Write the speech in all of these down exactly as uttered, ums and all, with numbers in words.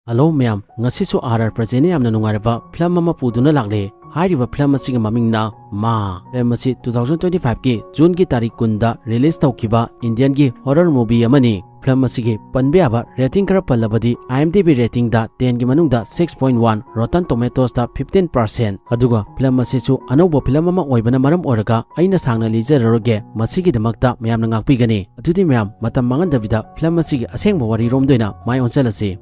Hello ꯃꯌꯥꯝ, ꯉꯁꯤꯁꯨ R R ꯄ꯭ꯔꯖꯦꯟꯅ ꯌꯥꯝꯅ ꯅꯨꯡꯉꯥꯏꯔꯕ ꯐꯤꯂꯝ ꯑꯃ ꯄꯨꯗꯨꯅ ꯂꯥꯛꯂꯦ꯫ ꯍꯥꯏꯔꯤꯕ ꯐꯤꯂꯝ ꯑꯁꯤꯒꯤ ꯃꯃꯤꯡꯅ ꯃꯥ꯫ ꯐꯤꯂꯝ ꯑꯁꯤ two thousand twenty five ꯀꯤ June ꯒꯤ ꯇꯥꯔꯤꯛ ꯀꯨꯟꯗ release ꯇꯧꯈꯤꯕ Indian ꯒꯤ horror movie ꯑꯃꯅꯤ꯫ ꯐꯤꯂꯝ ꯑꯁꯤꯒꯤ ꯄꯟꯕ ꯌꯥꯕ rating ꯈꯔ ꯄꯜꯂꯕꯗꯤ, IMDb rating ꯗ ten ꯒꯤ ꯃꯅꯨꯡꯗ six point one, Rotten Tomatoes ꯇ fifteen percent, ꯑꯗꯨꯒ ꯐꯤꯂꯝ ꯑꯁꯤꯁꯨ ꯑꯅꯧꯕ ꯐꯤꯂꯝ ꯑꯃ ꯑꯣꯏꯕꯅ ꯃꯔꯝ ꯑꯣꯏꯔꯒ ꯑꯩꯅ ꯁꯥꯡꯅ ꯂꯤꯖꯔꯔꯣꯏꯒꯦ, ꯃꯁꯤꯒꯤꯗꯃꯛꯇ ꯃꯌꯥꯝꯅ ꯉꯥꯛꯄꯤꯒꯅꯤ꯫ ꯑꯗꯨꯗꯤ ꯃꯌꯥꯝ, ꯃꯇꯝ ꯃꯥꯡꯍꯟꯗꯕꯤꯗ ꯐꯤꯂꯝ ꯑꯁꯤꯒꯤ ꯑꯁꯦꯡꯕ ꯋꯥꯔꯤꯔꯣꯝꯗ ꯑꯣꯏꯅ ꯃꯥꯏ ꯑꯣꯟꯁꯤꯜꯂꯁꯤ꯫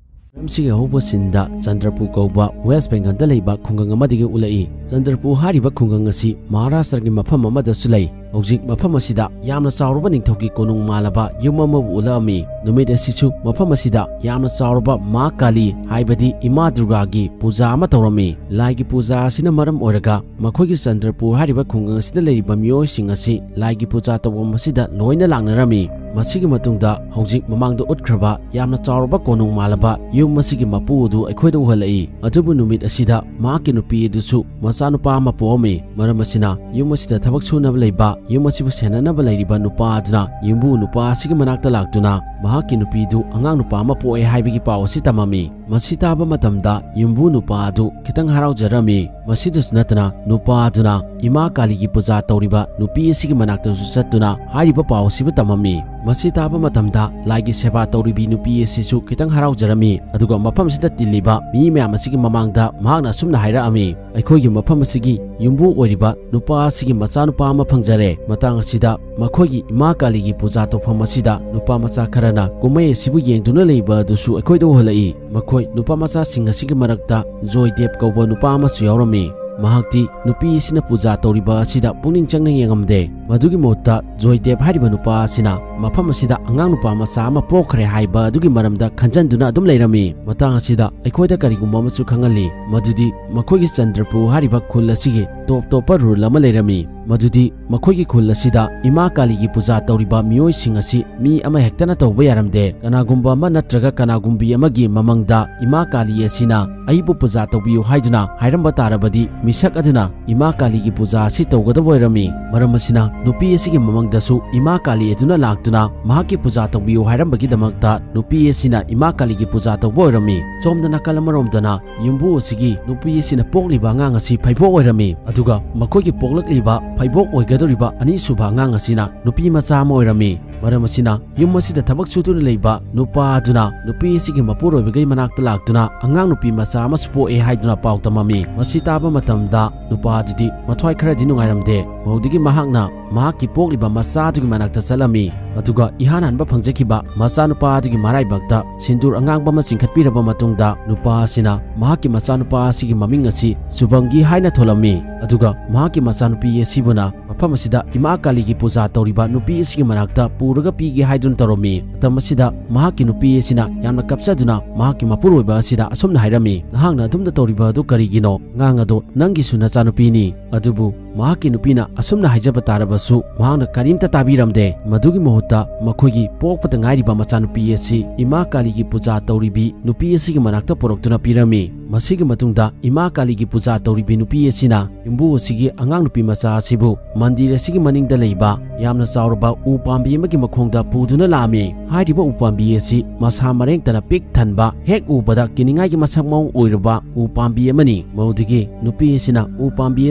ꯐꯤꯂꯝꯁꯤꯒꯤ ꯑꯍꯧꯕ ꯁꯤꯟꯗ ꯆꯟꯗ꯭ꯔꯄꯨꯔ ꯀꯧꯕ ꯋꯦꯁ ꯕꯦꯡꯒꯜꯗ ꯂꯩꯕ ꯈꯨꯡꯒꯪ ꯑꯃꯗꯒꯤ ꯎꯠꯂꯛꯏ꯫ ꯆꯟꯗ꯭ꯔꯄꯨꯔ ꯍꯥꯏꯔꯤꯕ ꯈꯨꯡꯒꯪ ꯑꯁꯤ ꯃꯍꯥꯔꯥꯁꯇ꯭ꯔꯒꯤ ꯃꯐꯝ ꯑꯃꯗꯁꯨ ꯂꯩ꯫ ꯍꯧꯖꯤꯛ ꯃꯐꯝ ꯑꯁꯤꯗ ꯌꯥꯝꯅ ꯆꯥꯎꯔꯕ ꯅꯤꯡꯊꯧꯒꯤ ꯀꯣꯅꯨꯡ ꯃꯥꯜꯂꯕ ꯌꯨꯝ ꯑꯃꯕꯨ ꯎꯠꯂꯛꯑꯝꯃꯤ꯫ ꯅꯨꯃꯤꯠ ꯑꯁꯤꯁꯨ ꯃꯐꯝ ꯑꯁꯤꯗ ꯌꯥꯝꯅ ꯆꯥꯎꯔꯕ ꯃꯥ ꯀꯥꯂꯤ, ꯍꯥꯏꯕꯗꯤ ꯏꯃꯥ ꯗꯨꯔꯒꯥꯒꯤ ꯄꯨꯖꯥ ꯑꯃ ꯇꯧꯔꯝꯃꯤ꯫ ꯂꯥꯏꯒꯤ ꯄꯨꯖꯥ ꯑꯁꯤꯅ ꯃꯔꯝ ꯑꯣꯏꯔꯒ ꯃꯈꯣꯏꯒꯤ ꯆꯟꯗ꯭ꯔꯄꯨꯔ ꯍꯥꯏꯔꯤꯕ ꯈꯨꯡꯒꯪ ꯑꯁꯤꯗ ꯂꯩꯔꯤꯕ ꯃꯤꯑꯣꯏꯁꯤꯡ ꯑꯁꯤ ꯂꯥꯏꯒꯤ ꯄꯨꯖꯥ ꯇꯧꯐꯝ ꯑꯁꯤꯗ ꯂꯣꯏꯅ ꯂꯥꯛꯅꯔꯝꯃꯤ꯫ ꯃꯁꯤꯒꯤ ꯃꯇꯨꯡꯗ ꯍꯧꯖꯤꯛ ꯃꯃꯥꯡꯗ ꯎꯠꯈ꯭ꯔꯕ ꯌꯥꯝꯅ ꯆꯥꯎꯔꯕ ꯀꯣꯅꯨꯡ ꯃꯥꯜꯂꯕ ꯌꯨꯝ ꯑꯁꯤꯒꯤ ꯃꯄꯨ ꯑꯗꯨ ꯑꯩꯈꯣꯏꯗ ꯎꯍꯜꯂꯛꯏ꯫ ꯑꯗꯨꯕꯨ ꯅꯨꯃꯤꯠ ꯑꯁꯤꯗ ꯃꯍꯥꯛꯀꯤ ꯅꯨꯄꯤ ꯑꯗꯨꯁꯨ ꯃꯆꯥꯅꯨꯄꯥ ꯑꯃ ꯄꯣꯛꯑꯝꯃꯤ꯫ ꯃꯔꯝ ꯑꯁꯤꯅ ꯌꯨꯝ ꯑꯁꯤꯗ ꯊꯕꯛ ꯁꯨꯅꯕ ꯂꯩꯕ, ꯌꯨꯝ ꯑꯁꯤꯕꯨ ꯁꯦꯟꯅꯅꯕ ꯂꯩꯔꯤꯕ ꯅꯨꯄꯥ ꯑꯗꯨꯅ ꯌꯨꯝꯕꯨ ꯅꯨꯄꯥ ꯑꯁꯤꯒꯤ ꯃꯅꯥꯛꯇ ꯂꯥꯛꯇꯨꯅ ꯃꯍꯥꯛꯀꯤ ꯅꯨꯄꯤꯗꯨ ꯑꯉꯥꯡ ꯅꯨꯄꯥ ꯑꯃ ꯄꯣꯛꯑꯦ ꯍꯥꯏꯕꯒꯤ ꯄꯥꯎ ꯑꯁꯤ ꯇꯝꯃꯝꯃꯤ꯫ ꯃꯁꯤ ꯇꯥꯕ ꯃꯇꯝꯗ ꯌꯨꯝꯕꯨ ꯅꯨꯄꯥ ꯑꯗꯨ ꯈꯤꯇꯪ ꯍꯔꯥꯎꯖꯔꯝꯃꯤ꯫ ꯃꯁꯤꯗꯁꯨ ꯅꯠꯇꯅ ꯅꯨꯄꯥ ꯑꯗꯨꯅ ꯏꯃꯥ ꯀꯥꯂꯤꯒꯤ ꯄꯨꯖꯥ ꯇꯧꯔꯤꯕ ꯅꯨꯄꯤ ꯑꯁꯤꯒꯤ ꯃꯅꯥꯛꯇꯁꯨ ꯆꯠꯇꯨꯅ ꯍꯥꯏꯔꯤꯕ ꯄꯥꯎ ꯑꯁꯤꯕꯨ ꯇꯝꯃꯝꯃꯤ꯫ ꯃꯁꯤ ꯇꯥꯕ ꯃꯇꯝꯗ ꯂꯥꯏꯒꯤ ꯁꯦꯕꯥ ꯇꯧꯔꯤꯕꯤ ꯅꯨꯄꯤ ꯑꯁꯤꯁꯨ ꯈꯤꯇꯪ ꯍꯔꯥꯎꯖꯔꯝꯃꯤ꯫ ꯑꯗꯨꯒ ꯃꯐꯝꯁꯤꯗ ꯇꯤꯜꯂꯤꯕ ꯃꯤ ꯃꯌꯥꯝ ꯑꯁꯤꯒꯤ ꯃꯃꯥꯡꯗ ꯃꯍꯥꯛꯅ ꯑꯁꯨꯝꯅ ꯍꯥꯏꯔꯛꯑꯝꯃꯤ, "ꯑꯩꯈꯣꯏꯒꯤ ꯃꯐꯝ ꯑꯁꯤꯒꯤ ꯌꯨꯝꯕꯨ ꯑꯣꯏꯔꯤꯕ ꯅꯨꯄꯥ ꯑꯁꯤꯒꯤ ꯃꯆꯥꯅꯨꯄꯥ ꯑꯃ ꯐꯪꯖꯔꯦ꯫ ꯃꯇꯥꯡ ꯑꯁꯤꯗ ꯃꯈꯣꯏꯒꯤ ꯏꯃꯥ ꯀꯥꯂꯤꯒꯤ ꯄꯨꯖꯥ ꯇꯧꯐꯝ ꯑꯁꯤꯗ ꯅꯨꯄꯥ ꯃꯆꯥ ꯈꯔꯅ ꯀꯨꯝꯍꯩ ꯑꯁꯤꯕꯨ ꯌꯦꯡꯗꯨꯅ ꯂꯩꯕ ꯑꯗꯨꯁꯨ ꯑꯩꯈꯣꯏꯗ ꯎꯍꯜꯂꯛꯏ꯫ ꯃꯈꯣꯏ ꯅꯨꯄꯥ ꯃꯆꯥꯁꯤꯡ ꯑꯁꯤꯒꯤ ꯃꯔꯛꯇ ꯖꯣꯏꯗꯦꯕ ꯀꯧꯕ ꯅꯨꯄꯥ ꯑꯃꯁꯨ ꯌꯥꯎꯔꯝꯃꯤ꯫ ꯃꯍꯥꯛꯇꯤ ꯅꯨꯄꯤ ꯑꯁꯤꯅ ꯄꯨꯖꯥ ꯇꯧꯔꯤꯕ ꯑꯁꯤꯗ ꯄꯨꯛꯅꯤꯡ ꯆꯪꯅ ꯌꯦꯡꯉꯝꯗꯦ꯫ ꯃꯗꯨꯒꯤ ꯃꯍꯨꯠꯇ ꯖꯣꯏꯗꯦꯕ ꯍꯥꯏꯔꯤꯕ ꯅꯨꯄꯥ ꯑꯁꯤꯅ ꯃꯐꯝ ꯑꯁꯤꯗ ꯑꯉꯥꯡ ꯅꯨꯄꯥ ꯃꯆꯥ ꯑꯃ ꯄꯣꯛꯈ꯭ꯔꯦ ꯍꯥꯏꯕ ꯑꯗꯨꯒꯤ ꯃꯔꯝꯗ ꯈꯟꯖꯟꯗꯨꯅ ꯑꯗꯨꯝ ꯂꯩꯔꯝꯃꯤ꯫ ꯃꯇꯥꯡ ꯑꯁꯤꯗ ꯑꯩꯈꯣꯏꯗ ꯀꯔꯤꯒꯨꯝꯕ ꯑꯃꯁꯨ ꯈꯪꯍꯜꯂꯤ, ꯃꯗꯨꯗꯤ ꯃꯈꯣꯏꯒꯤ ꯆꯟꯗ꯭ꯔꯄꯨꯔ ꯍꯥꯏꯔꯤꯕ ꯈꯨꯜ ꯑꯁꯤꯒꯤ ꯇꯣꯞ ꯇꯣꯞꯄ rule ꯑꯃ ꯂꯩꯔꯝꯃꯤ꯫ ꯃꯗꯨꯗꯤ ꯃꯈꯣꯏꯒꯤ ꯈꯨꯜ ꯑꯁꯤꯗ ꯏꯃꯥ ꯀꯥꯂꯤꯒꯤ ꯄꯨꯖꯥ ꯇꯧꯔꯤꯕ ꯃꯤꯑꯣꯏꯁꯤꯡ ꯑꯁꯤ ꯃꯤ ꯑꯃꯍꯦꯛꯇꯅ ꯇꯧꯕ ꯌꯥꯔꯝꯗꯦ꯫ ꯀꯅꯥꯒꯨꯝꯕ ꯑꯃ ꯅꯠꯇ꯭ꯔꯒ ꯀꯅꯥꯒꯨꯝꯕꯤ ꯑꯃꯒꯤ ꯃꯃꯥꯡꯗ ꯏꯃꯥ ꯀꯥꯂꯤ ꯑꯁꯤꯅ "ꯑꯩꯕꯨ ꯄꯨꯖꯥ ꯇꯧꯕꯤꯌꯨ" ꯍꯥꯏꯗꯨꯅ ꯍꯥꯏꯔꯝꯕ ꯇꯥꯔꯕꯗꯤ, ꯃꯤꯁꯛ ꯑꯗꯨꯅ ꯏꯃꯥ ꯀꯥꯂꯤꯒꯤ ꯄꯨꯖꯥ ꯑꯁꯤ ꯇꯧꯒꯗꯕ ꯑꯣꯏꯔꯝꯃꯤ꯫ ꯃꯔꯝ ꯑꯁꯤꯅ ꯅꯨꯄꯤ ꯑꯁꯤꯒꯤ ꯃꯃꯪꯗꯁꯨ ꯏꯃꯥ ꯀꯥꯂꯤ ꯑꯗꯨꯅ ꯂꯥꯛꯇꯨꯅ ꯃꯍꯥꯛꯀꯤ ꯄꯨꯖꯥ ꯇꯧꯕꯤꯌꯨ ꯍꯥꯏꯔꯝꯕꯒꯤꯗꯃꯛꯇ ꯅꯨꯄꯤ ꯑꯁꯤꯅ ꯏꯃꯥ ꯀꯥꯂꯤꯒꯤ ꯄꯨꯖꯥ ꯇꯧꯕ ꯑꯣꯏꯔꯝꯃꯤ꯫ ꯁꯣꯝꯗ ꯅꯥꯀꯜ ꯑꯃꯔꯣꯝꯗꯅ ꯌꯨꯝꯕꯨ ꯑꯁꯤꯒꯤ ꯅꯨꯄꯤ ꯑꯁꯤꯅ ꯄꯣꯛꯂꯤꯕ ꯑꯉꯥꯡ ꯑꯁꯤ ꯐꯩꯕꯣꯛ ꯑꯣꯏꯔꯝꯃꯤ꯫ ꯑꯗꯨꯒ ꯃꯈꯣꯏꯒꯤ ꯄꯣꯛꯂꯛꯂꯤꯕ ꯐꯩꯕꯣꯛ ꯑꯣꯏꯒꯗꯧꯔꯤꯕ ꯑꯅꯤꯁꯨꯕ ꯑꯉꯥꯡ ꯑꯁꯤꯅ ꯅꯨꯄꯤ ꯃꯆꯥ ꯑꯃ ꯑꯣꯏꯔꯝꯃꯤ꯫ ꯃꯔꯝ ꯑꯁꯤꯅ ꯌꯨꯝ ꯑꯁꯤꯗ ꯊꯕꯛ ꯁꯨꯗꯨꯅ ꯂꯩꯕ ꯅꯨꯄꯥ ꯑꯗꯨꯅ ꯅꯨꯄꯤ ꯑꯁꯤꯒꯤ ꯃꯄꯨꯔꯣꯏꯕꯒꯤ ꯃꯅꯥꯛꯇ ꯂꯥꯛꯇꯨꯅ ꯑꯉꯥꯡ ꯅꯨꯄꯤ ꯃꯆꯥ ꯑꯃꯁꯨ ꯄꯣꯛꯑꯦ ꯍꯥꯏꯗꯨꯅ ꯄꯥꯎ ꯇꯝꯃꯝꯃꯤ꯫ ꯃꯁꯤ ꯇꯥꯕ ꯃꯇꯝꯗ ꯅꯨꯄꯥ ꯑꯗꯨꯗꯤ ꯃꯊ꯭ꯋꯥꯏ ꯈꯔꯗꯤ ꯅꯨꯡꯉꯥꯏꯔꯝꯗꯦ꯫ ꯃꯧꯗꯨꯒꯤ ꯃꯍꯥꯛꯅ ꯃꯍꯥꯛꯀꯤ ꯄꯣꯛꯂꯤꯕ ꯃꯆꯥ ꯑꯗꯨꯒꯤ ꯃꯅꯥꯛꯇ ꯆꯠꯂꯝꯃꯤ꯫ ꯑꯗꯨꯒ ꯏꯍꯥꯟ ꯍꯥꯟꯕ ꯐꯪꯖꯈꯤꯕ ꯃꯆꯥꯅꯨꯄꯥ ꯑꯗꯨꯒꯤ ꯃꯔꯥꯏꯕꯛꯇ ꯁꯤꯟꯗꯨꯔ ꯑꯉꯥꯡꯕ ꯑꯃ ꯆꯤꯡꯈꯠꯄꯤꯔꯕ ꯃꯇꯨꯡꯗ ꯅꯨꯄꯥ ꯑꯁꯤꯅ ꯃꯍꯥꯛꯀꯤ ꯃꯆꯥꯅꯨꯄꯥ ꯑꯁꯤꯒꯤ ꯃꯃꯤꯡ ꯑꯁꯤ ꯁꯨꯚꯪꯒꯤ ꯍꯥꯏꯅ ꯊꯣꯜꯂꯝꯃꯤ꯫ ꯑꯗꯨꯒ ꯃꯍꯥꯛꯀꯤ ꯃꯆꯥꯅꯨꯄꯤ ꯑꯁꯤꯕꯨꯅ ꯃꯐꯝ ꯑꯁꯤꯗ ꯏꯃꯥ ꯀꯥꯂꯤꯒꯤ ꯄꯨꯖꯥ ꯇꯧꯔꯤꯕ ꯅꯨꯄꯤ ꯑꯁꯤꯒꯤ ꯃꯅꯥꯛꯇ ꯄꯨꯔꯒ ꯄꯤꯒꯦ ꯍꯥꯏꯗꯨꯅ ꯇꯧꯔꯝꯃꯤ꯫ ꯃꯇꯝ ꯑꯁꯤꯗ ꯃꯍꯥꯛꯀꯤ ꯅꯨꯄꯤ ꯑꯁꯤꯅ ꯌꯥꯝꯅ ꯀꯞꯆꯗꯨꯅ ꯃꯍꯥꯛꯀꯤ ꯃꯄꯨꯔꯣꯏꯕ ꯑꯁꯤꯗ ꯑꯁꯨꯝꯅ ꯍꯥꯏꯔꯝꯃꯤ, "ꯅꯍꯥꯛꯅ ꯑꯗꯨꯝꯅ ꯇꯧꯔꯤꯕ ꯑꯗꯨ ꯀꯔꯤꯒꯤꯅꯣ? ꯑꯉꯥꯡ ꯑꯗꯣ ꯅꯪꯒꯤꯁꯨ ꯅꯆꯥꯅꯨꯄꯤꯅꯤ꯫" ꯑꯗꯨꯕꯨ ꯃꯍꯥꯛꯀꯤ ꯅꯨꯄꯤꯅ ꯑꯁꯨꯝꯅ ꯍꯥꯏꯖꯕ ꯇꯥꯔꯕꯁꯨ ꯃꯍꯥꯛꯅ ꯀꯔꯤꯝꯇ ꯇꯥꯕꯤꯔꯝꯗꯦ꯫ ꯃꯗꯨꯒꯤ ꯃꯍꯨꯠꯇ ꯃꯈꯣꯏꯒꯤ ꯄꯣꯛꯄꯗ ꯉꯥꯏꯔꯤꯕ ꯃꯆꯥꯅꯨꯄꯤ ꯑꯁꯤ ꯏꯃꯥ ꯀꯥꯂꯤꯒꯤ ꯄꯨꯖꯥ ꯇꯧꯔꯤꯕꯤ ꯅꯨꯄꯤ ꯑꯁꯤꯒꯤ ꯃꯅꯥꯛꯇ ꯄꯨꯔꯛꯇꯨꯅ ꯄꯤꯔꯝꯃꯤ꯫ ꯃꯁꯤꯒꯤ ꯃꯇꯨꯡꯗ ꯏꯃꯥ ꯀꯥꯂꯤꯒꯤ ꯄꯨꯖꯥ ꯇꯧꯔꯤꯕꯤ ꯅꯨꯄꯤ ꯑꯁꯤꯅ ꯌꯨꯝꯕꯨ ꯑꯁꯤꯒꯤ ꯑꯉꯥꯡ ꯅꯨꯄꯤ ꯃꯆꯥ ꯑꯁꯤꯕꯨ ꯃꯟꯗꯤꯔ ꯑꯁꯤꯒꯤ ꯃꯅꯤꯡꯗ ꯂꯩꯕ ꯌꯥꯝꯅ ꯆꯥꯎꯔꯕ ꯎ ꯄꯥꯝꯕꯤ ꯑꯃꯒꯤ ꯃꯈꯣꯡꯗ ꯄꯨꯗꯨꯅ ꯂꯥꯛꯑꯝꯃꯤ꯫ ꯍꯥꯏꯔꯤꯕ ꯎ ꯄꯥꯝꯕꯤ ꯑꯁꯤ ꯃꯁꯥ ꯃꯔꯦꯡꯇꯅ ꯄꯤꯛ ꯊꯟꯕ, ꯍꯦꯛ ꯎꯕꯗ ꯀꯤꯅꯤꯡꯉꯥꯏꯒꯤ ꯃꯁꯛ ꯃꯑꯣꯡ ꯑꯣꯏꯔꯕ ꯎ ꯄꯥꯝꯕꯤ ꯑꯃꯅꯤ꯫ ꯃꯗꯨꯗꯒꯤ ꯅꯨꯄꯤ ꯑꯁꯤꯅ ꯎ ꯄꯥꯝꯕꯤ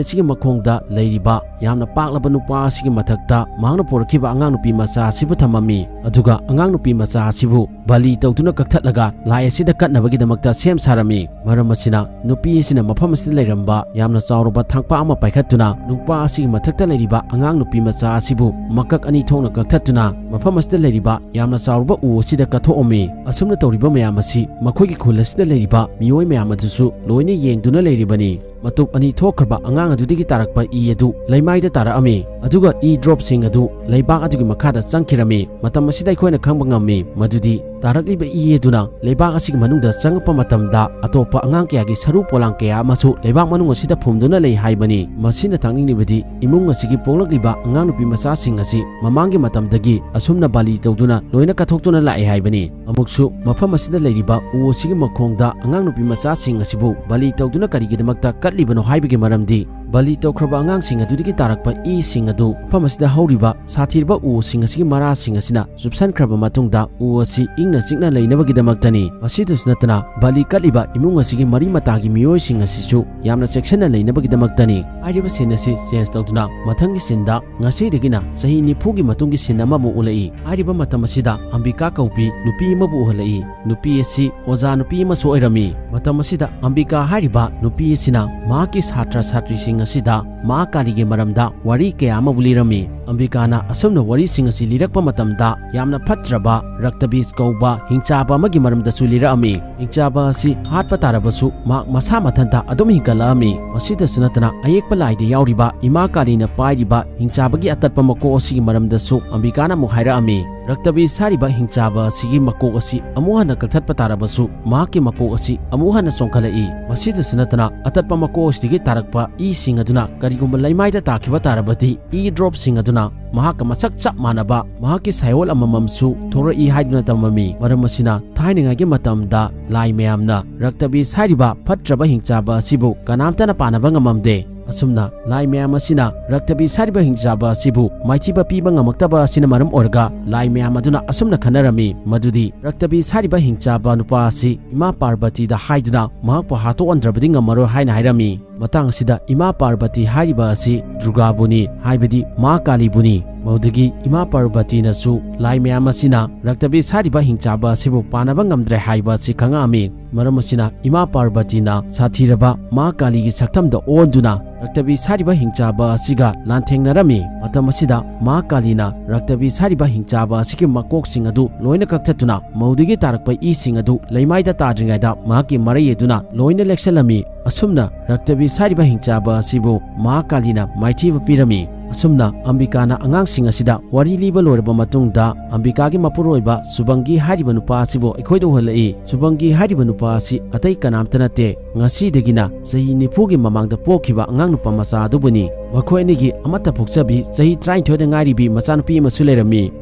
ꯑꯁꯤꯒꯤ ꯃꯈꯣꯡꯗ ꯂꯩꯔꯤꯕ ꯌꯥꯝꯅ ꯄꯥꯛꯂꯕ ꯅꯨꯄꯥ ꯑꯁꯤꯒꯤ ꯃꯊꯛꯇ ꯃꯍꯥꯛꯅ ꯄꯣꯔꯛꯈꯤꯕ ꯑꯉꯥꯡ ꯅꯨꯄꯤ ꯃꯆꯥ ꯑꯁꯤꯕꯨ ꯊꯝꯃꯝꯃꯤ꯫ ꯑꯗꯨꯒ ꯑꯉꯥꯡ ꯅꯨꯄꯤ ꯃꯆꯥ ꯑꯁꯤꯕꯨ ꯕꯂꯤ ꯇꯧꯗꯨꯅ ꯀꯛꯊꯠꯂꯒ ꯂꯥꯏ ꯑꯁꯤꯗ ꯀꯠꯅꯕꯒꯤꯗꯃꯛꯇ ꯁꯦꯝ ꯁꯥꯔꯝꯃꯤ꯫ ꯃꯔꯝ ꯑꯁꯤꯅ ꯅꯨꯄꯤ ꯑꯁꯤꯅ ꯃꯐꯝ ꯑꯁꯤꯗ ꯂꯩꯔꯝꯕ ꯌꯥꯝꯅ ꯆꯥꯎꯔꯕ ꯊꯥꯡꯄꯥꯛ ꯑꯃ ꯄꯥꯏꯈꯠꯇꯨꯅ ꯅꯨꯄꯥ ꯑꯁꯤꯒꯤ ꯃꯊꯛꯇ ꯂꯩꯔꯤꯕ ꯑꯉꯥꯡ ꯅꯨꯄꯤ ꯃꯆꯥ ꯑꯁꯤꯕꯨ ꯃꯀꯛ ꯑꯅꯤ ꯊꯣꯛꯅ ꯀꯛꯊꯠꯇꯨꯅ ꯃꯐꯝ ꯑꯁꯤꯗ ꯂꯩꯔꯤꯕ ꯌꯥꯝꯅ ꯆꯥꯎꯔꯕ ꯎ ꯑꯁꯤꯗ ꯀꯠꯊꯣꯛꯑꯝꯃꯤ꯫ ꯑꯁꯨꯝꯅ ꯇꯧꯔꯤꯕ ꯃꯌꯥꯝ ꯑꯁꯤ ꯃꯈꯣꯏꯒꯤ ꯈꯨꯜ ꯑꯁꯤꯗ ꯂꯩꯔꯤꯕ ꯃꯤꯑꯣꯏ ꯃꯌꯥꯝ ꯑꯗꯨꯁꯨ ꯂꯣꯏꯅ ꯌꯦꯡꯗꯨꯅ ꯂꯩꯔꯤꯕꯅꯤ꯫ ꯃꯇꯨꯞ ꯑꯅꯤ ꯊꯣꯛꯈ꯭ꯔꯕ ꯑꯉꯥꯡ ꯑꯗꯨꯗꯒꯤ ꯇꯥꯔꯛꯄ ꯏ ꯑꯗꯨ ꯂꯩꯃꯥꯏꯗ ꯇꯥꯔꯛꯑꯝꯃꯤ꯫ ꯑꯗꯨꯒ ꯏ ꯗ꯭ꯔꯣꯞꯁꯤꯡ ꯑꯗꯨ ꯂꯩꯕꯥꯛ ꯑꯗꯨꯒꯤ ꯃꯈꯥꯗ ꯆꯪꯈꯤꯔꯝꯃꯤ꯫ ꯃꯇꯝ ꯑꯁꯤꯗ ꯑꯩꯈꯣꯏꯅ ꯈꯪꯕ ꯉꯝꯃꯤ ꯃꯗꯨꯗꯤ ꯇꯥꯔꯛꯂꯤꯕ ꯏ ꯑꯗꯨꯅ ꯂꯩꯕꯥꯛ ꯑꯁꯤꯒꯤ ꯃꯅꯨꯡꯗ ꯆꯪꯉꯛꯄ ꯃꯇꯝꯗ ꯑꯇꯣꯞꯄ ꯑꯉꯥꯡ ꯀꯌꯥꯒꯤ ꯁꯔꯨ ꯄꯣꯂꯥꯡ ꯀꯌꯥ ꯑꯃꯁꯨ ꯂꯩꯕꯥꯛ ꯃꯅꯨꯡ ꯑꯁꯤꯗ ꯐꯨꯝꯗꯨꯅ ꯂꯩ ꯍꯥꯏꯕꯅꯤ꯫ ꯃꯁꯤꯅ ꯇꯥꯛꯅꯤꯡꯂꯤꯕꯗꯤ ꯏꯃꯨꯡ ꯑꯁꯤꯒꯤ ꯄꯣꯛꯂꯛꯂꯤꯕ ꯑꯉꯥꯡ ꯅꯨꯄꯤ ꯃꯆꯥꯁꯤꯡ ꯑꯁꯤ ꯃꯃꯥꯡꯒꯤ ꯃꯇꯝꯗꯒꯤ ꯑꯁꯨꯝꯅ ꯕꯥꯂꯤ ꯇꯧꯗꯨꯅ ꯂꯣꯏꯅ ꯀꯠꯊꯣꯛꯇꯨꯅ ꯂꯥꯛꯑꯦ ꯍꯥꯏꯕꯅꯤ꯫ ꯑꯃꯨꯛꯁꯨ ꯃꯐꯝ ꯑꯁꯤꯗ ꯂꯩꯔꯤꯕ ꯎ ꯑꯁꯤꯒꯤ ꯃꯈꯣꯡꯗ ꯑꯉꯥꯡ ꯅꯨꯄꯤ ꯃꯆꯥꯁꯤꯡ ꯑꯁꯤꯕꯨ ꯕꯥꯂꯤ ꯇꯧꯗꯨꯅ ꯀꯔꯤꯒꯤꯗꯃꯛꯇ ꯀꯠꯂꯤꯕꯅꯣ ꯍꯥꯏꯕꯒꯤ ꯃꯔꯝꯗꯤ ꯕꯂꯤ ꯇꯧꯈ꯭ꯔꯕ ꯑꯉꯥꯡꯁꯤꯡ ꯑꯗꯨꯗꯒꯤ ꯇꯥꯔꯛꯄ ꯏꯁꯤꯡ ꯑꯗꯨ ꯃꯐꯝ ꯑꯁꯤꯗ ꯍꯧꯔꯤꯕ ꯁꯥꯊꯤꯔꯕ ꯎꯁꯤꯡ ꯑꯁꯤꯒꯤ ꯃꯔꯥꯁꯤꯡ ꯑꯁꯤꯅ ꯆꯨꯞꯁꯟꯈ꯭ꯔꯕ ꯃꯇꯨꯡꯗ, ꯎ ꯑꯁꯤ ꯏꯪꯅ ꯆꯤꯛꯅ ꯂꯩꯅꯕꯒꯤꯗꯃꯛꯇꯅꯤ꯫ ꯃꯁꯤꯗꯁꯨ ꯅꯠꯇꯅ, ꯕꯂꯤ ꯀꯠꯂꯤꯕ ꯏꯃꯨꯡ ꯑꯁꯤꯒꯤ ꯃꯔꯤ ꯃꯇꯥꯒꯤ ꯃꯤꯑꯣꯏꯁꯤꯡ ꯑꯁꯤꯁꯨ ꯌꯥꯝꯅ ꯆꯦꯛꯁꯤꯟꯅ ꯂꯩꯅꯕꯒꯤꯗꯃꯛꯇꯅꯤ꯫ ꯍꯥꯏꯔꯤꯕ ꯁꯤꯟ ꯑꯁꯤ ꯆꯦꯟꯖ ꯇꯧꯗꯨꯅ, ꯃꯊꯪꯒꯤ ꯁꯤꯟꯗ ꯉꯁꯤꯗꯒꯤꯅ ꯆꯍꯤ ꯅꯤꯐꯨꯒꯤ ꯃꯇꯨꯡꯒꯤ ꯁꯤꯟ ꯑꯃꯃꯨꯛ ꯎꯠꯂꯛꯏ꯫ ꯍꯥꯏꯔꯤꯕ ꯃꯇꯝ ꯑꯁꯤꯗ ꯑꯝꯕꯤꯀꯥ ꯀꯧꯕꯤ ꯅꯨꯄꯤ ꯑꯃꯕꯨ ꯎꯍꯜꯂꯛꯏ꯫ ꯅꯨꯄꯤ ꯑꯁꯤ ꯑꯣꯖꯥ ꯅꯨꯄꯤ ꯑꯃꯁꯨ ꯑꯣꯏꯔꯝꯃꯤ꯫ ꯃꯇꯝ ꯑꯁꯤꯗ ꯑꯝꯕꯤꯀꯥ ꯍꯥꯏꯔꯤꯕ ꯅꯨꯄꯤ ꯑꯁꯤꯅ ꯃꯍꯥꯛꯀꯤ ꯁꯥꯇ꯭ꯔ ꯁꯥꯇ꯭ꯔꯤꯁꯤꯡ ꯑꯁꯤꯗ ꯃꯍꯥ ꯀꯥꯂꯤꯒꯤ ꯃꯔꯝꯗ ꯋꯥꯔꯤ ꯀꯌꯥ ꯑꯃꯕꯨ ꯂꯤꯔꯝꯃꯤ꯫ ꯑꯝꯕꯤꯀꯥꯅ ꯑꯁꯨꯝꯅ ꯋꯥꯔꯤꯁꯤꯡ ꯑꯁꯤ ꯂꯤꯔꯛꯄ ꯃꯇꯝꯗ, ꯌꯥꯝꯅ ꯐꯠꯇ꯭ꯔꯕ ꯔꯛꯇꯕꯤꯖ ꯀꯧꯕ ꯍꯤꯡꯆꯥꯕ ꯑꯃꯒꯤ ꯃꯔꯝꯗꯁꯨ ꯂꯤꯔꯛꯑꯝꯃꯤ꯫ ꯍꯤꯡꯆꯥꯕ ꯑꯁꯤ ꯍꯥꯠꯄ ꯇꯥꯔꯕꯁꯨ, ꯃꯍꯥꯛ ꯃꯁꯥ ꯃꯊꯟꯇ ꯑꯗꯨꯝ ꯍꯤꯡꯒꯠꯂꯛꯑꯝꯃꯤ꯫ ꯃꯁꯤꯗꯁꯨ ꯅꯠꯇꯅ, ꯑꯌꯦꯛꯄ ꯂꯥꯏꯗ ꯌꯥꯎꯔꯤꯕ ꯏꯃꯥ ꯀꯥꯂꯤꯅ ꯄꯥꯏꯔꯤꯕ ꯍꯤꯡꯆꯥꯕꯒꯤ ꯑꯇꯠꯄ ꯃꯀꯣꯛ ꯑꯁꯤꯒꯤ ꯃꯔꯝꯗꯁꯨ ꯑꯝꯕꯤꯀꯥꯅ ꯑꯃꯨꯛ ꯍꯥꯏꯔꯛꯑꯝꯃꯤ꯫ ꯔꯛꯇꯕꯤꯖ ꯍꯥꯏꯔꯤꯕ ꯍꯤꯡꯆꯥꯕ ꯑꯁꯤꯒꯤ ꯃꯀꯣꯛ ꯑꯁꯤ ꯑꯃꯨꯛ ꯍꯟꯅ ꯀꯛꯊꯠꯄ ꯇꯥꯔꯕꯁꯨ, ꯃꯍꯥꯛꯀꯤ ꯃꯀꯣꯛ ꯑꯁꯤ ꯑꯃꯨꯛ ꯍꯟꯅ ꯆꯣꯡꯈꯠꯂꯛꯏ꯫ ꯃꯁꯤꯗꯁꯨ ꯅꯠꯇꯅ, ꯑꯇꯠꯄ ꯃꯀꯣꯛ ꯑꯁꯤꯗꯒꯤ ꯇꯥꯔꯛꯄ ꯏꯁꯤꯡ ꯑꯗꯨꯅ ꯀꯔꯤꯒꯨꯝꯕ ꯂꯩꯃꯥꯏꯗ ꯇꯥꯈꯤꯕ ꯇꯥꯔꯕꯗꯤ, ꯏ ꯗ꯭ꯔꯣꯞꯁꯤꯡ ꯑꯗꯨꯅ ꯃꯍꯥꯛꯀ ꯃꯁꯛ ꯆꯞ ꯃꯥꯟꯅꯕ ꯃꯍꯥꯛꯀꯤ ꯁꯥꯏꯑꯣꯜ ꯑꯃꯃꯝꯁꯨ ꯊꯣꯔꯛꯏ ꯍꯥꯏꯗꯨꯅ ꯇꯝꯃꯝꯃꯤ꯫ ꯃꯔꯝ ꯑꯁꯤꯅ, ꯊꯥꯏꯅꯉꯥꯏꯒꯤ ꯃꯇꯝꯗ ꯂꯥꯏ ꯃꯌꯥꯝꯅ ꯔꯛꯇꯕꯤꯖ ꯍꯥꯏꯔꯤꯕ ꯐꯠꯇ꯭ꯔꯕ ꯍꯤꯡꯆꯥꯕ ꯑꯁꯤꯕꯨ ꯀꯅꯥꯝꯇꯅ ꯄꯥꯟꯅꯕ ꯉꯝꯃꯝꯗꯦ꯫ ꯑꯁꯨꯝꯅ ꯂꯥꯏ ꯃꯌꯥꯝ ꯑꯁꯤꯅ ꯔꯛꯇꯕꯤꯖ ꯍꯥꯏꯔꯤꯕ ꯍꯤꯡꯆꯥꯕ ꯑꯁꯤꯕꯨ ꯃꯥꯏꯊꯤꯕ ꯄꯤꯕ ꯉꯝꯃꯛꯇꯕ ꯑꯁꯤꯅ ꯃꯔꯝ ꯑꯣꯏꯔꯒ, ꯂꯥꯏ ꯃꯌꯥꯝ ꯑꯗꯨꯅ ꯑꯁꯨꯝꯅ ꯈꯟꯅꯔꯝꯃꯤ ꯃꯗꯨꯗꯤ, ꯔꯛꯇꯕꯤꯖ ꯍꯥꯏꯔꯤꯕ ꯍꯤꯡꯆꯥꯕ ꯅꯨꯄꯥ ꯑꯁꯤ ꯏꯃꯥ ꯄꯥꯔꯕꯇꯤꯗ ꯍꯥꯏꯗꯨꯅ ꯃꯍꯥꯛꯄꯨ ꯍꯥꯠꯇꯣꯛꯍꯟꯗ꯭ꯔꯕꯗꯤ ꯉꯝꯃꯔꯣꯏ ꯍꯥꯏꯅ ꯍꯥꯏꯔꯝꯃꯤ꯫ ꯃꯇꯥꯡ ꯑꯁꯤꯗ ꯏꯃꯥ ꯄꯥꯔꯕꯇꯤ ꯍꯥꯏꯔꯤꯕ ꯑꯁꯤ ꯗꯨꯔꯒꯥꯕꯨꯅꯤ, ꯍꯥꯏꯕꯗꯤ ꯃꯥ ꯀꯥꯂꯤꯕꯨꯅꯤ꯫ ꯃꯗꯨꯗꯒꯤ ꯏꯃꯥ ꯄꯥꯔꯕꯇꯤꯅꯁꯨ ꯂꯥꯏ ꯃꯌꯥꯝ ꯑꯁꯤꯅ ꯔꯛꯇꯕꯤꯖ ꯍꯥꯏꯔꯤꯕ ꯍꯤꯡꯆꯥꯕ ꯑꯁꯤꯕꯨ ꯄꯥꯟꯅꯕ ꯉꯝꯗ꯭ꯔꯦ ꯍꯥꯏꯕ ꯑꯁꯤ ꯈꯪꯉꯛꯑꯝꯃꯤ꯫ ꯃꯔꯝ ꯑꯁꯤꯅ, ꯏꯃꯥ ꯄꯥꯔꯕꯇꯤꯅ ꯁꯥꯊꯤꯔꯕ ꯃꯥ ꯀꯥꯂꯤꯒꯤ ꯁꯛꯇꯝꯗ ꯑꯣꯟꯗꯨꯅ ꯔꯛꯇꯕꯤꯖ ꯍꯥꯏꯔꯤꯕ ꯍꯤꯡꯆꯥꯕ ꯑꯁꯤꯒ ꯂꯥꯟꯊꯦꯡꯅꯔꯝꯃꯤ꯫ ꯃꯇꯝ ꯑꯁꯤꯗ ꯃꯥ ꯀꯥꯂꯤꯅ ꯔꯛꯇꯕꯤꯖ ꯍꯥꯏꯔꯤꯕ ꯍꯤꯡꯆꯥꯕ ꯑꯁꯤꯒꯤ ꯃꯀꯣꯛꯁꯤꯡ ꯑꯗꯨ ꯂꯣꯏꯅ ꯀꯛꯊꯠꯇꯨꯅ, ꯃꯗꯨꯗꯒꯤ ꯇꯥꯔꯛꯄ ꯏꯁꯤꯡ ꯑꯗꯨ ꯂꯩꯃꯥꯏꯗ ꯇꯥꯗ꯭ꯔꯤꯉꯩꯗ ꯃꯍꯥꯛꯀꯤ ꯃꯔꯩ ꯑꯗꯨꯅ ꯂꯣꯏꯅ ꯂꯦꯛꯁꯜꯂꯝꯃꯤ꯫ ꯑꯁꯨꯝꯅ ꯔꯛꯇꯕꯤꯖ ꯍꯥꯏꯔꯤꯕ ꯍꯤꯡꯆꯥꯕ ꯑꯁꯤꯕꯨ ꯃꯍꯥ ꯀꯥꯂꯤꯅ ꯃꯥꯏꯊꯤꯕ ꯄꯤꯔꯝꯃꯤ꯫ ꯑꯁꯨꯝꯅ ꯑꯝꯕꯤꯀꯥꯅ ꯑꯉꯥꯡꯁꯤꯡ ꯑꯁꯤꯗ ꯋꯥꯔꯤ ꯂꯤꯕ ꯂꯣꯏꯔꯕ ꯃꯇꯨꯡꯗ, ꯑꯝꯕꯤꯀꯥꯒꯤ ꯃꯄꯨꯔꯣꯏꯕ ꯁꯨꯕꯪꯒꯤ ꯍꯥꯏꯔꯤꯕ ꯅꯨꯄꯥ ꯑꯁꯤꯕꯨ ꯑꯩꯈꯣꯏꯗ ꯎꯍꯜꯂꯛꯏ꯫ ꯁꯨꯕꯪꯒꯤ ꯍꯥꯏꯔꯤꯕ ꯅꯨꯄꯥ ꯑꯁꯤ ꯑꯇꯩ ꯀꯅꯥꯝꯇ ꯅꯠꯇꯦ, ꯉꯁꯤꯗꯒꯤꯅ ꯆꯍꯤ ꯅꯤꯐꯨꯒꯤ ꯃꯃꯥꯡꯗ ꯄꯣꯛꯈꯤꯕ ꯑꯉꯥꯡ ꯅꯨꯄꯥ ꯃꯆꯥ ꯑꯗꯨꯕꯨꯅꯤ꯫ ꯃꯈꯣꯏ ꯑꯅꯤꯒꯤ ꯑꯃꯠꯇ ꯄꯣꯛꯆꯕꯤ ꯆꯍꯤ ꯇꯔꯥꯅꯤꯊꯣꯏꯗ ꯉꯥꯏꯔꯤꯕꯤ ꯃꯆꯥꯅꯨꯄꯤ ꯑꯃꯁꯨ ꯂꯩꯔꯝꯃꯤ꯫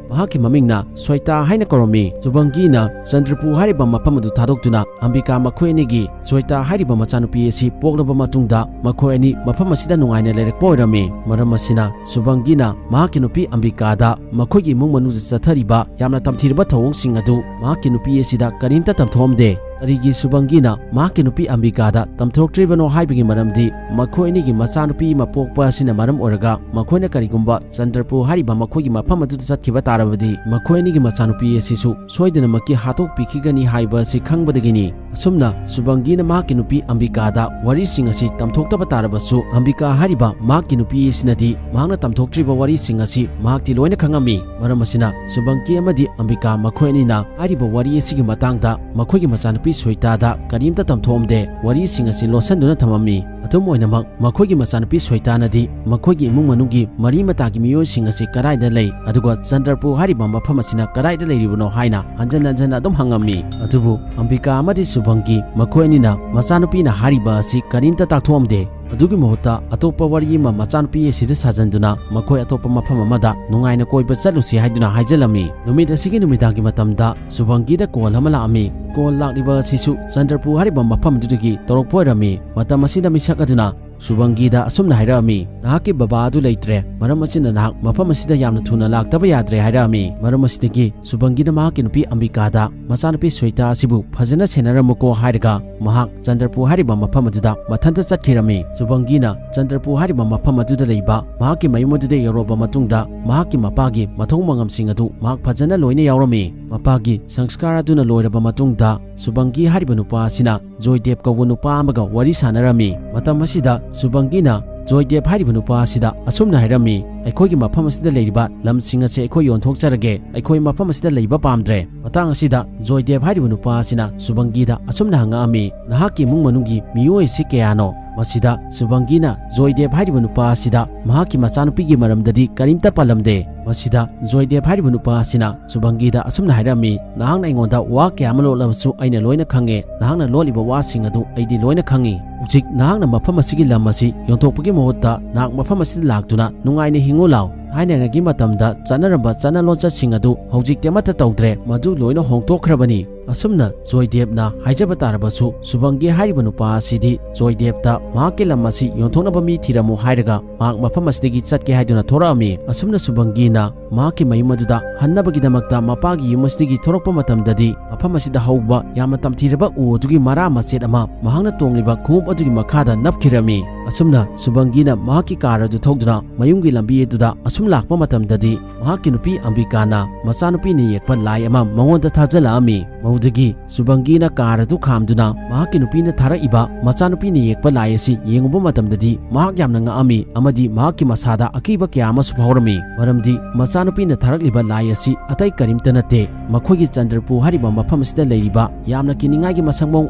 ꯃꯍꯥꯛꯀꯤ ꯃꯃꯤꯡꯅ ꯁ꯭ꯋꯦꯇꯥ ꯍꯥꯏꯅ ꯀꯧꯔꯝꯃꯤ꯫ ꯁꯨꯕꯪꯒꯤꯅ ꯆꯟꯗ꯭ꯔꯄꯨ ꯍꯥꯏꯔꯤꯕ ꯃꯐꯝ ꯑꯗꯨ ꯊꯥꯗꯣꯛꯇꯨꯅ ꯑꯝꯕꯤꯀꯥ ꯃꯈꯣꯏ ꯑꯅꯤꯒꯤ ꯁ꯭ꯋꯦꯇꯥ ꯍꯥꯏꯔꯤꯕ ꯃꯆꯥꯅꯨꯄꯤ ꯑꯁꯤ ꯄꯣꯛꯂꯕ ꯃꯇꯨꯡꯗ ꯃꯈꯣꯏ ꯑꯅꯤ ꯃꯐꯝ ꯑꯁꯤꯗ ꯅꯨꯡꯉꯥꯏꯅ ꯂꯩꯔꯛꯄ ꯑꯣꯏꯔꯝꯃꯤ꯫ ꯃꯔꯝ ꯑꯁꯤꯅ ꯁꯨꯕꯪꯒꯤꯅ ꯃꯍꯥꯛꯀꯤ ꯅꯨꯄꯤ ꯑꯝꯕꯤꯀꯥꯗ ꯃꯈꯣꯏꯒꯤ ꯏꯃꯨꯡ ꯃꯅꯨꯡꯗ ꯆꯠꯊꯔꯤꯕ ꯌꯥꯝꯅ ꯇꯝꯊꯤꯔꯕ ꯊꯧꯑꯣꯡꯁꯤꯡ ꯑꯗꯨ ꯃꯍꯥꯛꯀꯤ ꯅꯨꯄꯤ ꯑꯁꯤꯗ ꯀꯔꯤꯝꯇ ꯇꯝꯊꯣꯛꯑꯝꯗꯦ꯫ ꯀꯔꯤꯒꯤ ꯁꯨꯕꯪꯒꯤꯅ ꯃꯍꯥꯛꯀꯤ ꯅꯨꯄꯤ ꯑꯝꯕꯤꯀꯥꯗ ꯇꯝꯊꯣꯛꯇ꯭ꯔꯤꯕꯅꯣ ꯍꯥꯏꯕꯒꯤ ꯃꯔꯝꯗꯤ, ꯃꯈꯣꯏ ꯑꯅꯤꯒꯤ ꯃꯆꯥꯅꯨꯄꯤ ꯑꯃ ꯄꯣꯛꯄ ꯑꯁꯤꯅ ꯃꯔꯝ ꯑꯣꯏꯔꯒ, ꯃꯈꯣꯏꯅ ꯀꯔꯤꯒꯨꯝꯕ ꯆꯟꯗ꯭ꯔꯄꯨ ꯍꯥꯏꯔꯤꯕ ꯃꯈꯣꯏꯒꯤ ꯃꯐꯝ ꯑꯗꯨꯗ ꯆꯠꯈꯤꯕ ꯇꯥꯔꯕꯗꯤ, ꯃꯈꯣꯏ ꯑꯅꯤꯒꯤ ꯃꯆꯥꯅꯨꯄꯤ ꯑꯁꯤꯁꯨ ꯁꯣꯏꯗꯅꯃꯛꯀꯤ ꯍꯥꯠꯇꯣꯛꯄꯤꯈꯤꯒꯅꯤ ꯍꯥꯏꯕ ꯑꯁꯤ ꯈꯪꯕꯗꯒꯤꯅꯤ꯫ ꯑꯁꯨꯝꯅ ꯁꯨꯕꯪꯒꯤꯅ ꯃꯍꯥꯛꯀꯤ ꯅꯨꯄꯤ ꯑꯝꯕꯤꯀꯥꯗ ꯋꯥꯔꯤꯁꯤꯡ ꯑꯁꯤ ꯇꯝꯊꯣꯛꯇꯕ ꯇꯥꯔꯕꯁꯨ, ꯑꯝꯕꯤꯀꯥ ꯍꯥꯏꯔꯤꯕ ꯃꯍꯥꯛꯀꯤ ꯅꯨꯄꯤ ꯑꯁꯤꯅꯗꯤ ꯃꯍꯥꯛꯅ ꯇꯝꯊꯣꯛꯇ꯭ꯔꯤꯕ ꯋꯥꯔꯤꯁꯤꯡ ꯑꯁꯤ ꯃꯍꯥꯛꯇꯤ ꯂꯣꯏꯅ ꯈꯪꯉꯝꯃꯤ꯫ ꯃꯔꯝ ꯑꯁꯤꯅ ꯁꯨꯕꯪꯒꯤ ꯑꯃꯗꯤ ꯑꯝꯕꯤꯀꯥ ꯃꯈꯣꯏ ꯑꯅꯤꯅ ꯍꯥꯏꯔꯤꯕ ꯋꯥꯔꯤ ꯑꯁꯤꯒꯤ ꯃꯇꯥꯡꯗ ꯃꯈꯣꯏꯒꯤ ꯃꯆꯥꯅꯨꯄꯤ ꯁ꯭ꯋꯦꯇꯥꯗ ꯀꯔꯤꯝꯇ ꯇꯝꯊꯣꯛꯑꯝꯗꯦ꯫ ꯋꯥꯔꯤꯁꯤꯡ ꯑꯁꯤ ꯂꯣꯠꯁꯤꯟꯗꯨꯅ ꯊꯝꯃꯝꯃꯤ꯫ ꯑꯗꯨꯝ ꯑꯣꯏꯅꯃꯛ, ꯃꯈꯣꯏꯒꯤ ꯃꯆꯥꯅꯨꯄꯤ ꯁ꯭ꯋꯦꯇꯥꯅꯗꯤ ꯃꯈꯣꯏꯒꯤ ꯏꯃꯨꯡ ꯃꯅꯨꯡꯒꯤ ꯃꯔꯤ ꯃꯇꯥꯒꯤ ꯃꯤꯑꯣꯏꯁꯤꯡ ꯑꯁꯤ ꯀꯗꯥꯏꯗ ꯂꯩ, ꯑꯗꯨꯒ ꯆꯟꯗ꯭ꯔꯄꯨ ꯍꯥꯏꯔꯤꯕ ꯃꯐꯝ ꯑꯁꯤꯅ ꯀꯗꯥꯏꯗ ꯂꯩꯔꯤꯕꯅꯣ ꯍꯥꯏꯅ ꯍꯟꯖꯟ ꯍꯟꯖꯟꯅ ꯑꯗꯨꯝ ꯍꯪꯉꯝꯃꯤ꯫ ꯑꯗꯨꯕꯨ ꯑꯝꯕꯤꯀꯥ ꯑꯃꯗꯤ ꯁꯨꯕꯪꯒꯤ ꯃꯈꯣꯏ ꯑꯅꯤꯅ ꯃꯆꯥꯅꯨꯄꯤꯅ ꯍꯥꯏꯔꯤꯕ ꯑꯁꯤ ꯀꯔꯤꯝꯇ ꯇꯥꯛꯊꯣꯛꯑꯝꯗꯦ꯫ ꯑꯗꯨꯒꯤ ꯃꯍꯨꯠꯇ ꯑꯇꯣꯞꯄ ꯋꯥꯔꯤ ꯑꯃ ꯃꯆꯥꯅꯨꯄꯤ ꯑꯁꯤꯗ ꯁꯥꯖꯟꯗꯨꯅ ꯃꯈꯣꯏ ꯑꯇꯣꯞꯄ ꯃꯐꯝ ꯑꯃꯗ ꯅꯨꯡꯉꯥꯏꯅ ꯀꯣꯏꯕ ꯆꯠꯂꯨꯁꯤ ꯍꯥꯏꯗꯨꯅ ꯍꯥꯏꯖꯜꯂꯝꯃꯤ꯫ ꯅꯨꯃꯤꯠ ꯑꯁꯤꯒꯤ ꯅꯨꯃꯤꯗꯥꯡꯒꯤ ꯃꯇꯝꯗ ꯁꯨꯕꯪꯒꯤꯗ ꯀꯣꯜ ꯑꯃ ꯂꯥꯛꯑꯝꯃꯤ꯫ ꯀꯣꯜ ꯂꯥꯛꯂꯤꯕ ꯑꯁꯤꯁꯨ ꯆꯟꯗ꯭ꯔꯄꯨ ꯍꯥꯏꯔꯤꯕ ꯃꯐꯝ ꯑꯗꯨꯗꯒꯤ ꯇꯧꯔꯛꯄ ꯑꯣꯏꯔꯝꯃꯤ꯫ ꯃꯇꯝ ꯑꯁꯤꯗ ꯃꯤꯁꯛ ꯑꯗꯨꯅ ꯁꯨꯕꯪꯒꯤꯗ ꯑꯁꯨꯝꯅ ꯍꯥꯏꯔꯛꯑꯝꯃꯤ, "ꯅꯍꯥꯛꯀꯤ ꯕꯕꯥ ꯑꯗꯨ ꯂꯩꯇ꯭ꯔꯦ, ꯃꯔꯝ ꯑꯁꯤꯅ ꯅꯍꯥꯛ ꯃꯐꯝ ꯑꯁꯤꯗ ꯌꯥꯝꯅ ꯊꯨꯅ ꯂꯥꯛꯇꯕ ꯌꯥꯗ꯭ꯔꯦ" ꯍꯥꯏꯔꯛꯑꯝꯃꯤ꯫ ꯃꯔꯝ ꯑꯁꯤꯗꯒꯤ ꯁꯨꯕꯪꯒꯤꯅ ꯃꯍꯥꯛꯀꯤ ꯅꯨꯄꯤ ꯑꯝꯕꯤꯀꯥꯗ, "ꯃꯆꯥꯅꯨꯄꯤ ꯁ꯭ꯋꯦꯇꯥ ꯑꯁꯤꯕꯨ ꯐꯖꯅ ꯁꯦꯟꯅꯔꯝꯃꯨꯀꯣ" ꯍꯥꯏꯔꯒ ꯃꯍꯥꯛ ꯆꯟꯗ꯭ꯔꯄꯨ ꯍꯥꯏꯔꯤꯕ ꯃꯐꯝ ꯑꯗꯨꯗ ꯃꯊꯟꯇ ꯆꯠꯈꯤꯔꯝꯃꯤ꯫ ꯁꯨꯕꯪꯒꯤꯅ ꯆꯟꯗ꯭ꯔꯄꯨ ꯍꯥꯏꯔꯤꯕ ꯃꯐꯝ ꯑꯗꯨꯗ ꯂꯩꯕ ꯃꯍꯥꯛꯀꯤ ꯃꯌꯨꯝ ꯑꯗꯨꯗ ꯌꯧꯔꯛꯑꯕ ꯃꯇꯨꯡꯗ, ꯃꯍꯥꯛꯀꯤ ꯃꯄꯥꯒꯤ ꯃꯊꯧ ꯃꯉꯝꯁꯤꯡ ꯑꯗꯨ ꯃꯍꯥꯛ ꯐꯖꯅ ꯂꯣꯏꯅ ꯌꯥꯎꯔꯝꯃꯤ꯫ ꯃꯄꯥꯒꯤ ꯁꯪꯁꯀꯥꯔ ꯑꯗꯨꯅ ꯂꯣꯏꯔꯕ ꯃꯇꯨꯡꯗ, ꯁꯨꯕꯪꯒꯤ ꯍꯥꯏꯔꯤꯕ ꯅꯨꯄꯥ ꯑꯁꯤꯅ ꯖꯣꯏꯗꯦꯕ ꯀꯧꯕ ꯅꯨꯄꯥ ꯑꯃꯒ ꯋꯥꯔꯤ ꯁꯥꯟꯅꯔꯝꯃꯤ꯫ ꯃꯇꯝ ꯑꯁꯤꯗ ꯁꯨꯕꯪꯒꯤꯅ ꯖꯣꯏꯗꯦꯕ ꯍꯥꯏꯔꯤꯕ ꯅꯨꯄꯥ ꯑꯁꯤꯗ ꯑꯁꯨꯝꯅ ꯍꯥꯏꯔꯝꯃꯤ, "ꯑꯩꯈꯣꯏꯒꯤ ꯃꯐꯝ ꯑꯁꯤꯗ ꯂꯩꯔꯤꯕ ꯂꯝꯁꯤꯡ ꯑꯁꯤ ꯑꯩꯈꯣꯏ ꯌꯣꯟꯊꯣꯛꯆꯔꯒꯦ, ꯑꯩꯈꯣꯏ ꯃꯐꯝ ꯑꯁꯤꯗ ꯂꯩꯕ ꯄꯥꯝꯗ꯭ꯔꯦ"꯫ ꯃꯇꯥꯡ ꯑꯁꯤꯗ ꯖꯣꯏꯗꯦꯕ ꯍꯥꯏꯔꯤꯕ ꯅꯨꯄꯥ ꯑꯁꯤꯅ ꯁꯨꯕꯪꯒꯤꯗ ꯑꯁꯨꯝꯅ ꯍꯪꯉꯛꯑꯝꯃꯤ, "ꯅꯍꯥꯛꯀꯤ ꯏꯃꯨꯡ ꯃꯅꯨꯡꯒꯤ ꯃꯤꯑꯣꯏ ꯑꯁꯤ ꯀꯌꯥꯅꯣ?" ꯃꯁꯤꯗ ꯁꯨꯕꯪꯒꯤꯅ ꯖꯣꯏꯗꯦꯕ ꯍꯥꯏꯔꯤꯕ ꯅꯨꯄꯥ ꯑꯁꯤꯗ ꯃꯍꯥꯛꯀꯤ ꯃꯆꯥꯅꯨꯄꯤꯒꯤ ꯃꯔꯝꯗꯗꯤ ꯀꯔꯤꯝꯇ ꯄꯜꯂꯝꯗꯦ꯫ ꯃꯁꯤꯗ ꯖꯣꯏꯗꯦꯕ ꯍꯥꯏꯔꯤꯕ ꯅꯨꯄꯥ ꯑꯁꯤꯅ ꯁꯨꯕꯪꯒꯤꯗ ꯑꯁꯨꯝꯅ ꯍꯥꯏꯔꯝꯃꯤ, "ꯅꯍꯥꯛꯅ ꯑꯩꯉꯣꯟꯗ ꯋꯥ ꯀꯌꯥ ꯑꯃ ꯂꯣꯠꯂꯕꯁꯨ ꯑꯩꯅ ꯂꯣꯏꯅ ꯈꯪꯉꯦ꯫ ꯅꯍꯥꯛꯅ ꯂꯣꯠꯂꯤꯕ ꯋꯥꯁꯤꯡ ꯑꯗꯨ ꯑꯩꯗꯤ ꯂꯣꯏꯅ ꯈꯪꯉꯤ꯫ ꯍꯧꯖꯤꯛ ꯅꯍꯥꯛꯅ ꯃꯐꯝ ꯑꯁꯤꯒꯤ ꯂꯝ ꯑꯁꯤ ꯌꯣꯟꯊꯣꯛꯄꯒꯤ ꯃꯍꯨꯠꯇ ꯅꯍꯥꯛ ꯃꯐꯝ ꯑꯁꯤꯗ ꯂꯥꯛꯇꯨꯅ ꯅꯨꯡꯉꯥꯏꯅ ꯍꯤꯡꯉꯨ ꯂꯥꯎ꯫ ꯊꯥꯏꯅꯉꯩꯒꯤ ꯃꯇꯝꯗ ꯆꯠꯅꯔꯝꯕ ꯆꯠꯅ ꯂꯣꯟꯆꯠꯁꯤꯡ ꯑꯗꯨ ꯍꯧꯖꯤꯛꯇꯤ ꯑꯃꯠꯇ ꯇꯧꯗ꯭ꯔꯦ, ꯃꯗꯨ ꯂꯣꯏꯅ ꯍꯣꯡꯗꯣꯛꯈ꯭ꯔꯕꯅꯤ"꯫ ꯑꯁꯨꯝꯅ ꯖꯣꯏꯗꯦꯕꯅ ꯍꯥꯏꯖꯕ ꯇꯥꯔꯕꯁꯨ, ꯁꯨꯕꯪꯒꯤ ꯍꯥꯏꯔꯤꯕ ꯅꯨꯄꯥ ꯑꯁꯤꯗꯤ ꯖꯣꯏꯗꯦꯕꯇ ꯃꯍꯥꯛꯀꯤ ꯂꯝ ꯑꯁꯤ ꯌꯣꯟꯊꯣꯛꯅꯕ ꯃꯤ ꯊꯤꯔꯝꯃꯨ ꯍꯥꯏꯔꯒ ꯃꯍꯥꯛ ꯃꯐꯝ ꯑꯁꯤꯗꯒꯤ ꯆꯠꯀꯦ ꯍꯥꯏꯗꯨꯅ ꯊꯣꯔꯛꯑꯝꯃꯤ꯫ ꯑꯁꯨꯝꯅ ꯁꯨꯕꯪꯒꯤꯅ ꯃꯍꯥꯛꯀꯤ ꯃꯌꯨꯝ ꯑꯗꯨꯗ ꯍꯟꯅꯕꯒꯤꯗꯃꯛꯇ ꯃꯄꯥꯒꯤ ꯌꯨꯝ ꯑꯁꯤꯗꯒꯤ ꯊꯣꯔꯛꯄ ꯃꯇꯝꯗꯗꯤ, ꯃꯐꯝ ꯑꯁꯤꯗ ꯍꯧꯕ ꯌꯥꯝꯅ ꯇꯝꯊꯤꯔꯕ ꯎ ꯑꯗꯨꯒꯤ ꯃꯔꯥ ꯃꯆꯦꯠ ꯑꯃ ꯃꯍꯥꯛꯅ ꯇꯣꯡꯂꯤꯕ ꯈꯣꯡꯎꯞ ꯑꯗꯨꯒꯤ ꯃꯈꯥꯗ ꯅꯞꯈꯤꯔꯝꯃꯤ꯫ ꯑꯁꯨꯝꯅ ꯁꯨꯕꯪꯒꯤꯅ ꯃꯍꯥꯛꯀꯤ ꯀꯥꯔ ꯑꯗꯨ ꯊꯧꯗꯨꯅ ꯃꯌꯨꯝꯒꯤ ꯂꯝꯕꯤ ꯑꯗꯨꯗ ꯑꯁꯨꯝ ꯂꯥꯛꯄ ꯃꯇꯝꯗꯗꯤ, ꯃꯍꯥꯛꯀꯤ ꯅꯨꯄꯤ ꯑꯝꯕꯤꯀꯥꯅ ꯃꯆꯥꯅꯨꯄꯤꯅ ꯌꯦꯛꯄ ꯂꯥꯏ ꯑꯃ ꯃꯉꯣꯟꯗ ꯊꯥꯖꯤꯜꯂꯛꯑꯝꯃꯤ꯫ ꯃꯗꯨꯗꯒꯤ ꯁꯨꯕꯪꯒꯤꯅ ꯀꯥꯔ ꯑꯗꯨ ꯈꯥꯝꯗꯨꯅ ꯃꯍꯥꯛꯀꯤ ꯅꯨꯄꯤꯅ ꯊꯥꯔꯛꯏꯕ ꯃꯆꯥꯅꯨꯄꯤꯅ ꯌꯦꯛꯄ ꯂꯥꯏ ꯑꯁꯤ ꯌꯦꯡꯉꯨꯕ ꯃꯇꯝꯗꯗꯤ, ꯃꯍꯥꯛ ꯌꯥꯝꯅ ꯉꯛꯑꯝꯃꯤ ꯑꯃꯗꯤ ꯃꯍꯥꯛꯀꯤ ꯃꯁꯥꯗ ꯑꯀꯤꯕ ꯀꯌꯥ ꯑꯃꯁꯨ ꯐꯥꯎꯔꯝꯃꯤ꯫ ꯃꯔꯝꯗꯤ ꯃꯆꯥꯅꯨꯄꯤꯅ ꯊꯥꯔꯛꯂꯤꯕ ꯂꯥꯏ ꯑꯁꯤ ꯑꯇꯩ ꯀꯔꯤꯝꯇ ꯅꯠꯇꯦ, ꯃꯈꯣꯏꯒꯤ ꯆꯟꯗ꯭ꯔꯄꯨ ꯍꯥꯏꯔꯤꯕ ꯃꯐꯝ ꯑꯁꯤꯗ ꯂꯩꯔꯤꯕ ꯌꯥꯝꯅ ꯀꯤꯅꯤꯡꯉꯥꯏꯒꯤ ꯃꯁꯛ ꯃꯑꯣꯡ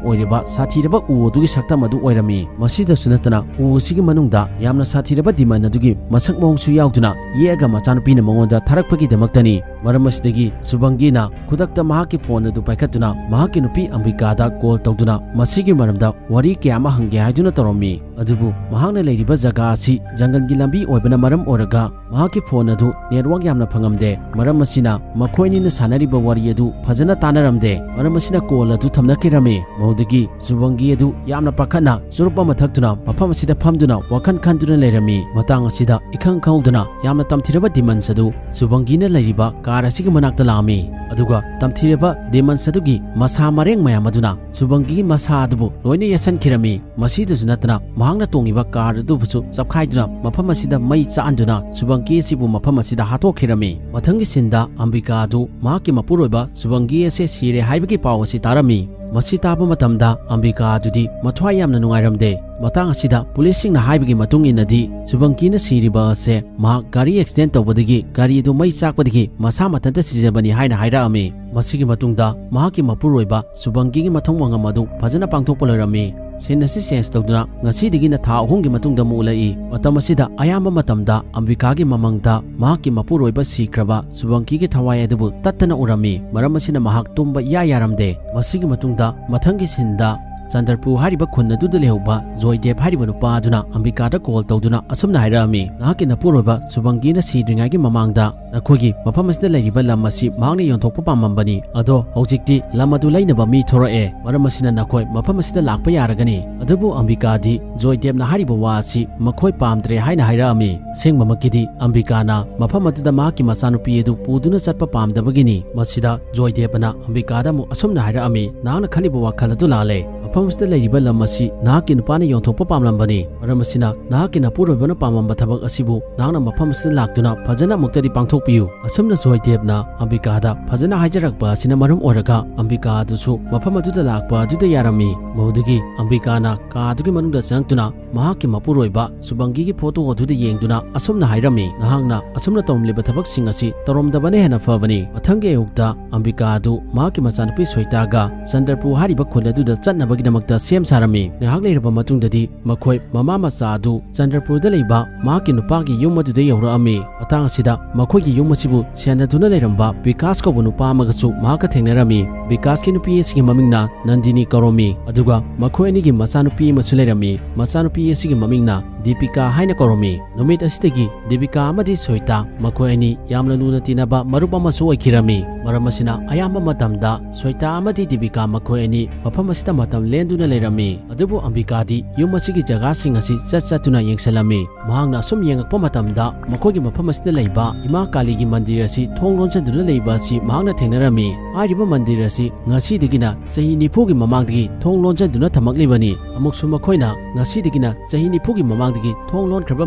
ꯑꯣꯏꯔꯤꯕ ꯁꯥꯊꯤꯔꯕ ꯎ ꯑꯗꯨꯒꯤ ꯁꯛꯇꯝ ꯑꯗꯨ ꯑꯣꯏꯔꯝꯃꯤ꯫ ꯃꯁꯤꯗꯁꯨ ꯅꯠꯇꯅ, ꯎ ꯑꯁꯤꯒꯤ ꯃꯅꯨꯡꯗ ꯌꯥꯝꯅ ꯁꯥꯊꯤꯔꯕ ꯗꯤꯃꯟ ꯑꯗꯨꯒꯤ ꯃꯁꯛ ꯃꯑꯣꯡꯁꯨ ꯌꯥꯎꯗꯨꯅ ꯌꯦꯛꯑꯒ ꯃꯆꯥꯅꯨꯄꯤꯅ ꯃꯉꯣꯟꯗ ꯊꯥꯔꯛꯄꯒꯤꯗꯃꯛꯇꯅꯤ꯫ ꯃꯔꯝ ꯑꯁꯤꯗꯒꯤ ꯁꯨꯕꯪꯒꯤꯅ ꯈꯨꯗꯛꯇ ꯃꯍꯥꯛꯀꯤ ꯐꯣꯟ ꯑꯗꯨ ꯄꯥꯏꯈꯠꯇꯨꯅ ꯃꯍꯥꯛꯀꯤ ꯅꯨꯄꯤ ꯑꯝꯕꯤꯀꯥꯗ ꯀꯣꯜ ꯇꯧꯗꯨꯅ ꯃꯁꯤꯒꯤ ꯃꯔꯝꯗ ꯋꯥꯔꯤ ꯀꯌꯥ ꯑꯃ ꯍꯪꯒꯦ ꯍꯥꯏꯗꯨꯅ ꯇꯧꯔꯝꯃꯤ꯫ ꯑꯗꯨꯕꯨ ꯃꯍꯥꯛꯅ ꯂꯩꯔꯤꯕ ꯖꯒꯥ ꯑꯁꯤ ꯖꯪꯒꯜꯒꯤ ꯂꯝꯕꯤ ꯑꯣꯏꯕꯅ ꯃꯔꯝ ꯑꯣꯏꯔꯒ ꯃꯍꯥꯛꯀꯤ ꯐꯣꯟ ꯑꯗꯨ ꯅꯦꯠꯋꯥꯔꯛ ꯌꯥꯝꯅ ꯐꯪꯉꯝꯗꯦ꯫ ꯃꯔꯝ ꯑꯁꯤꯅ ꯃꯈꯣꯏ ꯑꯅꯤꯅ ꯁꯥꯟꯅꯔꯤꯕ ꯋꯥꯔꯤ ꯑꯗꯨ ꯐꯖꯅ ꯇꯥꯟꯅꯔꯝꯗꯦ꯫ ꯃꯔꯝ ꯑꯁꯤꯅ ꯀꯣꯜ ꯑꯗꯨ ꯊꯝꯅꯈꯤꯔꯝꯃꯤ꯫ ꯃꯗꯨꯗꯒꯤ ꯁꯨꯕꯪꯒꯤ ꯑꯗꯨ ꯌꯥꯝꯅ ꯄꯥꯈꯠꯅ ꯆꯨꯔꯨꯞ ꯑꯃ ꯊꯛꯇꯨꯅ ꯃꯐꯝ ꯑꯁꯤꯗ ꯐꯝꯗꯨꯅ ꯋꯥꯈꯜ ꯈꯟꯗꯨꯅ ꯂꯩꯔꯝꯃꯤ꯫ ꯃꯇꯥꯡ ꯑꯁꯤꯗ ꯏꯈꯪ ꯈꯪꯍꯧꯗꯅ ꯌꯥꯝꯅ ꯇꯝꯊꯤꯔꯕ ꯗꯤꯃꯟꯁ ꯑꯗꯨ ꯁꯨꯕꯪꯒꯤꯅ ꯂꯩꯔꯤꯕ ꯀꯥꯔ ꯑꯁꯤꯒꯤ ꯃꯅꯥꯛꯇ ꯂꯥꯛꯑꯝꯃꯤ꯫ ꯑꯗꯨꯒ ꯇꯝꯊꯤꯔꯕ ꯗꯤꯃꯟꯁ ꯑꯗꯨꯒꯤ ꯃꯁꯥ ꯃꯔꯦꯡ ꯃꯌꯥꯝ ꯑꯗꯨꯅ ꯁꯨꯕꯪꯒꯤꯒꯤ ꯃꯁꯥ ꯑꯗꯨꯕꯨ ꯂꯣꯏꯅ ꯌꯦꯠꯁꯟꯈꯤꯔꯝꯃꯤ꯫ ꯃꯁꯤꯗꯁꯨ ꯅꯠꯇꯅ, ꯃꯍꯥꯛꯅ ꯇꯣꯡꯉꯤꯕ ꯀꯥꯔ ꯑꯗꯨꯕꯨꯁꯨ ꯆꯞꯈꯥꯏꯗꯨꯅ ꯃꯐꯝ ꯑꯁꯤꯗ ꯃꯩ ꯆꯥꯛꯍꯟꯗꯨꯅ ꯁꯨꯕꯪꯒꯤ ꯑꯁꯤꯕꯨ ꯃꯐꯝ ꯑꯁꯤꯗ ꯍꯥꯠꯇꯣꯛꯈꯤꯔꯝꯃꯤ꯫ ꯃꯊꯪꯒꯤ ꯁꯤꯟꯗ ꯑꯝꯕꯤꯀꯥ ꯑꯗꯨ ꯃꯍꯥꯛꯀꯤ ꯃꯄꯨꯔꯣꯏꯕ ꯁꯨꯕꯪꯒꯤ ꯑꯁꯦ ꯁꯤꯔꯦ ꯍꯥꯏꯕꯒꯤ ꯄꯥꯎ ꯑꯁꯤ ꯇꯥꯔꯝꯃꯤ꯫ ꯃꯁꯤ ꯇꯥꯕ ꯃꯇꯝꯗ ꯑꯝꯕꯤꯀꯥ ꯑꯗꯨꯗꯤ ꯃꯊ꯭ꯋꯥꯏ ꯌꯥꯝꯅ ꯅꯨꯡꯉꯥꯏꯔꯝꯗꯦ꯫ ꯃꯇꯥꯡ ꯑꯁꯤꯗ ꯄꯨꯂꯤꯁꯁꯤꯡꯅ ꯍꯥꯏꯕꯒꯤ ꯃꯇꯨꯡ ꯏꯟꯅꯗꯤ, ꯁꯨꯕꯪꯀꯤꯅ ꯁꯤꯔꯤꯕ ꯑꯁꯦ ꯃꯍꯥꯛ ꯒꯥꯔꯤ ꯑꯦꯛꯁꯤꯗꯦꯟ ꯇꯧꯕꯗꯒꯤ, ꯒꯥꯔꯤ ꯑꯗꯨ ꯃꯩ ꯆꯥꯛꯄꯗꯒꯤ ꯃꯁꯥ ꯃꯊꯟꯇ ꯁꯤꯖꯕꯅꯤ ꯍꯥꯏꯅ ꯍꯥꯏꯔꯛꯑꯝꯃꯤ꯫ ꯃꯁꯤꯒꯤ ꯃꯇꯨꯡꯗ ꯃꯍꯥꯛꯀꯤ ꯃꯄꯨꯔꯣꯏꯕ ꯁꯨꯕꯪꯀꯤꯒꯤ ꯃꯊꯧ ꯃꯉꯝ ꯑꯗꯨ ꯐꯖꯅ ꯄꯥꯡꯊꯣꯛꯄ ꯂꯣꯏꯔꯝꯃꯤ꯫ ꯁꯤꯟ ꯑꯁꯤ ꯆꯦꯟꯖ ꯇꯧꯗꯨꯅ ꯉꯁꯤꯗꯒꯤꯅ ꯊꯥ ꯑꯍꯨꯝꯒꯤ ꯃꯇꯨꯡꯗ ꯑꯃꯨꯛ ꯎꯠꯂꯛꯏ꯫ ꯃꯇꯝ ꯑꯁꯤꯗ ꯑꯌꯥꯝꯕ ꯃꯇꯝꯗ ꯑꯝꯕꯤꯀꯥꯒꯤ ꯃꯃꯪꯗ ꯃꯍꯥꯛꯀꯤ ꯃꯄꯨꯔꯣꯏꯕ ꯁꯤꯈ꯭ꯔꯕ ꯁꯨꯕꯪꯀꯤꯒꯤ ꯊꯋꯥꯏ ꯑꯗꯨꯕꯨ ꯇꯠꯇꯅ ꯎꯔꯝꯃꯤ꯫ ꯃꯔꯝ ꯑꯁꯤꯅ ꯃꯍꯥꯛ ꯇꯨꯝꯕ ꯏꯌꯥ ꯌꯥꯔꯝꯗꯦ꯫ ꯃꯁꯤꯒꯤ ꯃꯇꯨꯡꯗ ꯃꯊꯪꯒꯤ ꯁꯤꯟꯗ ꯆꯟꯗ꯭ꯔꯄꯨꯔ ꯍꯥꯏꯔꯤꯕ ꯈꯨꯟ ꯑꯗꯨꯗ ꯂꯩꯍꯧꯕ ꯖꯣꯏꯗꯦꯕ ꯍꯥꯏꯔꯤꯕ ꯅꯨꯄꯥ ꯑꯗꯨꯅ ꯑꯝꯕꯤꯀꯥꯗ ꯀꯣꯜ ꯇꯧꯗꯨꯅ ꯑꯁꯨꯝꯅ ꯍꯥꯏꯔꯛꯑꯝꯃꯤ, "ꯅꯍꯥꯛꯀꯤ ꯅꯄꯨꯔꯣꯏꯕ ꯁꯨꯕꯪꯒꯤꯅ ꯁꯤꯗ꯭ꯔꯤꯉꯩꯒꯤ ꯃꯃꯥꯡꯗ ꯅꯈꯣꯏꯒꯤ ꯃꯐꯝ ꯑꯁꯤꯗ ꯂꯩꯔꯤꯕ ꯂꯝ ꯑꯁꯤ ꯃꯍꯥꯛꯅ ꯌꯣꯟꯊꯣꯛꯄ ꯄꯥꯝꯂꯝꯕꯅꯤ꯫ ꯑꯗꯣ ꯍꯧꯖꯤꯛꯇꯤ ꯂꯝ ꯑꯗꯨ ꯂꯩꯅꯕ ꯃꯤ ꯊꯣꯔꯛꯑꯦ꯫ ꯃꯔꯝ ꯑꯁꯤꯅ ꯅꯈꯣꯏ ꯃꯐꯝ ꯑꯁꯤꯗ ꯂꯥꯛꯄ ꯌꯥꯔꯒꯅꯤ"꯫ ꯑꯗꯨꯕꯨ ꯑꯝꯕꯤꯀꯥꯗꯤ ꯖꯣꯏꯗꯦꯕꯅ ꯍꯥꯏꯔꯤꯕ ꯋꯥ ꯑꯁꯤ ꯃꯈꯣꯏ ꯄꯥꯝꯗ꯭ꯔꯦ ꯍꯥꯏꯅ ꯍꯥꯏꯔꯛꯑꯝꯃꯤ꯫ ꯑꯁꯦꯡꯕꯃꯛꯀꯤꯗꯤ ꯑꯝꯕꯤꯀꯥꯅ ꯃꯐꯝ ꯑꯗꯨꯗ ꯃꯍꯥꯛꯀꯤ ꯃꯆꯥꯅꯨꯄꯤ ꯑꯗꯨ ꯄꯨꯗꯨꯅ ꯆꯠꯄ ꯄꯥꯝꯗꯕꯒꯤꯅꯤ꯫ ꯃꯁꯤꯗ ꯖꯣꯏꯗꯦꯕꯅ ꯑꯝꯕꯤꯀꯥꯗ ꯑꯃꯨꯛ ꯑꯁꯨꯝꯅ ꯍꯥꯏꯔꯛꯑꯝꯃꯤ, "ꯅꯍꯥꯛꯅ ꯈꯜꯂꯤꯕ ꯋꯥꯈꯜ ꯑꯗꯨ ꯂꯥꯜꯂꯦ꯫ ꯃꯐꯝ ꯑꯁꯤꯗ ꯂꯩꯔꯤꯕ ꯂꯝ ꯑꯁꯤ ꯅꯍꯥꯛꯀꯤ ꯅꯨꯄꯥꯅ ꯌꯣꯟꯊꯣꯛꯄ ꯄꯥꯝꯂꯝꯕꯅꯤ꯫ ꯃꯔꯝ ꯑꯁꯤꯅ ꯅꯍꯥꯛꯀꯤ ꯅꯄꯨꯔꯣꯏꯕꯅ ꯄꯥꯝꯂꯝꯕ ꯊꯕꯛ ꯑꯁꯤꯕꯨ ꯅꯍꯥꯛꯅ ꯃꯐꯝ ꯑꯁꯤꯗ ꯂꯥꯛꯇꯨꯅ ꯐꯖꯅ ꯑꯃꯨꯛꯇꯗꯤ ꯄꯥꯡꯊꯣꯛꯄꯤꯌꯨ"꯫ ꯑꯁꯨꯝꯅ ꯖꯣꯏꯗꯦꯕꯅ ꯑꯝꯕꯤꯀꯥꯗ ꯐꯖꯅ ꯍꯥꯏꯖꯔꯛꯄ ꯑꯁꯤꯅ ꯃꯔꯝ ꯑꯣꯏꯔꯒ ꯑꯝꯕꯤꯀꯥ ꯑꯗꯨꯁꯨ ꯃꯐꯝ ꯑꯗꯨꯗ ꯂꯥꯛꯄ ꯑꯗꯨꯗ ꯌꯥꯔꯝꯃꯤ꯫ ꯃꯗꯨꯗꯒꯤ ꯑꯝꯕꯤꯀꯥꯅ ꯀꯥ ꯑꯗꯨꯒꯤ ꯃꯅꯨꯡꯗ ꯆꯪꯂꯛꯇꯨꯅ ꯃꯍꯥꯛꯀꯤ ꯃꯄꯨꯔꯣꯏꯕ ꯁꯨꯕꯪꯒꯤꯒꯤ ꯐꯣꯇꯣ ꯑꯗꯨꯗ ꯌꯦꯡꯗꯨꯅ ꯑꯁꯨꯝꯅ ꯍꯥꯏꯔꯝꯃꯤ, "ꯅꯍꯥꯛꯅ ꯑꯁꯨꯝꯅ ꯇꯧꯔꯝꯂꯤꯕ ꯊꯕꯛꯁꯤꯡ ꯑꯁꯤ ꯇꯧꯔꯝꯗꯕꯅ ꯍꯦꯟꯅ ꯐꯕꯅꯤ"꯫ ꯃꯊꯪꯒꯤ ꯑꯌꯨꯛꯇ ꯑꯝꯕꯤꯀꯥ ꯑꯗꯨ ꯃꯍꯥꯛꯀꯤ ꯃꯆꯥꯅꯨꯄꯤ ꯁꯣꯏꯇꯥꯒ ꯆꯟꯗ꯭ꯔꯄꯨꯔ ꯍꯥꯏꯔꯤꯕ ꯈꯨꯜ ꯑꯗꯨꯗ ꯆꯠꯅꯕꯒꯤꯗꯃꯛꯇ ꯁꯦꯝ ꯁꯥꯔꯝꯃꯤ꯫ ꯉꯥꯏꯍꯥꯛ ꯂꯩꯔꯕ ꯃꯇꯨꯡꯗꯗꯤ ꯃꯈꯣꯏ ꯃꯃꯥ ꯃꯆꯥ ꯑꯗꯨ ꯆꯟꯗ꯭ꯔꯄꯨꯔꯗ ꯂꯩꯕ ꯃꯍꯥꯛꯀꯤ ꯅꯨꯄꯥꯒꯤ ꯌꯨꯝ ꯑꯗꯨꯗ ꯌꯧꯔꯛꯑꯝꯃꯤ꯫ ꯃꯇꯥꯡ ꯑꯁꯤꯗ ꯃꯈꯣꯏꯒꯤ ꯌꯨꯝ ꯑꯁꯤꯕꯨ ꯁꯦꯟꯅꯗꯨꯅ ꯂꯩꯔꯝꯕ ꯕꯤꯀꯥꯁ ꯀꯧꯕ ꯅꯨꯄꯥ ꯑꯃꯒꯁꯨ ꯃꯍꯥꯛꯀ ꯊꯦꯡꯅꯔꯝꯃꯤ꯫ ꯕꯤꯀꯥꯁꯀꯤ ꯅꯨꯄꯤ ꯑꯁꯤꯒꯤ ꯃꯃꯤꯡꯅ ꯅꯟꯗꯤꯅꯤ ꯀꯧꯔꯝꯃꯤ꯫ ꯑꯗꯨꯒ ꯃꯈꯣꯏ ꯑꯅꯤꯒꯤ ꯃꯆꯥꯅꯨꯄꯤ ꯑꯃꯁꯨ ꯂꯩꯔꯝꯃꯤ꯫ ꯃꯆꯥꯅꯨꯄꯤ ꯑꯁꯤꯒꯤ ꯃꯃꯤꯡꯅ ꯗꯤꯄꯤꯀꯥ ꯍꯥꯏꯅ ꯀꯧꯔꯝꯃꯤ꯫ ꯅꯨꯃꯤꯠ ꯑꯁꯤꯗꯒꯤ ꯗꯤꯄꯤꯀꯥ ꯑꯃꯗꯤ ꯁꯣꯏꯇꯥ ꯃꯈꯣꯏ ꯑꯅꯤ ꯌꯥꯝꯅ ꯂꯨꯅ ꯇꯤꯟꯅꯕ ꯃꯔꯨꯞ ꯑꯃꯁꯨ ꯑꯣꯏꯈꯤꯔꯝꯃꯤ꯫ ꯃꯔꯝ ꯑꯁꯤꯅ ꯑꯌꯥꯝꯕ ꯃꯇꯝꯗ ꯁꯣꯏꯇꯥ ꯑꯃꯗꯤ ꯗꯤꯄꯤꯀꯥ ꯃꯈꯣꯏ ꯑꯅꯤ ꯃꯐꯝ ꯑꯁꯤꯗ ꯃꯇꯝ ꯂꯦꯟꯗꯨꯅ ꯂꯩꯔꯝꯃꯤ꯫ ꯑꯗꯨꯕꯨ ꯑꯝꯕꯤꯀꯥꯗꯤ ꯌꯨꯝ ꯑꯁꯤꯒꯤ ꯖꯒꯥꯁꯤꯡ ꯑꯁꯤ ꯆꯠ ꯆꯠꯇꯨꯅ ꯌꯦꯡꯁꯤꯜꯂꯝꯃꯤ꯫ ꯃꯍꯥꯛꯅ ꯑꯁꯨꯝ ꯌꯦꯡꯉꯛꯄ ꯃꯇꯝꯗ ꯃꯈꯣꯏꯒꯤ ꯃꯐꯝ ꯑꯁꯤꯗ ꯂꯩꯕ ꯏꯃꯥ ꯀꯥꯂꯤꯒꯤ ꯃꯟꯗꯤꯔ ꯑꯁꯤ ꯊꯣꯡ ꯂꯣꯟꯁꯤꯟꯗꯨꯅ ꯂꯩꯕ ꯑꯁꯤ ꯃꯍꯥꯛꯅ ꯊꯦꯡꯅꯔꯝꯃꯤ꯫ ꯍꯥꯏꯔꯤꯕ ꯃꯟꯗꯤꯔ ꯑꯁꯤ ꯉꯁꯤꯗꯒꯤꯅ ꯆꯍꯤ ꯅꯤꯐꯨꯒꯤ ꯃꯃꯥꯡꯗꯒꯤ ꯊꯣꯡ ꯂꯣꯟꯁꯤꯟꯗꯨꯅ ꯊꯝꯃꯛꯂꯤꯕꯅꯤ꯫ ꯑꯃꯨꯛꯁꯨ ꯃꯈꯣꯏꯅ ꯉꯁꯤꯗꯒꯤꯅ ꯆꯍꯤ ꯅꯤꯐꯨꯒꯤ ꯃꯃꯥꯡꯗꯒꯤ ꯊꯣꯡ ꯂꯣꯟꯈ꯭ꯔꯕ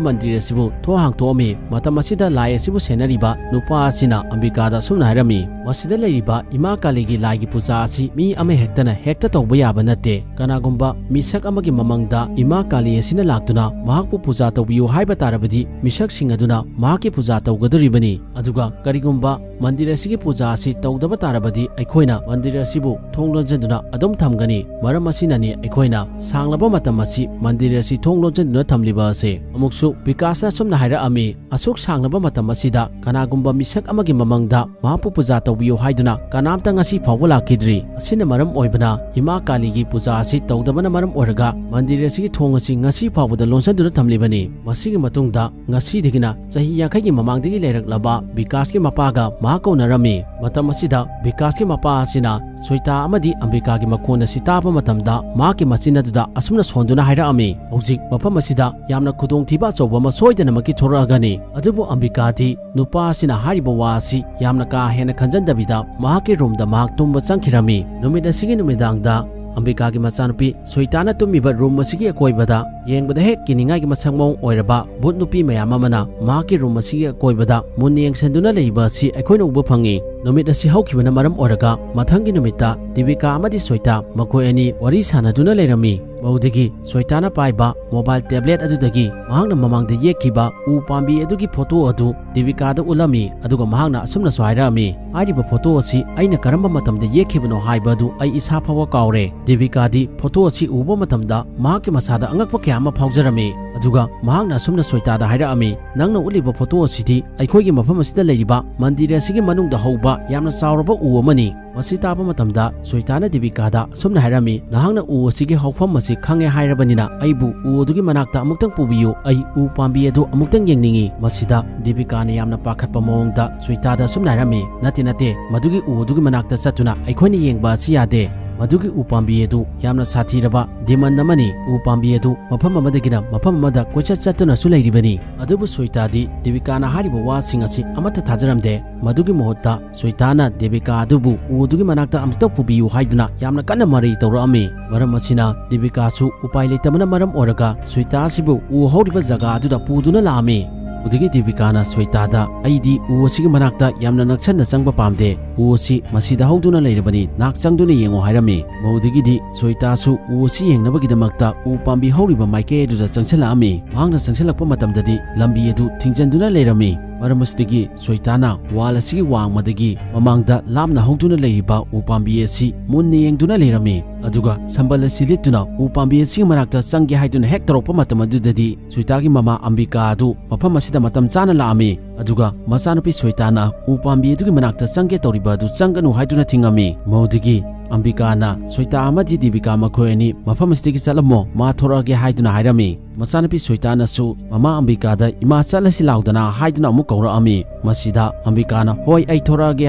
ꯃꯟꯗꯤꯔ ꯑꯁꯤꯕꯨ ꯊꯣꯡ ꯍꯥꯡꯗꯣꯛꯑꯝꯃꯤ꯫ ꯃꯇꯝ ꯑꯁꯤꯗ ꯂꯥꯏ ꯑꯁꯤꯕꯨ ꯁꯦꯟꯅꯔꯤꯕ ꯅꯨꯄꯥ ꯑꯁꯤꯅ ꯑꯝꯕꯤꯀꯥꯗ ꯑꯁꯨꯝꯅ ꯍꯥꯏꯔꯝꯃꯤ, "ꯃꯁꯤꯗ ꯂꯩꯔꯤꯕ ꯏꯃꯥ ꯀꯥꯂꯤꯒꯤ ꯂꯥꯏꯒꯤ ꯄꯨꯖꯥ ꯑꯁꯤ ꯃꯤ ꯑꯃꯍꯦꯛꯇꯅ ꯍꯦꯛꯇ ꯇꯧꯕ ꯌꯥꯕ ꯅꯠꯇꯦ꯫ ꯀꯅꯥꯒꯨꯝꯕ ꯃꯤꯁꯛ ꯑꯃꯒꯤ ꯃꯃꯪꯗ ꯏꯃꯥ ꯀꯥꯂꯤ ꯑꯁꯤꯅ ꯂꯥꯛꯇꯨꯅ ꯃꯍꯥꯛꯄꯨ ꯄꯨꯖꯥ ꯇꯧꯕꯤꯌꯨ ꯍꯥꯏꯕ ꯇꯥꯔꯕꯗꯤ ꯃꯤꯁꯛꯁꯤꯡ ꯑꯗꯨꯅ ꯃꯍꯥꯛꯀꯤ ꯄꯨꯖꯥ ꯇꯧꯒꯗꯧꯔꯤꯕꯅꯤ꯫ ꯑꯗꯨꯒ ꯀꯔꯤꯒꯨꯝꯕ ꯃꯟꯗꯤꯔ ꯑꯁꯤꯒꯤ ꯄꯨꯖꯥ ꯑꯁꯤ ꯇꯧꯗꯕ ꯇꯥꯔꯕꯗꯤ ꯑꯩꯈꯣꯏꯅ ꯃꯟꯗꯤꯔ ꯑꯁꯤꯕꯨ ꯊꯣꯡ ꯂꯣꯟꯁꯤꯟꯗꯨꯅ ꯑꯗꯨꯝ ꯊꯝꯒꯅꯤ꯫ ꯃꯔꯝ ꯑꯁꯤꯅꯅꯤ ꯑꯩꯈꯣꯏꯅ ꯁꯥ ꯁꯥꯡꯂꯕ ꯃꯇꯝ ꯑꯁꯤ ꯃꯟꯗꯤꯔ ꯑꯁꯤ ꯊꯣꯡ ꯂꯣꯟꯁꯤꯟꯗꯨꯅ ꯊꯝꯂꯤꯕ ꯑꯁꯦ꯫ ꯑꯃꯨꯛꯁꯨ ꯕꯤꯀꯥꯁꯅ ꯑꯁꯨꯝꯅ ꯍꯥꯏꯔꯛꯑꯝꯃꯤ, "ꯑꯁꯨꯛ ꯁꯥꯡꯂꯕ ꯃꯇꯝ ꯑꯁꯤꯗ ꯀꯅꯥꯒꯨꯝꯕ ꯃꯤꯁꯛ ꯑꯃꯒꯤ ꯃꯃꯥꯡꯗ ꯃꯍꯥꯛꯄꯨ ꯄꯨꯖꯥ ꯇꯧꯕꯤꯌꯨ ꯍꯥꯏꯗꯨꯅ ꯀꯅꯥꯝꯇ ꯉꯁꯤ ꯐꯥꯎꯕ ꯂꯥꯛꯈꯤꯗ꯭ꯔꯤ꯫ ꯑꯁꯤꯅ ꯃꯔꯝ ꯑꯣꯏꯕꯅ ꯏꯃꯥ ꯀꯥꯂꯤꯒꯤ ꯄꯨꯖꯥ ꯑꯁꯤ ꯇꯧꯗꯕꯅ ꯃꯔꯝ ꯑꯣꯏꯔꯒ ꯃꯟꯗꯤꯔ ꯑꯁꯤꯒꯤ ꯊꯣꯡ ꯑꯁꯤ ꯉꯁꯤ ꯐꯥꯎꯕꯗ ꯂꯣꯟꯁꯤꯟꯗꯨꯅ ꯊꯝꯂꯤꯕꯅꯤ꯫ ꯃꯁꯤꯒꯤ ꯃꯇꯨꯡꯗ ꯉꯁꯤꯗꯒꯤꯅ ꯆꯍꯤ ꯌꯥꯡꯈꯩꯒꯤ ꯃꯃꯥꯡꯗꯒꯤ ꯂꯩꯔꯛꯂꯕ ꯕꯤꯀꯥꯁꯀꯤ ꯃꯄꯥꯒ ꯃꯍꯥꯛ ꯀꯧꯅꯔꯝꯃꯤ꯫ ꯃꯇꯝ ꯑꯁꯤꯗ ꯕꯤꯀꯥꯁꯀꯤ ꯃꯄꯥ ꯑꯁꯤꯅ ꯁ꯭ꯋꯦꯇꯥ ꯑꯃꯗꯤ ꯑꯝꯕꯤꯀꯥꯒꯤ ꯃꯈꯣꯟ ꯑꯁꯤ ꯇꯥꯕ ꯃꯇꯝꯗ ꯃꯍꯥꯛꯀꯤ ꯃꯆꯤꯟ ꯑꯗꯨꯗ ꯑꯁꯨꯝꯅ ꯁꯣꯟꯗꯨꯅ ꯍꯥꯏꯔꯛꯑꯝꯃꯤ, "ꯍꯧꯖꯤꯛ ꯃꯐꯝ ꯑꯁꯤꯗ ꯌꯥꯝꯅ ꯈꯨꯗꯣꯡꯊꯤꯕ ꯑꯆꯧꯕ ꯑꯃ ꯁꯣꯏꯗꯅꯃꯛꯀꯤ ꯊꯣꯔꯛꯑꯒꯅꯤ"꯫ ꯑꯗꯨꯕꯨ ꯑꯝꯕꯤꯀꯥꯗꯤ ꯅꯨꯄꯥ ꯑꯁꯤꯅ ꯍꯥꯏꯔꯤꯕ ꯋꯥ ꯑꯁꯤ ꯌꯥꯝꯅ ꯀꯥ ꯍꯦꯟꯅ ꯈꯟꯖꯟꯗꯕꯤꯗ ꯃꯍꯥꯛꯀꯤ ꯔꯨꯝꯗ ꯃꯍꯥꯛ ꯇꯨꯝꯕ ꯆꯪꯈꯤꯔꯝꯃꯤ꯫ ꯅꯨꯃꯤꯠ ꯑꯁꯤꯒꯤ ꯅꯨꯃꯤꯗꯥꯡꯗ ꯑꯝꯕꯤꯀꯥꯒꯤ ꯃꯆꯥꯅꯨꯄꯤ ꯁ꯭ꯋꯦꯇꯥꯅ ꯇꯨꯝꯃꯤꯕ ꯔꯨꯝ ꯑꯁꯤꯒꯤ ꯑꯀꯣꯏꯕꯗ ꯌꯦꯡꯕꯗ ꯍꯦꯛ ꯀꯤꯅꯤꯡꯉꯥꯏꯒꯤ ꯃꯁꯛ ꯃꯑꯣꯡ ꯑꯣꯏꯔꯕ ꯚꯨꯠ ꯅꯨꯄꯤ ꯃꯌꯥꯝ ꯑꯃꯅ ꯃꯍꯥꯛꯀꯤ ꯔꯨꯝ ꯑꯁꯤꯒꯤ ꯑꯀꯣꯏꯕꯗ ꯃꯨꯟꯅ ꯌꯦꯡꯁꯤꯟꯗꯨꯅ ꯂꯩꯕ ꯑꯁꯤ ꯑꯩꯈꯣꯏꯅ ꯎꯕ ꯐꯪꯉꯤ꯫ ꯅꯨꯃꯤꯠ ꯑꯁꯤ ꯍꯧꯈꯤꯕꯅ ꯃꯔꯝ ꯑꯣꯏꯔꯒ ꯃꯊꯪꯒꯤ ꯅꯨꯃꯤꯠꯇ ꯗꯤꯕꯤꯀꯥ ꯑꯃꯗꯤ ꯁ꯭ꯋꯦꯇꯥ ꯃꯈꯣꯏ ꯑꯅꯤ ꯋꯥꯔꯤ ꯁꯥꯟꯅꯗꯨꯅ ꯂꯩꯔꯝꯃꯤ꯫ ꯃꯗꯨꯗꯒꯤ ꯁ꯭ꯋꯦꯇꯥꯅ ꯄꯥꯏꯕ ꯃꯣꯕꯥꯏꯜ ꯇꯦꯕ꯭ꯂꯦꯠ ꯑꯗꯨꯗꯒꯤ ꯃꯍꯥꯛꯅ ꯃꯃꯥꯡꯗ ꯌꯦꯛꯈꯤꯕ ꯎ ꯄꯥꯝꯕꯤ ꯑꯗꯨꯒꯤ ꯐꯣꯇꯣ ꯑꯗꯨ ꯗꯤꯕꯤꯀꯥꯗ ꯎꯠꯂꯝꯃꯤ, ꯑꯗꯨꯒ ꯃꯍꯥꯛꯅ ꯑꯁꯨꯝꯅꯁꯨ ꯍꯥꯏꯔꯛꯑꯝꯃꯤ, "ꯍꯥꯏꯔꯤꯕ ꯐꯣꯇꯣ ꯑꯁꯤ ꯑꯩꯅ ꯀꯔꯝꯕ ꯃꯇꯝꯗ ꯌꯦꯛꯈꯤꯕꯅꯣ ꯍꯥꯏꯕ ꯑꯗꯨ ꯑꯩ ꯏꯁꯥ ꯐꯥꯎꯕ ꯀꯥꯎꯔꯦ"꯫ ꯗꯤꯕꯤꯀꯥꯗꯤ ꯐꯣꯇꯣ ꯑꯁꯤ ꯎꯕ ꯃꯇꯝꯗ ꯃꯍꯥꯛꯀꯤ ꯃꯁꯥꯗ ꯑꯉꯛꯄ ꯀꯌꯥ ꯑꯃ ꯐꯥꯎꯖꯔꯝꯃꯤ, ꯑꯗꯨꯒ ꯃꯍꯥꯛꯅ ꯑꯁꯨꯝꯅ ꯁ꯭ꯋꯦꯇꯥꯗ ꯍꯥꯏꯔꯛꯑꯝꯃꯤ, "ꯅꯪꯅ ꯎꯠꯂꯤꯕ ꯐꯣꯇꯣ ꯑꯁꯤꯗꯤ ꯑꯩꯈꯣꯏꯒꯤ ꯃꯐꯝ ꯑꯁꯤꯗ ꯂꯩꯔꯤꯕ ꯃꯟꯗꯤꯔ ꯑꯁꯤꯒꯤ ꯃꯅꯨꯡꯗ ꯍꯧꯕ ꯌꯥꯝꯅ ꯆꯥꯎꯔꯕ ꯎ ꯑꯃꯅꯤ"꯫ ꯃꯁꯤ ꯇꯥꯕ ꯃꯇꯝꯗ ꯁ꯭ꯋꯦꯇꯥꯅ ꯗꯤꯕꯤꯀꯥꯗ ꯑꯁꯨꯝꯅ ꯍꯥꯏꯔꯝꯃꯤ, "ꯅꯍꯥꯛꯅ ꯎ ꯑꯁꯤꯒꯤ ꯍꯧꯐꯝ ꯑꯁꯤ ꯈꯪꯉꯦ ꯍꯥꯏꯔꯕꯅꯤꯅ ꯑꯩꯕꯨ ꯎ ꯑꯗꯨꯒꯤ ꯃꯅꯥꯛꯇ ꯑꯃꯨꯛꯇꯪ ꯄꯨꯕꯤꯌꯨ, ꯑꯩ ꯎ ꯄꯥꯝꯕꯤ ꯑꯗꯨ ꯑꯃꯨꯛꯇꯪ ꯌꯦꯡꯅꯤꯡꯏ"꯫ ꯃꯁꯤꯗ ꯗꯤꯕꯤꯀꯥꯅ ꯌꯥꯝꯅ ꯄꯥꯈꯠꯄ ꯃꯑꯣꯡꯗ ꯁ꯭ꯋꯦꯇꯥꯗ ꯑꯁꯨꯝꯅ ꯍꯥꯏꯔꯝꯃꯤ, "ꯅꯠꯇꯦ, ꯅꯠꯇꯦ, ꯃꯗꯨꯒꯤ ꯎ ꯑꯗꯨꯒꯤ ꯃꯅꯥꯛꯇ ꯆꯠꯇꯨꯅ ꯑꯩꯈꯣꯏꯅ ꯌꯦꯡꯕ ꯑꯁꯤ ꯌꯥꯗꯦ꯫ ꯃꯗꯨꯒꯤ ꯎ ꯄꯥꯝꯕꯤ ꯑꯗꯨ ꯌꯥꯝꯅ ꯁꯥꯊꯤꯔꯕ ꯗꯤꯃꯟ ꯑꯃꯅꯤ꯫ ꯎ ꯄꯥꯝꯕꯤ ꯑꯗꯨ ꯃꯐꯝ ꯑꯃꯗꯒꯤꯅ ꯃꯐꯝ ꯑꯃꯗ ꯀꯣꯏꯆꯠ ꯆꯠꯇꯨꯅꯁꯨ ꯂꯩꯔꯤꯕꯅꯤ"꯫ ꯑꯗꯨꯕꯨ ꯁ꯭ꯋꯦꯇꯥꯗꯤ ꯗꯤꯕꯤꯀꯥꯅ ꯍꯥꯏꯔꯤꯕ ꯋꯥꯁꯤꯡ ꯑꯁꯤ ꯑꯃꯠꯇ ꯊꯥꯖꯔꯝꯗꯦ꯫ ꯃꯗꯨꯒꯤ ꯃꯍꯨꯠꯇ ꯁ꯭ꯋꯦꯇꯥꯅ ꯗꯦꯕꯤꯀꯥ ꯑꯗꯨꯕꯨ ꯎ ꯑꯗꯨꯒꯤ ꯃꯅꯥꯛꯇ ꯑꯃꯨꯛꯇ ꯄꯨꯕꯤꯌꯨ ꯍꯥꯏꯗꯨꯅ ꯌꯥꯝꯅ ꯀꯟꯅ ꯃꯔꯩ ꯇꯧꯔꯛꯑꯝꯃꯤ꯫ ꯃꯔꯝ ꯑꯁꯤꯅ ꯗꯦꯕꯤꯀꯥꯁꯨ ꯎꯄꯥꯏ ꯂꯩꯇꯕꯅ ꯃꯔꯝ ꯑꯣꯏꯔꯒ ꯁ꯭ꯋꯦꯇꯥ ꯑꯁꯤꯕꯨ ꯎ ꯍꯧꯔꯤꯕ ꯖꯒꯥ ꯑꯗꯨꯗ ꯄꯨꯗꯨꯅ ꯂꯥꯛꯑꯝꯃꯤ꯫ ꯑꯗꯨꯗꯒꯤ ꯗꯦꯕꯤꯀꯥꯅ ꯁ꯭ꯋꯦꯇꯥꯗ, "ꯑꯩꯗꯤ ꯎ ꯑꯁꯤꯒꯤ ꯃꯅꯥꯛꯇ ꯌꯥꯝꯅ ꯅꯛꯁꯟꯅ ꯆꯪꯕ ꯄꯥꯝꯗꯦ꯫ ꯎ ꯑꯁꯤ ꯃꯁꯤꯗ ꯍꯧꯗꯨꯅ ꯂꯩꯔꯕꯅꯤ, ꯅꯥꯛ ꯆꯪꯗꯨꯅ ꯌꯦꯡꯉꯨ" ꯍꯥꯏꯔꯝꯃꯤ꯫ ꯃꯗꯨꯗꯒꯤꯗꯤ ꯁ꯭ꯋꯦꯇꯥꯁꯨ ꯎ ꯑꯁꯤ ꯌꯦꯡꯅꯕꯒꯤꯗꯃꯛꯇ ꯎ ꯄꯥꯝꯕꯤ ꯍꯧꯔꯤꯕ ꯃꯥꯏꯀꯩ ꯑꯗꯨꯗ ꯆꯪꯁꯤꯜꯂꯛꯑꯝꯃꯤ꯫ ꯃꯍꯥꯛꯅ ꯆꯪꯁꯤꯜꯂꯛꯄ ꯃꯇꯝꯗꯗꯤ ꯂꯝꯕꯤ ꯑꯗꯨ ꯊꯤꯡꯖꯤꯟꯗꯨꯅ ꯂꯩꯔꯝꯃꯤ꯫ ꯃꯔꯝ ꯑꯁꯤꯗꯒꯤ ꯁ꯭ꯋꯦꯇꯥꯅ ꯋꯥꯜ ꯑꯁꯤꯒꯤ ꯋꯥꯡꯃꯗꯒꯤ ꯃꯃꯥꯡꯗ ꯂꯥꯞꯅ ꯍꯧꯗꯨꯅ ꯂꯩꯔꯤꯕ ꯎ ꯄꯥꯝꯕꯤ ꯑꯁꯤ ꯃꯨꯟꯅ ꯌꯦꯡꯗꯨꯅ ꯂꯩꯔꯝꯃꯤ꯫ ꯑꯗꯨꯒ ꯁꯝꯕꯜ ꯑꯁꯤ ꯂꯤꯠꯇꯨꯅ ꯎ ꯄꯥꯝꯕꯤ ꯑꯁꯤꯒꯤ ꯃꯅꯥꯛꯇ ꯆꯪꯒꯦ ꯍꯥꯏꯗꯨꯅ ꯍꯦꯛ ꯇꯧꯔꯛꯄ ꯃꯇꯝ ꯑꯗꯨꯗꯗꯤ ꯁ꯭ꯋꯦꯇꯥꯒꯤ ꯃꯃꯥ ꯑꯝꯕꯤꯀꯥ ꯑꯗꯨ ꯃꯐꯝ ꯑꯁꯤꯗ ꯃꯇꯝ ꯆꯥꯅ ꯂꯥꯛꯑꯝꯃꯤ꯫ ꯑꯗꯨꯒ ꯃꯆꯥꯅꯨꯄꯤ ꯁ꯭ꯋꯦꯇꯥꯅ ꯎ ꯄꯥꯝꯕꯤ ꯑꯗꯨꯒꯤ ꯃꯅꯥꯛꯇ ꯆꯪꯒꯦ ꯇꯧꯔꯤꯕ ꯑꯗꯨ ꯆꯪꯒꯅꯨ ꯍꯥꯏꯗꯨꯅ ꯊꯤꯡꯉꯝꯃꯤ꯫ ꯃꯗꯨꯗꯒꯤ ꯑꯝꯕꯤꯀꯥꯅ ꯁ꯭ꯋꯦꯇꯥ ꯑꯃꯗꯤ ꯗꯤꯕꯤꯀꯥ ꯃꯈꯣꯏ ꯑꯅꯤ ꯃꯐꯝ ꯑꯁꯤꯗꯒꯤ ꯆꯠꯂꯝꯃꯣ, ꯃꯥ ꯊꯣꯔꯛꯑꯒꯦ ꯍꯥꯏꯗꯨꯅ ꯍꯥꯏꯔꯝꯃꯤ꯫ ꯃꯆꯥꯅꯨꯄꯤ ꯁ꯭ꯋꯦꯇꯥꯅꯁꯨ ꯃꯃꯥ ꯑꯝꯕꯤꯀꯥꯗ ꯏꯃꯥ ꯆꯠꯂꯁꯤ ꯂꯥꯎꯗꯅ ꯍꯥꯏꯗꯨꯅ ꯑꯃꯨꯛ ꯀꯧꯔꯛꯑꯝꯃꯤ꯫ ꯃꯁꯤꯗ ꯑꯝꯕꯤꯀꯥꯅ ꯍꯣꯏ ꯑꯩ ꯊꯣꯔꯛꯑꯒꯦ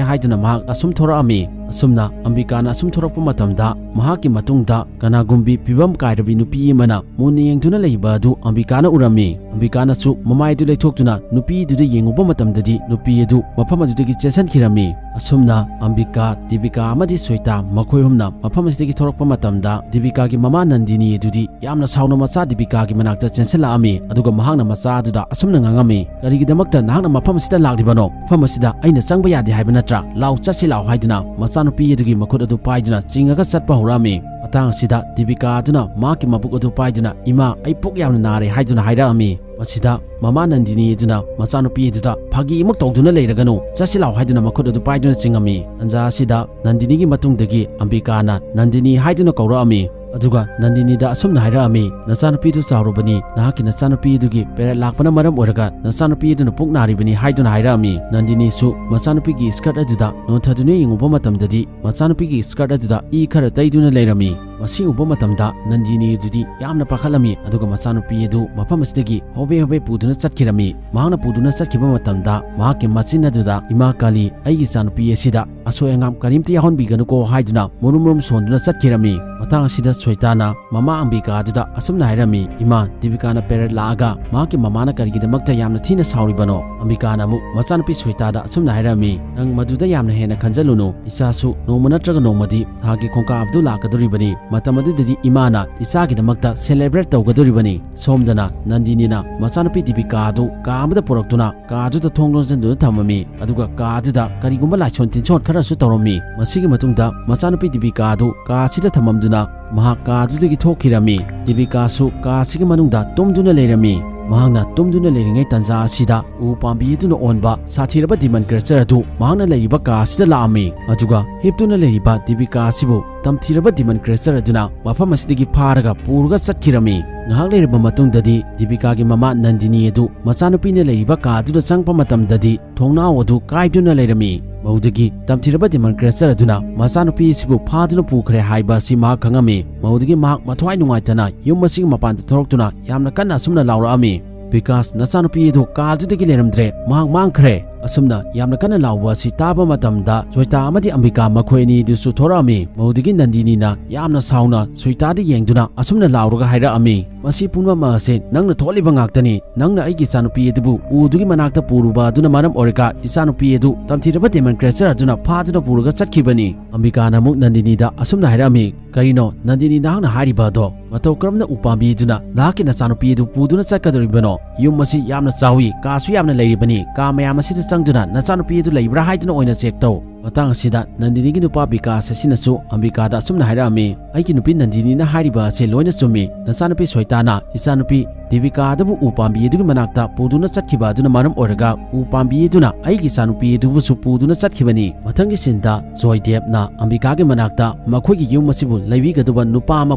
ꯍꯥꯏꯗꯨꯅ ꯃꯍꯥꯛ ꯑꯁꯨꯝ ꯊꯣꯔꯛꯑꯝꯃꯤ꯫ ꯑꯁꯨꯝꯅ ꯑꯝꯕꯤꯀꯥꯅ ꯑꯁꯨꯝ ꯊꯣꯔꯛꯄ ꯃꯇꯝꯗ ꯃꯍꯥꯛꯀꯤ ꯃꯇꯨꯡꯗ ꯀꯅꯥꯒꯨꯝꯕꯤ ꯐꯤꯕꯝ ꯀꯥꯏꯔꯕꯤ ꯅꯨꯄꯤ ꯑꯃꯅ ꯃꯨꯟꯅ ꯌꯦꯡꯗꯨꯅ ꯂꯩꯕ ꯑꯗꯨ ꯑꯝꯕꯤꯀꯥꯅ ꯎꯔꯝꯃꯤ꯫ ꯑꯝꯕꯤꯀꯥꯅꯁꯨ ꯃꯃꯥꯏꯗꯨ ꯂꯩꯊꯣꯛꯇꯨꯅ ꯅꯨꯄꯤꯗꯨꯗ ꯌꯦꯡꯉꯨꯕ ꯃꯇꯝꯗꯗꯤ ꯅꯨꯄꯤ ꯑꯗꯨ ꯃꯐꯝ ꯑꯗꯨꯗꯒꯤ ꯆꯦꯟꯁꯤꯟꯈꯤꯔꯝꯃꯤ꯫ ꯑꯁꯨꯝꯅ ꯑꯝꯕꯤꯀꯥ, ꯗꯤꯕꯤꯀꯥ ꯑꯃꯗꯤ ꯁ꯭ꯋꯦꯇꯥ ꯃꯈꯣꯏ ꯑꯍꯨꯝꯅ ꯃꯐꯝ ꯑꯁꯤꯗꯒꯤ ꯊꯣꯔꯛꯄ ꯃꯇꯝꯗ ꯗꯤꯕꯤꯀꯥꯒꯤ ꯃꯃꯥ ꯅꯟꯗꯤꯅꯤ ꯑꯗꯨꯗꯤ ꯌꯥꯝꯅ ꯁꯥꯎꯅ ꯃꯆꯥ ꯗꯤꯕꯤꯀꯥꯒꯤ ꯃꯅꯥꯛꯇ ꯆꯦꯟꯁꯤꯜꯂꯛꯑꯝꯃꯤ꯫ ꯑꯗꯨꯒ ꯃꯍꯥꯛꯅ ꯃꯆꯥ ꯑꯗꯨꯗ ꯑꯁꯨꯝꯅ ꯉꯥꯡꯉꯝꯃꯤ, "ꯀꯔꯤꯒꯤꯗꯃꯛꯇ ꯅꯍꯥꯛꯅ ꯃꯐꯝ ꯑꯁꯤꯗ ꯂꯥꯛꯂꯤꯕꯅꯣ? ꯃꯐꯝ ꯑꯁꯤꯗ ꯑꯩꯅ ꯆꯪꯕ ꯌꯥꯗꯦ ꯍꯥꯏꯕ ꯅꯠꯇ꯭ꯔꯥ? ꯂꯥꯎ, ꯆꯠꯁꯤ ꯂꯥꯎ" ꯍꯥꯏꯗꯨꯅ ꯃꯆꯥꯅꯨꯄꯤ ꯑꯗꯨꯒꯤ ꯃꯈꯨꯠ ꯑꯗꯨ ꯄꯥꯏꯗꯨꯅ ꯆꯤꯡꯉꯒ ꯆꯠꯄ ꯍꯧꯔꯛꯑꯝꯃꯤ꯫ ꯃꯇꯥꯡ ꯑꯁꯤꯗ ꯗꯤꯕꯤꯀꯥ ꯑꯗꯨꯅ ꯃꯍꯥꯛꯀꯤ ꯃꯕꯨꯛ ꯑꯗꯨ ꯄꯥꯏꯗꯨꯅ, "ꯏꯃꯥ, ꯑꯩ ꯄꯨꯛ ꯌꯥꯝꯅ ꯅꯥꯔꯦ" ꯍꯥꯏꯗꯨꯅ ꯍꯥꯏꯔꯛꯑꯝꯃꯤ꯫ ꯃꯁꯤꯗ ꯃꯃꯥ ꯅꯟꯗꯤꯅꯤ ꯑꯗꯨꯅ ꯃꯆꯥꯅꯨꯄꯤ ꯑꯗꯨꯗ, "ꯐꯥꯒꯤ ꯑꯃꯨꯛ ꯇꯧꯗꯨꯅ ꯂꯩꯔꯒꯅꯨ, ꯆꯠꯁꯤ ꯂꯥꯎ" ꯍꯥꯏꯗꯨꯅ ꯃꯈꯨꯠ ꯑꯗꯨ ꯄꯥꯏꯗꯨꯅ ꯆꯤꯡꯉꯝꯃꯤ꯫ ꯇꯟꯖꯥ ꯑꯁꯤꯗ ꯅꯟꯗꯤꯅꯤꯒꯤ ꯃꯇꯨꯡꯗꯒꯤ ꯑꯝꯕꯤꯀꯥꯅ ꯅꯟꯗꯤꯅꯤ ꯍꯥꯏꯗꯨꯅ ꯀꯧꯔꯛꯑꯝꯃꯤ꯫ ꯑꯗꯨꯒ ꯅꯟꯗꯤꯅꯤꯗ ꯑꯁꯨꯝꯅ ꯍꯥꯏꯔꯛꯑꯝꯃꯤ, "ꯅꯆꯥꯅꯨꯄꯤꯗꯨ ꯆꯥꯎꯔꯕꯅꯤ, ꯅꯍꯥꯛꯀꯤ ꯅꯆꯥꯅꯨꯄꯤ ꯑꯗꯨꯒꯤ ꯄꯦꯔꯦꯠ ꯂꯥꯛꯄꯅ ꯃꯔꯝ ꯑꯣꯏꯔꯒ ꯅꯆꯥꯅꯨꯄꯤ ꯑꯗꯨꯅ ꯄꯨꯛ ꯅꯥꯔꯤꯕꯅꯤ" ꯍꯥꯏꯗꯨꯅ ꯍꯥꯏꯔꯛꯑꯝꯃꯤ꯫ ꯅꯟꯗꯤꯅꯤꯁꯨ ꯃꯆꯥꯅꯨꯄꯤꯒꯤ ꯁ꯭ꯀꯔꯠ ꯑꯗꯨꯗ ꯅꯣꯟꯊꯗꯨꯅ ꯌꯦꯡꯉꯨꯕ ꯃꯇꯝꯗꯗꯤ ꯃꯆꯥꯅꯨꯄꯤꯒꯤ ꯁ꯭ꯀꯔꯠ ꯑꯗꯨꯗ ꯏ ꯈꯔ ꯇꯩꯗꯨꯅ ꯂꯩꯔꯝꯃꯤ꯫ ꯃꯁꯤ ꯎꯕ ꯃꯇꯝꯗ ꯅꯟꯗꯤꯅꯤ ꯑꯗꯨꯗꯤ ꯌꯥꯝꯅ ꯄꯥꯈꯠꯂꯝꯃꯤ, ꯑꯗꯨꯒ ꯃꯆꯥꯅꯨꯄꯤ ꯑꯗꯨ ꯃꯐꯝ ꯑꯁꯤꯗꯒꯤ ꯍꯣꯕꯦ ꯍꯣꯕꯦ ꯄꯨꯗꯨꯅ ꯆꯠꯈꯤꯔꯝꯃꯤ꯫ ꯃꯍꯥꯛꯅ ꯄꯨꯗꯨꯅ ꯆꯠꯈꯤꯕ ꯃꯇꯝꯗ ꯃꯍꯥꯛꯀꯤ ꯃꯆꯤꯟ ꯑꯗꯨꯗ, "ꯏꯃꯥ ꯀꯥꯂꯤ, ꯑꯩꯒꯤ ꯏꯆꯥꯅꯨꯄꯤ ꯑꯁꯤꯗ ꯑꯁꯣꯏ ꯑꯉꯥꯝ ꯀꯔꯤꯝꯇ ꯌꯥꯎꯍꯟꯕꯤꯒꯅꯨꯀꯣ" ꯍꯥꯏꯗꯨꯅ ꯃꯨꯔꯨꯝ ꯃꯨꯔꯨꯝ ꯁꯣꯟꯗꯨꯅ ꯆꯠꯈꯤꯔꯝꯃꯤ꯫ ꯃꯇꯥꯡ ꯑꯁꯤꯗ ꯁ꯭ꯋꯦꯇꯥꯅ ꯃꯃꯥ ꯑꯝꯕꯤꯀꯥ ꯑꯗꯨꯗ ꯑꯁꯨꯝꯅ ꯍꯥꯏꯔꯝꯃꯤ, "ꯏꯃꯥ, ꯗꯤꯕꯤꯀꯥꯅ ꯄꯦꯔꯦꯠ ꯂꯥꯛꯑꯒ ꯃꯍꯥꯛꯀꯤ ꯃꯃꯥꯅ ꯀꯔꯤꯒꯤꯗꯃꯛꯇ ꯌꯥꯝꯅ ꯊꯤꯅ ꯁꯥꯎꯔꯤꯕꯅꯣ?" ꯑꯝꯕꯤꯀꯥꯅ ꯑꯃꯨꯛ ꯃꯆꯥꯅꯨꯄꯤ ꯁ꯭ꯋꯦꯇꯥꯗ ꯑꯁꯨꯝꯅ ꯍꯥꯏꯔꯝꯃꯤ, "ꯅꯪ ꯃꯗꯨꯗ ꯌꯥꯝꯅ ꯍꯦꯟꯅ ꯈꯟꯖꯜꯂꯨꯅꯨ꯫ ꯏꯆꯥꯁꯨ ꯅꯣꯡꯃ ꯅꯠꯇ꯭ꯔꯒ ꯅꯣꯡꯃꯗꯤ ꯊꯥꯒꯤ ꯈꯣꯡꯀꯥꯞ ꯑꯗꯨ ꯂꯥꯛꯀꯗꯧꯔꯤꯕꯅꯤ꯫ ꯃꯇꯝ ꯑꯗꯨꯗꯗꯤ ꯏꯃꯥꯅ ꯏꯆꯥꯒꯤꯗꯃꯛꯇ ꯁꯦꯂꯦꯕ꯭ꯔꯦꯠ ꯇꯧꯒꯗꯧꯔꯤꯕꯅꯤ꯫" ꯁꯣꯝꯗꯅ ꯅꯟꯗꯤꯅꯤꯅ ꯃꯆꯥꯅꯨꯄꯤ ꯗꯤꯕꯤꯀꯥ ꯑꯗꯨ ꯀꯥ ꯑꯃꯗ ꯄꯨꯔꯛꯇꯨꯅ ꯀꯥ ꯑꯗꯨꯗ ꯊꯣꯡ ꯂꯣꯟꯁꯤꯟꯗꯨꯅ ꯊꯝꯃꯝꯃꯤ꯫ ꯑꯗꯨꯒ ꯀꯥ ꯑꯗꯨꯗ ꯀꯔꯤꯒꯨꯝꯕ ꯂꯥꯏꯁꯣꯟ ꯇꯤꯟꯁꯣꯟ ꯈꯔꯁꯨ ꯇꯧꯔꯝꯃꯤ꯫ ꯃꯁꯤꯒꯤ ꯃꯇꯨꯡꯗ ꯃꯆꯥꯅꯨꯄꯤ ꯗꯤꯕꯤꯀꯥ ꯑꯗꯨ ꯀꯥ ꯑꯁꯤꯗ ꯊꯝꯃꯝꯗꯨꯅ ꯃꯍꯥꯛ ꯀꯥ ꯑꯗꯨꯗꯒꯤ ꯊꯣꯛꯈꯤꯔꯝꯃꯤ꯫ ꯗꯤꯕꯤꯀꯥꯁꯨ ꯀꯥ ꯑꯁꯤꯒꯤ ꯃꯅꯨꯡꯗ ꯇꯨꯝꯗꯨꯅ ꯂꯩꯔꯝꯃꯤ꯫ ꯃꯍꯥꯛꯅ ꯇꯨꯝꯗꯨꯅ ꯂꯩꯔꯤꯉꯩ ꯇꯥꯟꯖꯥ ꯑꯁꯤꯗ ꯎ ꯄꯥꯝꯕꯤ ꯑꯗꯨꯅ ꯑꯣꯟꯕ ꯁꯥꯊꯤꯔꯕ demon creature ꯑꯗꯨ ꯃꯍꯥꯛꯅ ꯂꯩꯔꯤꯕ ꯀꯥ ꯑꯁꯤꯗ ꯂꯥꯛꯑꯝꯃꯤ꯫ ꯑꯗꯨꯒ ꯍꯤꯞꯇꯨꯅ ꯂꯩꯔꯤꯕ ꯗꯤꯕꯤꯀꯥ ꯑꯁꯤꯕꯨ ꯇꯝꯊꯤꯔꯕ demon creature ꯑꯗꯨꯅ ꯃꯐꯝ ꯑꯁꯤꯗꯒꯤ ꯐꯥꯔꯒ ꯄꯨꯔꯒ ꯆꯠꯈꯤꯔꯝꯃꯤ꯫ ꯉꯥꯏꯍꯥꯛ ꯂꯩꯔꯕ ꯃꯇꯨꯡꯗꯗꯤ ꯗꯤꯕꯤꯀꯥꯒꯤ ꯃꯃꯥ ꯅꯟꯗꯤꯅꯤ ꯑꯗꯨ ꯃꯆꯥꯅꯨꯄꯤꯅ ꯂꯩꯔꯤꯕ ꯀꯥ ꯑꯗꯨꯗ ꯆꯪꯉꯛꯄ ꯃꯇꯝꯗꯗꯤ ꯊꯣꯡꯅꯥꯎ ꯑꯗꯨ ꯀꯥꯏꯗꯨꯅ ꯂꯩꯔꯝꯃꯤ꯫ ꯃꯗꯨꯗꯒꯤ ꯇꯝꯊꯤꯔꯕ demon creature ꯑꯗꯨꯅ ꯃꯆꯥꯅꯨꯄꯤ ꯑꯁꯤꯕꯨ ꯐꯥꯗꯨꯅ ꯄꯨꯈ꯭ꯔꯦ ꯍꯥꯏꯕ ꯑꯁꯤ ꯃꯍꯥꯛ ꯈꯪꯉꯝꯃꯤ꯫ ꯃꯗꯨꯗꯒꯤ ꯃꯍꯥꯛ ꯃꯊ꯭ꯋꯥꯏ ꯅꯨꯡꯉꯥꯏꯇꯅ ꯌꯨꯝ ꯑꯁꯤꯒꯤ ꯃꯄꯥꯟꯗ ꯊꯣꯔꯛꯇꯨꯅ ꯌꯥꯝꯅ ꯀꯟꯅ ꯑꯁꯨꯝꯅ ꯂꯥꯎꯔꯛꯑꯝꯃꯤ, "ꯕꯤꯀꯥꯁ, ꯅꯆꯥꯅꯨꯄꯤ ꯑꯗꯨ ꯀꯥ ꯑꯗꯨꯗꯒꯤ ꯂꯩꯔꯝꯗ꯭ꯔꯦ, ꯃꯍꯥꯛ ꯃꯥꯡꯈ꯭ꯔꯦ!" ꯑꯁꯨꯝꯅ ꯌꯥꯝꯅ ꯀꯟꯅ ꯂꯥꯎꯕ ꯑꯁꯤ ꯇꯥꯕ ꯃꯇꯝꯗ ꯖꯣꯏꯇꯥ ꯑꯃꯗꯤ ꯑꯝꯕꯤꯀꯥ ꯃꯈꯣꯏ ꯑꯅꯤ ꯑꯗꯨꯁꯨ ꯊꯣꯔꯛꯑꯝꯃꯤ꯫ ꯃꯗꯨꯗꯒꯤ ꯅꯟꯗꯤꯅꯤꯅ ꯌꯥꯝꯅ ꯁꯥꯎꯅ ꯖꯣꯏꯇꯥꯗ ꯌꯦꯡꯗꯨꯅ ꯑꯁꯨꯝꯅ ꯂꯥꯎꯔꯒ ꯍꯥꯏꯔꯛꯑꯝꯃꯤ, "ꯃꯁꯤ ꯄꯨꯝꯅꯃꯛ ꯑꯁꯤ ꯅꯪꯅ ꯊꯣꯛꯍꯜꯂꯤꯕ ꯉꯥꯛꯇꯅꯤ꯫ ꯅꯪꯅ ꯑꯩꯒꯤ ꯏꯆꯥꯅꯨꯄꯤ ꯑꯗꯨꯕꯨ ꯎꯗꯨꯒꯤ ꯃꯅꯥꯛꯇ ꯄꯨꯔꯨꯕ ꯑꯗꯨꯅ ꯃꯔꯝ ꯑꯣꯏꯔꯒ ꯏꯆꯥꯅꯨꯄꯤ ꯑꯗꯨ ꯇꯝꯊꯤꯔꯕ demon creature ꯑꯗꯨꯅ ꯐꯥꯗꯨꯅ ꯄꯨꯔꯒ ꯆꯠꯈꯤꯕꯅꯤ꯫" ꯑꯝꯕꯤꯀꯥꯅ ꯑꯃꯨꯛ ꯅꯟꯗꯤꯅꯤꯗ ꯑꯁꯨꯝꯅ ꯍꯥꯏꯔꯛꯑꯝꯃꯤ, "ꯀꯔꯤꯅꯣ ꯅꯟꯗꯤꯅꯤ, ꯅꯍꯥꯛꯅ ꯍꯥꯏꯔꯤꯕ ꯑꯗꯣ? ꯃꯇꯧ ꯀꯔꯝꯅ ꯎꯄꯥꯝꯕꯤ ꯑꯗꯨꯅ ꯅꯍꯥꯛꯀꯤ ꯅꯆꯥꯅꯨꯄꯤ ꯑꯗꯨ ꯄꯨꯗꯨꯅ ꯆꯠꯀꯗꯧꯔꯤꯕꯅꯣ? ꯌꯨꯝ ꯑꯁꯤ ꯌꯥꯝꯅ ꯆꯥꯎꯏ, ꯀꯥꯁꯨ ꯌꯥꯝꯅ ꯂꯩꯔꯤꯕꯅꯤ꯫ ꯀꯥ ꯃꯌꯥꯝ ꯑꯁꯤꯗ ꯆꯪꯗꯨꯅ ꯅꯆꯥꯅꯨꯄꯤ ꯑꯗꯨ ꯂꯩꯕ꯭ꯔꯥ ꯍꯥꯏꯗꯨꯅ ꯑꯣꯏꯅ check ꯇꯧ꯫" ꯃꯇꯥꯡ ꯑꯁꯤꯗ ꯅꯟꯗꯤꯅꯤꯒꯤ ꯅꯨꯄꯥ ꯕꯤꯀꯥꯁ ꯑꯁꯤꯅꯁꯨ ꯑꯝꯕꯤꯀꯥꯗ ꯑꯁꯨꯝꯅ ꯍꯥꯏꯔꯛꯑꯝꯃꯤ, "ꯑꯩꯒꯤ ꯅꯨꯄꯤ ꯅꯟꯗꯤꯅꯤꯅ ꯍꯥꯏꯔꯤꯕ ꯑꯁꯤ ꯂꯣꯏꯅ ꯆꯨꯝꯃꯤ꯫ ꯅꯆꯥꯅꯨꯄꯤ ꯁꯣꯏꯇꯥꯅ ꯏꯆꯥꯅꯨꯄꯤ ꯗꯤꯕꯤꯀꯥ ꯑꯗꯨꯕꯨ ꯎ ꯄꯥꯝꯕꯤ ꯑꯗꯨꯒꯤ ꯃꯅꯥꯛꯇ ꯄꯨꯗꯨꯅ ꯆꯠꯈꯤꯕ ꯑꯗꯨꯅ ꯃꯔꯝ ꯑꯣꯏꯔꯒ ꯎ ꯄꯥꯝꯕꯤ ꯑꯗꯨꯅ ꯑꯩꯒꯤ ꯏꯆꯥꯅꯨꯄꯤ ꯑꯗꯨꯕꯨꯁꯨ ꯄꯨꯗꯨꯅ ꯆꯠꯈꯤꯕꯅꯤ꯫" ꯃꯊꯪꯒꯤ ꯁꯤꯟꯗ ꯖꯣꯏꯗꯦꯕꯅ ꯑꯝꯕꯤꯀꯥꯒꯤ ꯃꯅꯥꯛꯇ ꯃꯈꯣꯏꯒꯤ ꯌꯨꯝ ꯑꯁꯤꯕꯨ ꯂꯩꯕꯤꯒꯗꯧꯕ ꯅꯨꯄꯥ ꯑꯃ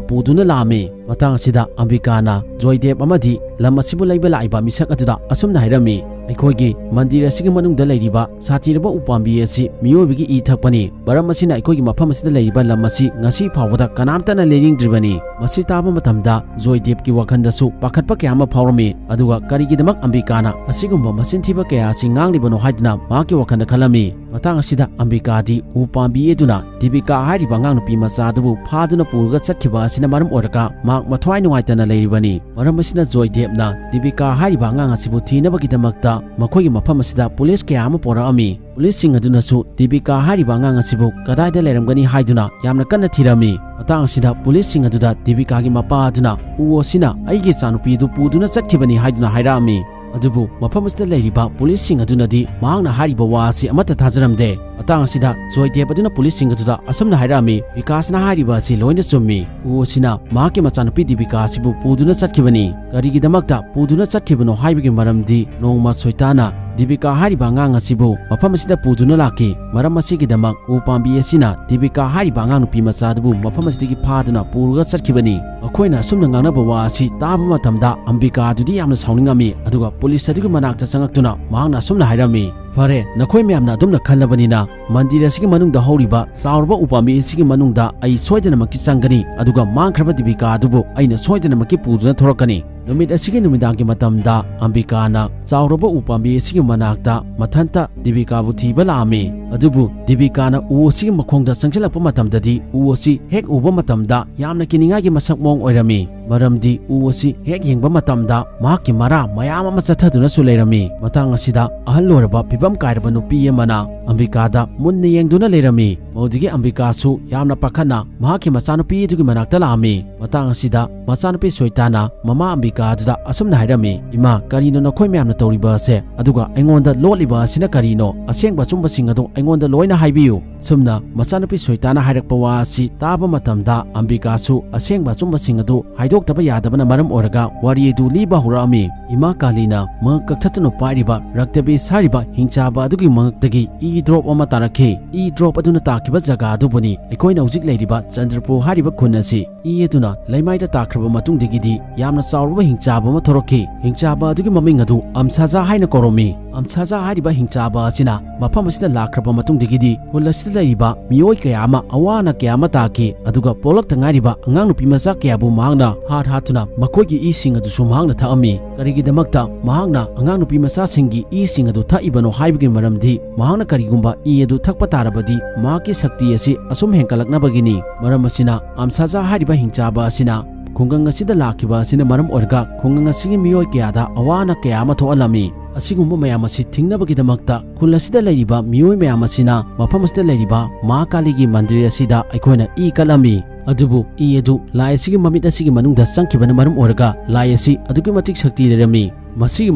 ꯄꯨꯗꯨꯅ ꯂꯥꯛꯑꯝꯃꯤ꯫ ꯃꯇꯥꯡ ꯑꯁꯤꯗ ꯑꯝꯕꯤꯀꯥꯅ ꯖꯣꯏꯗꯦꯕ ꯑꯃꯗꯤ ꯂꯝ ꯑꯁꯤꯕꯨ ꯂꯩꯕ ꯂꯥꯛꯏꯕ ꯃꯤꯁꯛ ꯑꯗꯨꯗ ꯑꯁꯨꯝꯅ ꯍꯥꯏꯔꯝꯃꯤ, "ꯑꯩꯈꯣꯏꯒꯤ ꯃꯟꯗꯤꯔ ꯑꯁꯤꯒꯤ ꯃꯅꯨꯡꯗ ꯂꯩꯔꯤꯕ ꯁꯥꯊꯤꯔꯕ ꯎꯄꯥꯝꯕꯤ ꯑꯁꯤ ꯃꯤꯑꯣꯏꯕꯒꯤ ꯏ ꯊꯛꯄꯅꯤ꯫ ꯃꯔꯝ ꯑꯁꯤꯅ ꯑꯩꯈꯣꯏꯒꯤ ꯃꯐꯝ ꯑꯁꯤꯗ ꯂꯩꯔꯤꯕ ꯂꯝ ꯑꯁꯤ ꯉꯁꯤ ꯐꯥꯎꯕꯗ ꯀꯅꯥꯝꯇꯅ ꯂꯩꯅꯤꯡꯗ꯭ꯔꯤꯕꯅꯤ꯫" ꯃꯁꯤ ꯇꯥꯕ ꯃꯇꯝꯗ ꯖꯣꯏꯗꯦꯕꯀꯤ ꯋꯥꯈꯜꯗꯁꯨ ꯄꯥꯈꯠꯄ ꯀꯌꯥ ꯑꯃ ꯐꯥꯎꯔꯝꯃꯤ꯫ ꯑꯗꯨꯒ ꯀꯔꯤꯒꯤꯗꯃꯛ ꯑꯝꯕꯤꯀꯥꯅ ꯑꯁꯤꯒꯨꯝꯕ ꯃꯆꯤꯟ ꯊꯤꯕ ꯀꯌꯥ ꯑꯁꯤ ꯉꯥꯡꯂꯤꯕꯅꯣ ꯍꯥꯏꯗꯨꯅ ꯃꯍꯥꯛꯀꯤ ꯋꯥꯈꯜꯗ ꯈꯜꯂꯝꯃꯤ꯫ ꯃꯇꯥꯡ ꯑꯁꯤꯗ ꯑꯝꯕꯤꯀꯥꯗꯤ ꯎ ꯄꯥꯝꯕꯤ ꯑꯗꯨꯅ ꯗꯤꯕꯤꯀꯥ ꯍꯥꯏꯔꯤꯕ ꯑꯉꯥꯡ ꯅꯨꯄꯤ ꯃꯆꯥ ꯑꯗꯨꯕꯨ ꯐꯥꯗꯨꯅ ꯄꯨꯔꯒ ꯆꯠꯈꯤꯕ ꯑꯁꯤꯅ ꯃꯔꯝ ꯑꯣꯏꯔꯒ ꯃꯍꯥꯛ ꯃꯊ꯭ꯋꯥꯏ ꯅꯨꯡꯉꯥꯏꯇꯅ ꯂꯩꯔꯤꯕꯅꯤ꯫ ꯃꯔꯝ ꯑꯁꯤꯅ ꯖꯣꯏꯗꯦꯕꯅ ꯗꯤꯕꯤꯀꯥ ꯍꯥꯏꯔꯤꯕ ꯑꯉꯥꯡ ꯑꯁꯤꯕꯨ ꯊꯤꯅꯕꯒꯤꯗꯃꯛꯇ ꯃꯈꯣꯏꯒꯤ ꯃꯐꯝ ꯑꯁꯤꯗ ꯄꯨꯂꯤꯁ ꯀꯌꯥ ꯑꯃ ꯄꯨꯔꯛꯑꯝꯃꯤ꯫ ꯄꯨꯂꯤꯁꯁꯤꯡ ꯑꯗꯨꯅꯁꯨ ꯗꯤꯕꯤꯀꯥ ꯍꯥꯏꯔꯤꯕ ꯑꯉꯥꯡ ꯑꯁꯤꯕꯨ ꯀꯗꯥꯏꯗ ꯂꯩꯔꯝꯒꯅꯤ ꯍꯥꯏꯗꯨꯅ ꯌꯥꯝꯅ ꯀꯟꯅ ꯊꯤꯔꯝꯃꯤ꯫ ꯃꯇꯥꯡ ꯑꯁꯤꯗ ꯄꯨꯂꯤꯁꯁꯤꯡ ꯑꯗꯨꯗ ꯗꯤꯕꯤꯀꯥꯒꯤ ꯃꯄꯥ ꯑꯗꯨꯅ ꯎ ꯑꯁꯤꯅ ꯑꯩꯒꯤ ꯏꯆꯥꯅꯨꯄꯤ ꯑꯗꯨ ꯄꯨꯗꯨꯅ ꯆꯠꯈꯤꯕꯅꯤ ꯍꯥꯏꯗꯨꯅ ꯍꯥꯏꯔꯛꯑꯝꯃꯤ꯫ ꯑꯗꯨꯕꯨ ꯃꯐꯝ ꯑꯁꯤꯗ ꯂꯩꯔꯤꯕ ꯄꯨꯂꯤꯁꯁꯤꯡ ꯑꯗꯨꯅꯗꯤ ꯃꯍꯥꯛꯅ ꯍꯥꯏꯔꯤꯕ ꯋꯥ ꯑꯁꯤ ꯑꯃꯠꯇ ꯊꯥꯖꯔꯝꯗꯦ꯫ ꯃꯇꯥꯡ ꯑꯁꯤꯗ ꯖꯣꯏꯗꯦꯕ ꯑꯗꯨꯅ ꯄꯨꯂꯤꯁꯁꯤꯡ ꯑꯗꯨꯗ ꯑꯁꯨꯝꯅ ꯍꯥꯏꯔꯛꯑꯝꯃꯤ, "ꯕꯤꯀꯥꯁꯅ ꯍꯥꯏꯔꯤꯕ ꯑꯁꯤ ꯂꯣꯏꯅ ꯆꯨꯝꯃꯤ꯫ ꯎ ꯑꯁꯤꯅ ꯃꯍꯥꯛꯀꯤ ꯃꯆꯥꯅꯨꯄꯤ ꯗꯤꯕꯤꯀꯥ ꯑꯁꯤꯕꯨ ꯄꯨꯗꯨꯅ ꯆꯠꯈꯤꯕꯅꯤ꯫ ꯀꯔꯤꯒꯤꯗꯃꯛꯇ ꯄꯨꯗꯨꯅ ꯆꯠꯈꯤꯕꯅꯣ ꯍꯥꯏꯕꯒꯤ ꯃꯔꯝꯗꯤ ꯅꯣꯡꯃ ꯁꯣꯏꯇꯥꯅ ꯗꯤꯕꯤꯀꯥ ꯍꯥꯏꯔꯤꯕ ꯑꯉꯥꯡ ꯑꯁꯤꯕꯨ ꯃꯐꯝ ꯑꯁꯤꯗ ꯄꯨꯗꯨꯅ ꯂꯥꯛꯈꯤ꯫ ꯃꯔꯝ ꯑꯁꯤꯒꯤꯗꯃꯛ ꯎ ꯄꯥꯝꯕꯤ ꯑꯁꯤꯅ ꯗꯤꯕꯤꯀꯥ ꯍꯥꯏꯔꯤꯕ ꯑꯉꯥꯡ ꯅꯨꯄꯤ ꯃꯆꯥ ꯑꯗꯨꯕꯨ ꯃꯐꯝ ꯑꯁꯤꯗꯒꯤ ꯐꯥꯗꯨꯅ ꯄꯨꯔꯒ ꯆꯠꯈꯤꯕꯅꯤ꯫" ꯃꯈꯣꯏꯅ ꯑꯁꯨꯝꯅ ꯉꯥꯡꯅꯕ ꯋꯥ ꯑꯁꯤ ꯇꯥꯕ ꯃꯇꯝꯗ ꯑꯝꯕꯤꯀꯥ ꯑꯗꯨꯗꯤ ꯌꯥꯝꯅ ꯁꯥꯎꯅꯤꯡꯉꯝꯃꯤ, ꯑꯗꯨꯒ ꯄꯨꯂꯤꯁ ꯑꯗꯨꯒꯤ ꯃꯅꯥꯛꯇ ꯆꯪꯉꯛꯇꯨꯅ ꯃꯍꯥꯛꯅ ꯑꯁꯨꯝꯅ ꯍꯥꯏꯔꯝꯃꯤ, "ꯐꯔꯦ, ꯅꯈꯣꯏ ꯃꯌꯥꯝꯅ ꯑꯗꯨꯝꯅ ꯈꯜꯂꯕꯅꯤꯅ, ꯃꯟꯗꯤꯔ ꯑꯁꯤꯒꯤ ꯃꯅꯨꯡꯗ ꯍꯧꯔꯤꯕ ꯆꯥꯎꯔꯕ ꯎꯄꯥꯝꯕꯤ ꯑꯁꯤꯒꯤ ꯃꯅꯨꯡꯗ ꯑꯩ ꯁꯣꯏꯗꯅꯃꯛꯀꯤ ꯆꯪꯒꯅꯤ, ꯑꯗꯨꯒ ꯃꯥꯡꯈ꯭ꯔꯕ ꯗꯤꯕꯤꯀꯥ ꯑꯗꯨꯕꯨ ꯑꯩꯅ ꯁꯣꯏꯗꯅꯃꯛꯀꯤ ꯄꯨꯗꯨꯅ ꯊꯣꯔꯛꯀꯅꯤ꯫" ꯅꯨꯃꯤꯠ ꯑꯁꯤꯒꯤ ꯅꯨꯃꯤꯗꯥꯡꯒꯤ ꯃꯇꯝꯗ ꯑꯝꯕꯤꯀꯥꯅ ꯆꯥꯎꯔꯕ ꯎꯄꯥꯝꯕꯤ ꯑꯁꯤꯒꯤ ꯃꯅꯥꯛꯇ ꯃꯊꯟꯇ ꯗꯤꯕꯤꯀꯥꯕꯨ ꯊꯤꯕ ꯂꯥꯛꯑꯝꯃꯤ꯫ ꯑꯗꯨꯕꯨ ꯗꯤꯕꯤꯀꯥꯅ ꯎ ꯑꯁꯤꯒꯤ ꯃꯈꯣꯡꯗ ꯆꯪꯁꯤꯜꯂꯛꯄ ꯃꯇꯝꯗꯗꯤ ꯎ ꯑꯁꯤ ꯍꯦꯛ ꯎꯕ ꯃꯇꯝꯗ ꯌꯥꯝꯅ ꯀꯤꯅꯤꯡꯉꯥꯏꯒꯤ ꯃꯁꯛ ꯃꯑꯣꯡ ꯑꯣꯏꯔꯝꯃꯤ꯫ ꯃꯔꯝꯗꯤ ꯎ ꯑꯁꯤ ꯍꯦꯛ ꯌꯦꯡꯕ ꯃꯇꯝꯗ ꯃꯍꯥꯛꯀꯤ ꯃꯔꯥ ꯃꯌꯥꯝ ꯑꯃ ꯆꯠꯊꯗꯨꯅꯁꯨ ꯂꯩꯔꯝꯃꯤ꯫ ꯃꯇꯥꯡ ꯑꯁꯤꯗ ꯑꯍꯜ ꯑꯣꯏꯔꯕ ꯐꯤꯕꯝ ꯀꯥꯏꯔꯕ ꯅꯨꯄꯤ ꯑꯃꯅ ꯑꯝꯕꯤꯀꯥꯗ ꯃꯨꯟꯅ ꯌꯦꯡꯗꯨꯅ ꯂꯩꯔꯝꯃꯤ꯫ ꯃꯗꯨꯗꯒꯤ ꯑꯝꯕꯤꯀꯥꯁꯨ ꯌꯥꯝꯅ ꯄꯥꯈꯠꯅ ꯃꯍꯥꯛꯀꯤ ꯃꯆꯥꯅꯨꯄꯤ ꯑꯗꯨꯒꯤ ꯃꯅꯥꯛꯇ ꯂꯥꯛꯑꯝꯃꯤ꯫ ꯃꯇꯥꯡ ꯑꯁꯤꯗ ꯃꯆꯥꯅꯨꯄꯤ ꯁꯣꯏꯇꯥꯅ ꯃꯃꯥ ꯑꯝꯕꯤꯀꯥ ꯑꯗꯨꯗ ꯑꯁꯨꯝꯅ ꯍꯥꯏꯔꯝꯃꯤ, "ꯏꯃꯥ, ꯀꯔꯤꯅꯣ ꯅꯈꯣꯏ ꯃꯌꯥꯝꯅ ꯇꯧꯔꯤꯕ ꯑꯁꯦ? ꯑꯗꯨꯒ ꯑꯩꯉꯣꯟꯗ ꯂꯣꯠꯂꯤꯕ ꯑꯁꯤꯅ ꯀꯔꯤꯅꯣ? ꯑꯁꯦꯡꯕ ꯑꯆꯨꯝꯕꯁꯤꯡ ꯑꯗꯨ ꯑꯩꯉꯣꯟꯗ ꯂꯣꯏꯅ ꯍꯥꯏꯕꯤꯌꯨ꯫" ꯁꯨꯝꯅ ꯃꯆꯥꯅꯨꯄꯤ ꯁꯣꯏꯇꯥꯅ ꯍꯥꯏꯔꯛꯄ ꯋꯥ ꯑꯁꯤ ꯇꯥꯕ ꯃꯇꯝꯗ ꯑꯝꯕꯤꯀꯥꯁꯨ ꯑꯁꯦꯡꯕ ꯑꯆꯨꯝꯕꯁꯤꯡ ꯑꯗꯨ ꯍꯥꯏꯗꯣꯛꯇꯕ ꯌꯥꯗꯕꯅ ꯃꯔꯝ ꯑꯣꯏꯔꯒ ꯋꯥꯔꯤ ꯑꯗꯨ ꯂꯤꯕ ꯍꯧꯔꯛꯑꯝꯃꯤ꯫ ꯏꯃꯥ ꯀꯥꯂꯤꯅ ꯃꯉꯛ ꯀꯛꯊꯠꯇꯨꯅ ꯄꯥꯏꯔꯤꯕ ꯔꯛꯇꯕꯤꯁ ꯍꯥꯏꯔꯤꯕ ꯍꯤꯡꯆꯥꯕ ꯑꯗꯨꯒꯤ ꯃꯉꯛꯇꯒꯤ ꯏ ꯗ꯭ꯔꯣꯞ ꯑꯃ ꯇꯥꯔꯛꯈꯤ꯫ ꯏ ꯗ꯭ꯔꯣꯞ ꯑꯗꯨꯅ ꯇꯥꯈꯤꯕ ꯖꯒꯥ ꯑꯗꯨꯕꯨꯅꯤ ꯑꯩꯈꯣꯏꯅ ꯍꯧꯖꯤꯛ ꯂꯩꯔꯤꯕ ꯆꯟꯗ꯭ꯔꯄꯨꯔ ꯍꯥꯏꯔꯤꯕ ꯈꯨꯟ ꯑꯁꯤ꯫ ꯏ ꯑꯗꯨꯅ ꯂꯩꯃꯥꯏꯗ ꯇꯥꯈ꯭ꯔꯕ ꯃꯇꯨꯡꯗꯒꯤꯗꯤ ꯌꯥꯝꯅ ꯆꯥꯎꯔꯕ ꯍꯤꯡꯆꯥꯕ ꯑꯃ ꯊꯣꯔꯛꯈꯤ꯫ ꯍꯤꯡꯆꯥꯕ ꯑꯗꯨꯒꯤ ꯃꯃꯤꯡ ꯑꯗꯨ ꯑꯝꯁꯥꯖꯥ ꯍꯥꯏꯅ ꯀꯧꯔꯝꯃꯤ꯫ ꯑꯝꯁꯥꯖꯥ ꯍꯥꯏꯔꯤꯕ ꯍꯤꯡꯆꯥꯕ ꯑꯁꯤꯅ ꯃꯐꯝ ꯑꯁꯤꯗ ꯂꯥꯛꯈ꯭ꯔꯕ ꯃꯇꯨꯡꯗꯒꯤꯗꯤ ꯈꯨꯜ ꯑꯁꯤꯗ ꯂꯩꯔꯤꯕ ꯃꯤꯑꯣꯏ ꯀꯌꯥ ꯑꯃ ꯑꯋꯥ ꯑꯅꯥ ꯀꯌꯥ ꯑꯃ ꯇꯥꯈꯤ, ꯑꯗꯨꯒ ꯄꯣꯛꯂꯛꯇ ꯉꯥꯏꯔꯤꯕ ꯑꯉꯥꯡ ꯅꯨꯄꯤ ꯃꯆꯥ ꯀꯌꯥꯕꯨ ꯃꯍꯥꯛꯅ ꯍꯥꯠ ꯍꯥꯠꯇꯨꯅ ꯃꯈꯣꯏꯒꯤ ꯏꯁꯤꯡ ꯑꯗꯨꯁꯨ ꯃꯍꯥꯛꯅ ꯊꯛꯑꯝꯃꯤ꯫ ꯀꯔꯤꯒꯤꯗꯃꯛꯇ ꯃꯍꯥꯛꯅ ꯑꯉꯥꯡ ꯅꯨꯄꯤ ꯃꯆꯥꯁꯤꯡꯒꯤ ꯏꯁꯤꯡ ꯑꯗꯨ ꯊꯛꯏꯕꯅꯣ ꯍꯥꯏꯕꯒꯤ ꯃꯔꯝꯗꯤ ꯃꯍꯥꯛꯅ ꯀꯔꯤꯒꯨꯝꯕ ꯏ ꯑꯗꯨ ꯊꯛꯄ ꯇꯥꯔꯕꯗꯤ ꯃꯍꯥꯛꯀꯤ ꯁꯛꯇꯤ ꯑꯁꯤ ꯑꯁꯨꯝ ꯍꯦꯟꯒꯠꯂꯛꯅꯕꯒꯤꯅꯤ꯫ ꯃꯔꯝ ꯑꯁꯤꯅ ꯑꯝꯁꯥꯖꯥ ꯍꯥꯏꯔꯤꯕ ꯍꯤꯡꯆꯥꯕ ꯑꯁꯤꯅ ꯈꯨꯡꯒꯪ ꯑꯁꯤꯗ ꯂꯥꯛꯈꯤꯕ ꯑꯁꯤꯅ ꯃꯔꯝ ꯑꯣꯏꯔꯒ ꯈꯨꯡꯒꯪ ꯑꯁꯤꯒꯤ ꯃꯤꯑꯣꯏ ꯀꯌꯥꯗ ꯑꯋꯥ ꯑꯅꯥ ꯀꯌꯥ ꯑꯃ ꯊꯣꯛꯍꯜꯂꯝꯃꯤ꯫ ꯑꯁꯤꯒꯨꯝꯕ ꯃꯌꯥꯝ ꯑꯁꯤ ꯊꯤꯡꯅꯕꯒꯤꯗꯃꯛꯇ ꯈꯨꯜ ꯑꯁꯤꯗ ꯂꯩꯔꯤꯕ ꯃꯤꯑꯣꯏ ꯃꯌꯥꯝ ꯑꯁꯤꯅ ꯃꯐꯝ ꯑꯁꯤꯗ ꯂꯩꯔꯤꯕ ꯃꯥ ꯀꯥꯂꯤꯒꯤ ꯃꯟꯗꯤꯔ ꯑꯁꯤꯗ ꯑꯩꯈꯣꯏꯅ ꯏ ꯀꯠꯂꯝꯃꯤ꯫ ꯑꯗꯨꯕꯨ ꯏ ꯑꯗꯨ ꯂꯥꯏ ꯑꯁꯤꯒꯤ ꯃꯃꯤꯠ ꯑꯁꯤꯒꯤ ꯃꯅꯨꯡꯗ ꯆꯪꯈꯤꯕꯅ ꯃꯔꯝ ꯑꯣꯏꯔꯒ ꯂꯥꯏ ꯑꯁꯤ ꯑꯗꯨꯛꯀꯤ ꯃꯇꯤꯛ ꯁꯛꯇꯤ ꯂꯩꯔꯝꯃꯤ꯫ ꯃꯁꯤꯒꯤ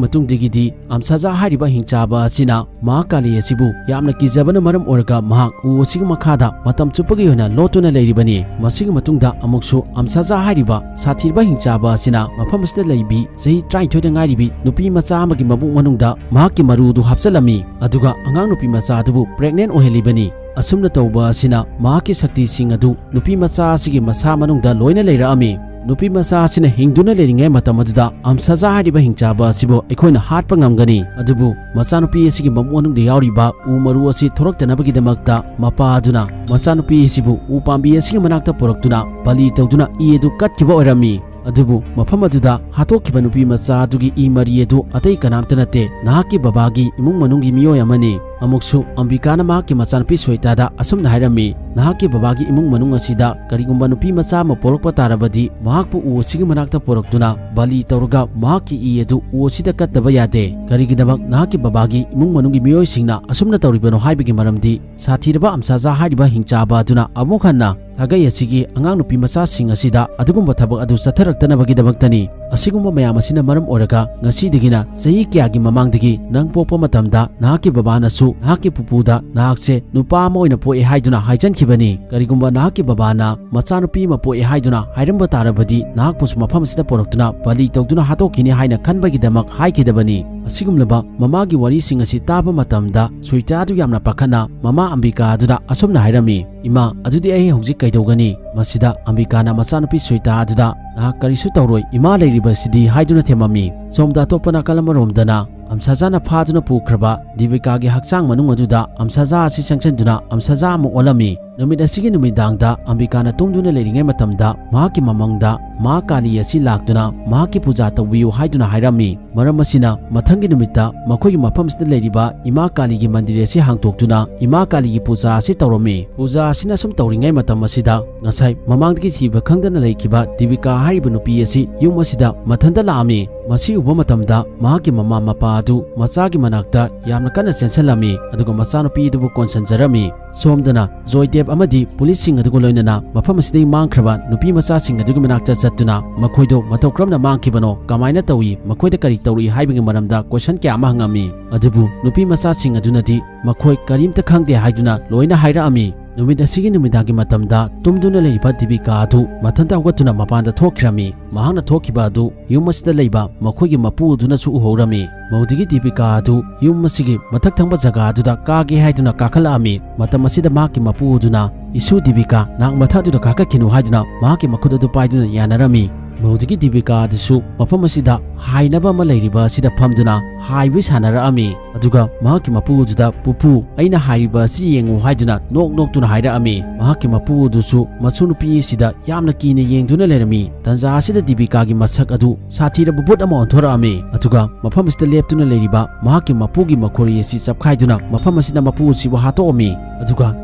ꯃꯇꯨꯡꯗꯒꯤꯗꯤ ꯑꯝꯁꯥꯖꯥ ꯍꯥꯏꯔꯤꯕ ꯍꯤꯡꯆꯥꯕ ꯑꯁꯤꯅ ꯃꯍꯥꯛ ꯀꯥꯂꯤ ꯑꯁꯤꯕꯨ ꯌꯥꯝꯅ ꯀꯤꯖꯕꯅ ꯃꯔꯝ ꯑꯣꯏꯔꯒ ꯃꯍꯥꯛ ꯎ ꯑꯁꯤꯒꯤ ꯃꯈꯥꯗ ꯃꯇꯝ ꯆꯨꯞꯄꯒꯤ ꯑꯣꯏꯅ ꯂꯣꯠꯇꯨꯅ ꯂꯩꯔꯤꯕꯅꯤ꯫ ꯃꯁꯤꯒꯤ ꯃꯇꯨꯡꯗ ꯑꯃꯨꯛꯁꯨ ꯑꯝꯁꯥꯖꯥ ꯍꯥꯏꯔꯤꯕ ꯁꯥꯊꯤꯔꯕ ꯍꯤꯡꯆꯥꯕ ꯑꯁꯤꯅ ꯃꯐꯝ ꯑꯁꯤꯗ ꯂꯩꯕꯤ ꯆꯍꯤ ꯇꯔꯥꯅꯤꯊꯣꯏꯗ ꯉꯥꯏꯔꯤꯕꯤ ꯅꯨꯄꯤ ꯃꯆꯥ ꯑꯃꯒꯤ ꯃꯕꯨꯛ ꯃꯅꯨꯡꯗ ꯃꯍꯥꯛꯀꯤ ꯃꯔꯨꯗꯨ ꯍꯥꯞꯆꯤꯜꯂꯝꯃꯤ꯫ ꯑꯗꯨꯒ ꯑꯉꯥꯡ ꯅꯨꯄꯤ ꯃꯆꯥ ꯑꯗꯨꯕꯨ pregnant ꯑꯣꯏꯍꯜꯂꯤꯕꯅꯤ꯫ ꯑꯁꯨꯝꯅ ꯇꯧꯕ ꯑꯁꯤꯅ ꯃꯍꯥꯛꯀꯤ ꯁꯛꯇꯤꯁꯤꯡ ꯑꯗꯨ ꯅꯨꯄꯤ ꯃꯆꯥ ꯑꯁꯤꯒꯤ ꯃꯁꯥ ꯃꯅꯨꯡꯗ ꯂꯣꯏꯅ ꯂꯩꯔꯛꯑꯝꯃꯤ꯫ ꯅꯨꯄꯤ ꯃꯆꯥ ꯑꯁꯤꯅ ꯍꯤꯡꯗꯨꯅ ꯂꯩꯔꯤꯉꯩ ꯃꯇꯝ ꯑꯗꯨꯗ ꯑꯝꯁꯥꯖꯥ ꯍꯥꯏꯔꯤꯕ ꯍꯤꯡꯆꯥꯕ ꯑꯁꯤꯕꯨ ꯑꯩꯈꯣꯏꯅ ꯍꯥꯠꯄ ꯉꯝꯒꯅꯤ, ꯑꯗꯨꯕꯨ ꯃꯆꯥꯅꯨꯄꯤ ꯑꯁꯤꯒꯤ ꯃꯕꯨꯛ ꯃꯅꯨꯡꯗ ꯌꯥꯎꯔꯤꯕ ꯎ ꯃꯔꯨ ꯑꯁꯤ ꯊꯣꯔꯛꯇꯅꯕꯒꯤꯗꯃꯛꯇ ꯃꯄꯥ ꯑꯗꯨꯅ ꯃꯆꯥꯅꯨꯄꯤ ꯑꯁꯤꯕꯨ ꯎ ꯄꯥꯝꯕꯤ ꯑꯁꯤꯒꯤ ꯃꯅꯥꯛꯇ ꯄꯨꯔꯛꯇꯨꯅ ꯕꯂꯤ ꯇꯧꯗꯨꯅ ꯏ ꯑꯗꯨ ꯀꯠꯈꯤꯕ ꯑꯣꯏꯔꯝꯃꯤ꯫ ꯑꯗꯨꯕꯨ ꯃꯐꯝ ꯑꯗꯨꯗ ꯍꯥꯠꯇꯣꯛꯈꯤꯕ ꯅꯨꯄꯤ ꯃꯆꯥ ꯑꯗꯨꯒꯤ ꯏ ꯃꯔꯤ ꯑꯗꯨ ꯑꯇꯩ ꯀꯅꯥꯝꯇ ꯅꯠꯇꯦ, ꯅꯍꯥꯛꯀꯤ ꯕꯕꯥꯒꯤ ꯏꯃꯨꯡ ꯃꯅꯨꯡꯒꯤ ꯃꯤꯑꯣꯏ ꯑꯃꯅꯤ꯫ ꯑꯃꯨꯛꯁꯨ ꯑꯝꯕꯤꯀꯥꯅ ꯃꯍꯥꯛꯀꯤ ꯃꯆꯥꯅꯨꯄꯤ ꯁ꯭ꯋꯦꯇꯥꯗ ꯑꯁꯨꯝꯅ ꯍꯥꯏꯔꯝꯃꯤ, "ꯅꯍꯥꯛꯀꯤ ꯕꯕꯥꯒꯤ ꯏꯃꯨꯡ ꯃꯅꯨꯡ ꯑꯁꯤꯗ ꯀꯔꯤꯒꯨꯝꯕ ꯅꯨꯄꯤ ꯃꯆꯥ ꯑꯃ ꯄꯣꯛꯂꯛꯄ ꯇꯥꯔꯕꯗꯤ ꯃꯍꯥꯛꯄꯨ ꯎ ꯑꯁꯤꯒꯤ ꯃꯅꯥꯛꯇ ꯄꯨꯔꯛꯇꯨꯅ ꯕꯂꯤ ꯇꯧꯔꯒ ꯃꯍꯥꯛꯀꯤ ꯏ ꯑꯗꯨ ꯎ ꯑꯁꯤꯗ ꯀꯠꯇꯕ ꯌꯥꯗꯦ꯫ ꯀꯔꯤꯒꯤꯗꯃꯛ ꯅꯍꯥꯛꯀꯤ ꯕꯕꯥꯒꯤ ꯏꯃꯨꯡ ꯃꯅꯨꯡꯒꯤ ꯃꯤꯑꯣꯏꯁꯤꯡꯅ ꯑꯁꯨꯝꯅ ꯇꯧꯔꯤꯕꯅꯣ ꯍꯥꯏꯕꯒꯤ ꯃꯔꯝꯗꯤ ꯁꯥꯊꯤꯔꯕ ꯑꯝꯁꯥꯖꯥ ꯍꯥꯏꯔꯤꯕ ꯍꯤꯡꯆꯥꯕ ꯑꯗꯨꯅ ꯑꯃꯨꯛ ꯍꯟꯅ ꯁꯥꯒꯩ ꯑꯁꯤꯒꯤ ꯑꯉꯥꯡ ꯅꯨꯄꯤ ꯃꯆꯥꯁꯤꯡ ꯑꯁꯤꯗ ꯑꯗꯨꯒꯨꯝꯕ ꯊꯕꯛ ꯑꯗꯨ ꯆꯠꯊꯔꯛꯇꯅꯕꯒꯤꯗꯃꯛꯇꯅꯤ꯫ ꯑꯁꯤꯒꯨꯝꯕ ꯃꯌꯥꯝ ꯑꯁꯤꯅ ꯃꯔꯝ ꯑꯣꯏꯔꯒ ꯉꯁꯤꯗꯒꯤꯅ ꯆꯍꯤ ꯀꯌꯥꯒꯤ ꯃꯃꯥꯡꯗꯒꯤ ꯅꯪ ꯄꯣꯛꯄ ꯃꯇꯝꯗ ꯅꯍꯥꯛꯀꯤ ꯕꯕꯥꯅꯁꯨ ꯅꯍꯥꯛꯀꯤ ꯄꯨꯄꯨꯗ ꯅꯍꯥꯛꯁꯦ ꯅꯨꯄꯥ ꯑꯃ ꯑꯣꯏꯅ ꯄꯣꯛꯑꯦ ꯍꯥꯏꯗꯨꯅ ꯍꯥꯏꯖꯟꯈꯤꯕꯅꯤ꯫ ꯀꯔꯤꯒꯨꯝꯕ ꯅꯍꯥꯛꯀꯤ ꯕꯕꯥꯅ ꯃꯆꯥꯅꯨꯄꯤ ꯑꯃ ꯄꯣꯛꯑꯦ ꯍꯥꯏꯗꯨꯅ ꯍꯥꯏꯔꯝꯕ ꯇꯥꯔꯕꯗꯤ ꯅꯍꯥꯛꯄꯨꯁꯨ ꯃꯐꯝ ꯑꯁꯤꯗ ꯄꯨꯔꯛꯇꯨꯅ ꯕꯂꯤ ꯇꯧꯗꯨꯅ ꯍꯥꯠꯇꯣꯛꯈꯤꯅꯤ ꯍꯥꯏꯅ ꯈꯟꯕꯒꯤꯗꯃꯛ ꯍꯥꯏꯈꯤꯗꯕꯅꯤ꯫" ꯑꯁꯤꯒꯨꯝꯂꯕ ꯃꯃꯥꯒꯤ ꯋꯥꯔꯤꯁꯤꯡ ꯑꯁꯤ ꯇꯥꯕ ꯃꯇꯝꯗ ꯁ꯭ꯋꯦꯇꯥꯗꯨ ꯌꯥꯝꯅ ꯄꯥꯈꯠꯅ ꯃꯃꯥ ꯑꯝꯕꯤꯀꯥ ꯑꯗꯨꯗ ꯑꯁꯨꯝꯅ ꯍꯥꯏꯔꯝꯃꯤ, "ꯏꯃꯥ, ꯑꯗꯨꯗꯤ ꯑꯩ ꯍꯧꯖꯤꯛ ꯀꯩꯗꯧꯒꯅꯤ?" ꯃꯁꯤꯗ ꯑꯝꯕꯤꯀꯥꯅ ꯃꯆꯥꯅꯨꯄꯤ ꯁ꯭ꯋꯦꯇꯥ ꯑꯗꯨꯗ, "ꯅꯍꯥꯛ ꯀꯔꯤꯁꯨ ꯇꯧꯔꯣꯏ, ꯏꯃꯥ ꯂꯩꯔꯤꯕꯁꯤꯗꯤ" ꯍꯥꯏꯗꯨꯅ ꯊꯦꯝꯃꯝꯃꯤ꯫ ꯁꯣꯝꯗ ꯑꯇꯣꯞꯄ ꯅꯥꯀꯜ ꯑꯃꯔꯣꯝꯗꯅ ꯑꯝꯁꯥꯖꯥꯅ ꯐꯥꯗꯨꯅ ꯄꯨꯈ꯭ꯔꯕ ꯗꯤꯕꯤꯀꯥꯒꯤ ꯍꯛꯆꯥꯡ ꯃꯅꯨꯡ ꯑꯗꯨꯗ ꯑꯝꯁꯥꯖꯥ ꯑꯁꯤ ꯆꯪꯁꯤꯟꯗꯨꯅ ꯑꯝꯁꯥꯖꯥ ꯑꯃ ꯑꯣꯜꯂꯝꯃꯤ꯫ ꯅꯨꯃꯤꯠ ꯑꯁꯤꯒꯤ ꯅꯨꯃꯤꯗꯥꯡꯗ ꯑꯝꯕꯤꯀꯥꯅ ꯇꯨꯝꯗꯨꯅ ꯂꯩꯔꯤꯉꯩ ꯃꯇꯝꯗ ꯃꯍꯥꯛꯀꯤ ꯃꯃꯪꯗ ꯃꯥ ꯀꯥꯂꯤ ꯑꯁꯤ ꯂꯥꯛꯇꯨꯅ ꯃꯍꯥꯛꯀꯤ ꯄꯨꯖꯥ ꯇꯧꯕꯤꯌꯨ ꯍꯥꯏꯗꯨꯅ ꯍꯥꯏꯔꯝꯃꯤ꯫ ꯃꯔꯝ ꯑꯁꯤꯅ, ꯃꯊꯪꯒꯤ ꯅꯨꯃꯤꯠꯇ ꯃꯈꯣꯏꯒꯤ ꯃꯐꯝꯁꯤꯗ ꯂꯩꯔꯤꯕ ꯏꯃꯥ ꯀꯥꯂꯤꯒꯤ ꯃꯟꯗꯤꯔ ꯑꯁꯤ ꯍꯥꯡꯗꯣꯛꯇꯨꯅ ꯏꯃꯥ ꯀꯥꯂꯤꯒꯤ ꯄꯨꯖꯥ ꯑꯁꯤ ꯇꯧꯔꯝꯃꯤ꯫ ꯄꯨꯖꯥ ꯑꯁꯤꯅ ꯁꯨꯝ ꯇꯧꯔꯤꯉꯩ ꯃꯇꯝ ꯑꯁꯤꯗ, ꯉꯁꯥꯏ ꯃꯃꯥꯡꯗꯒꯤ ꯊꯤꯕ ꯈꯪꯗꯅ ꯂꯩꯈꯤꯕ ꯗꯤꯕꯤꯀꯥ ꯍꯥꯏꯔꯤꯕ ꯅꯨꯄꯤ ꯑꯁꯤ ꯌꯨꯝ ꯑꯁꯤꯗ ꯃꯊꯟꯇ ꯂꯥꯛꯑꯝꯃꯤ꯫ ꯃꯁꯤ ꯎꯕ ꯃꯇꯝꯗ, ꯃꯍꯥꯛꯀꯤ ꯃꯃꯥ ꯃꯄꯥ ꯑꯗꯨ ꯃꯆꯥꯒꯤ ꯃꯅꯥꯛꯇ ꯌꯥꯝꯅ ꯀꯟꯅ ꯆꯦꯟꯁꯤꯜꯂꯝꯃꯤ, ꯑꯗꯨꯒ ꯃꯆꯥꯅꯨꯄꯤ ꯑꯗꯨꯕꯨ ꯀꯣꯟꯁꯤꯟꯖꯔꯝꯃꯤ꯫ ꯁꯣꯝꯗꯅ, ꯖꯣꯏꯗꯦꯕ ꯑꯃꯗꯤ ꯄꯨꯂꯤꯁꯁꯤꯡ ꯑꯗꯨꯒ ꯂꯣꯏꯅꯅ ꯃꯐꯝ ꯑꯁꯤꯗꯒꯤ ꯃꯥꯡꯈ꯭ꯔꯕ ꯅꯨꯄꯤ ꯃꯆꯥꯁꯤꯡ ꯑꯗꯨꯒꯤ ꯃꯅꯥꯛꯇ ꯆꯠꯇꯨꯅ ꯃꯈꯣꯏꯗꯣ ꯃꯇꯧ ꯀꯔꯝꯅ ꯃꯥꯡꯈꯤꯕꯅꯣ, ꯀꯃꯥꯏꯅ ꯇꯧꯏ, ꯃꯈꯣꯏꯗ ꯀꯔꯤ ꯇꯧꯔꯛꯏ ꯍꯥꯏꯕꯒꯤ ꯃꯔꯝꯗ ꯀꯣꯏꯁꯟ ꯀꯌꯥ ꯑꯃ ꯍꯪꯉꯝꯃꯤ꯫ ꯑꯗꯨꯕꯨ ꯅꯨꯄꯤ ꯃꯆꯥꯁꯤꯡ ꯑꯗꯨꯅꯗꯤ ꯃꯈꯣꯏ ꯀꯔꯤꯝꯇ ꯈꯪꯗꯦ ꯍꯥꯏꯗꯨꯅ ꯂꯣꯏꯅ ꯍꯥꯏꯔꯛꯑꯝꯃꯤ꯫ ꯅꯨꯃꯤꯠ ꯑꯁꯤꯒꯤ ꯅꯨꯃꯤꯗꯥꯡꯒꯤ ꯃꯇꯝꯗ ꯇꯨꯝꯗꯨꯅ ꯂꯩꯔꯤꯕ ꯗꯤꯕꯤꯀꯥ ꯑꯗꯨ ꯃꯊꯟꯇ ꯍꯧꯒꯠꯇꯨꯅ ꯃꯄꯥꯟꯗ ꯊꯣꯛꯈꯤꯔꯝꯃꯤ꯫ ꯃꯍꯥꯛꯅ ꯊꯣꯛꯈꯤꯕ ꯑꯗꯨ ꯌꯨꯝ ꯑꯁꯤꯗ ꯂꯩꯕ ꯃꯈꯣꯏꯒꯤ ꯃꯄꯨ ꯑꯗꯨꯅꯁꯨ ꯎꯍꯧꯔꯝꯃꯤ꯫ ꯃꯗꯨꯗꯒꯤ ꯗꯤꯕꯤꯀꯥ ꯑꯗꯨ ꯌꯨꯝ ꯑꯁꯤꯒꯤ ꯃꯊꯛ ꯊꯪꯕ ꯖꯒꯥ ꯑꯗꯨꯗ ꯀꯥꯒꯦ ꯍꯥꯏꯗꯨꯅ ꯀꯥꯈꯠꯂꯛꯑꯝꯃꯤ꯫ ꯃꯇꯝ ꯑꯁꯤꯗ ꯃꯍꯥꯛꯀꯤ ꯃꯄꯨ ꯑꯗꯨꯅ, "ꯏꯁꯨ ꯗꯤꯕꯤꯀꯥ, ꯅꯍꯥꯛ ꯃꯊꯛ ꯑꯗꯨꯗ ꯀꯥꯈꯠꯈꯤꯅꯨ" ꯍꯥꯏꯗꯨꯅ ꯃꯍꯥꯛꯀꯤ ꯃꯈꯨꯠ ꯑꯗꯨ ꯄꯥꯏꯗꯨꯅ ꯌꯥꯅꯔꯝꯃꯤ꯫ ꯃꯗꯨꯗꯒꯤ ꯗꯤꯕꯤꯀꯥ ꯑꯗꯨꯁꯨ ꯃꯐꯝ ꯑꯁꯤꯗ ꯍꯥꯏꯅꯕ ꯑꯃ ꯂꯩꯔꯤꯕ ꯑꯁꯤꯗ ꯐꯝꯗꯨꯅ ꯍꯥꯏꯕ ꯁꯥꯟꯅꯔꯛꯑꯝꯃꯤ꯫ ꯑꯗꯨꯒ ꯃꯍꯥꯛꯀꯤ ꯃꯄꯨ ꯑꯗꯨꯗ, "ꯄꯨꯄꯨ, ꯑꯩꯅ ꯍꯥꯏꯔꯤꯕ ꯑꯁꯤ ꯌꯦꯡꯉꯨ" ꯍꯥꯏꯗꯨꯅ ꯅꯣꯛ ꯅꯣꯛꯇꯨꯅ ꯍꯥꯏꯔꯛꯑꯝꯃꯤ꯫ ꯃꯍꯥꯛꯀꯤ ꯃꯄꯨ ꯑꯗꯨꯁꯨ ꯃꯁꯨ ꯅꯨꯄꯤ ꯑꯁꯤꯗ ꯌꯥꯝꯅ ꯀꯤꯅ ꯌꯦꯡꯗꯨꯅ ꯂꯩꯔꯝꯃꯤ꯫ ꯇꯟꯖꯥ ꯑꯁꯤꯗ ꯗꯤꯕꯤꯀꯥꯒꯤ ꯃꯁꯛ ꯑꯗꯨ ꯁꯥꯊꯤꯔꯕ ꯚꯨꯠ ꯑꯃ ꯑꯣꯟꯊꯣꯔꯛꯑꯝꯃꯤ꯫ ꯑꯗꯨꯒ ꯃꯐꯝ ꯑꯁꯤꯗ ꯂꯦꯞꯇꯨꯅ ꯂꯩꯔꯤꯕ ꯃꯍꯥꯛꯀꯤ ꯃꯄꯨꯒꯤ ꯃꯈꯣꯔꯤ ꯑꯁꯤ ꯆꯞꯈꯥꯏꯗꯨꯅ ꯃꯐꯝ ꯑꯁꯤꯗ ꯃꯄꯨ ꯑꯁꯤꯕꯨ ꯍꯥꯠꯇꯣꯛꯑꯝꯃꯤ꯫ ꯑꯗꯨꯒ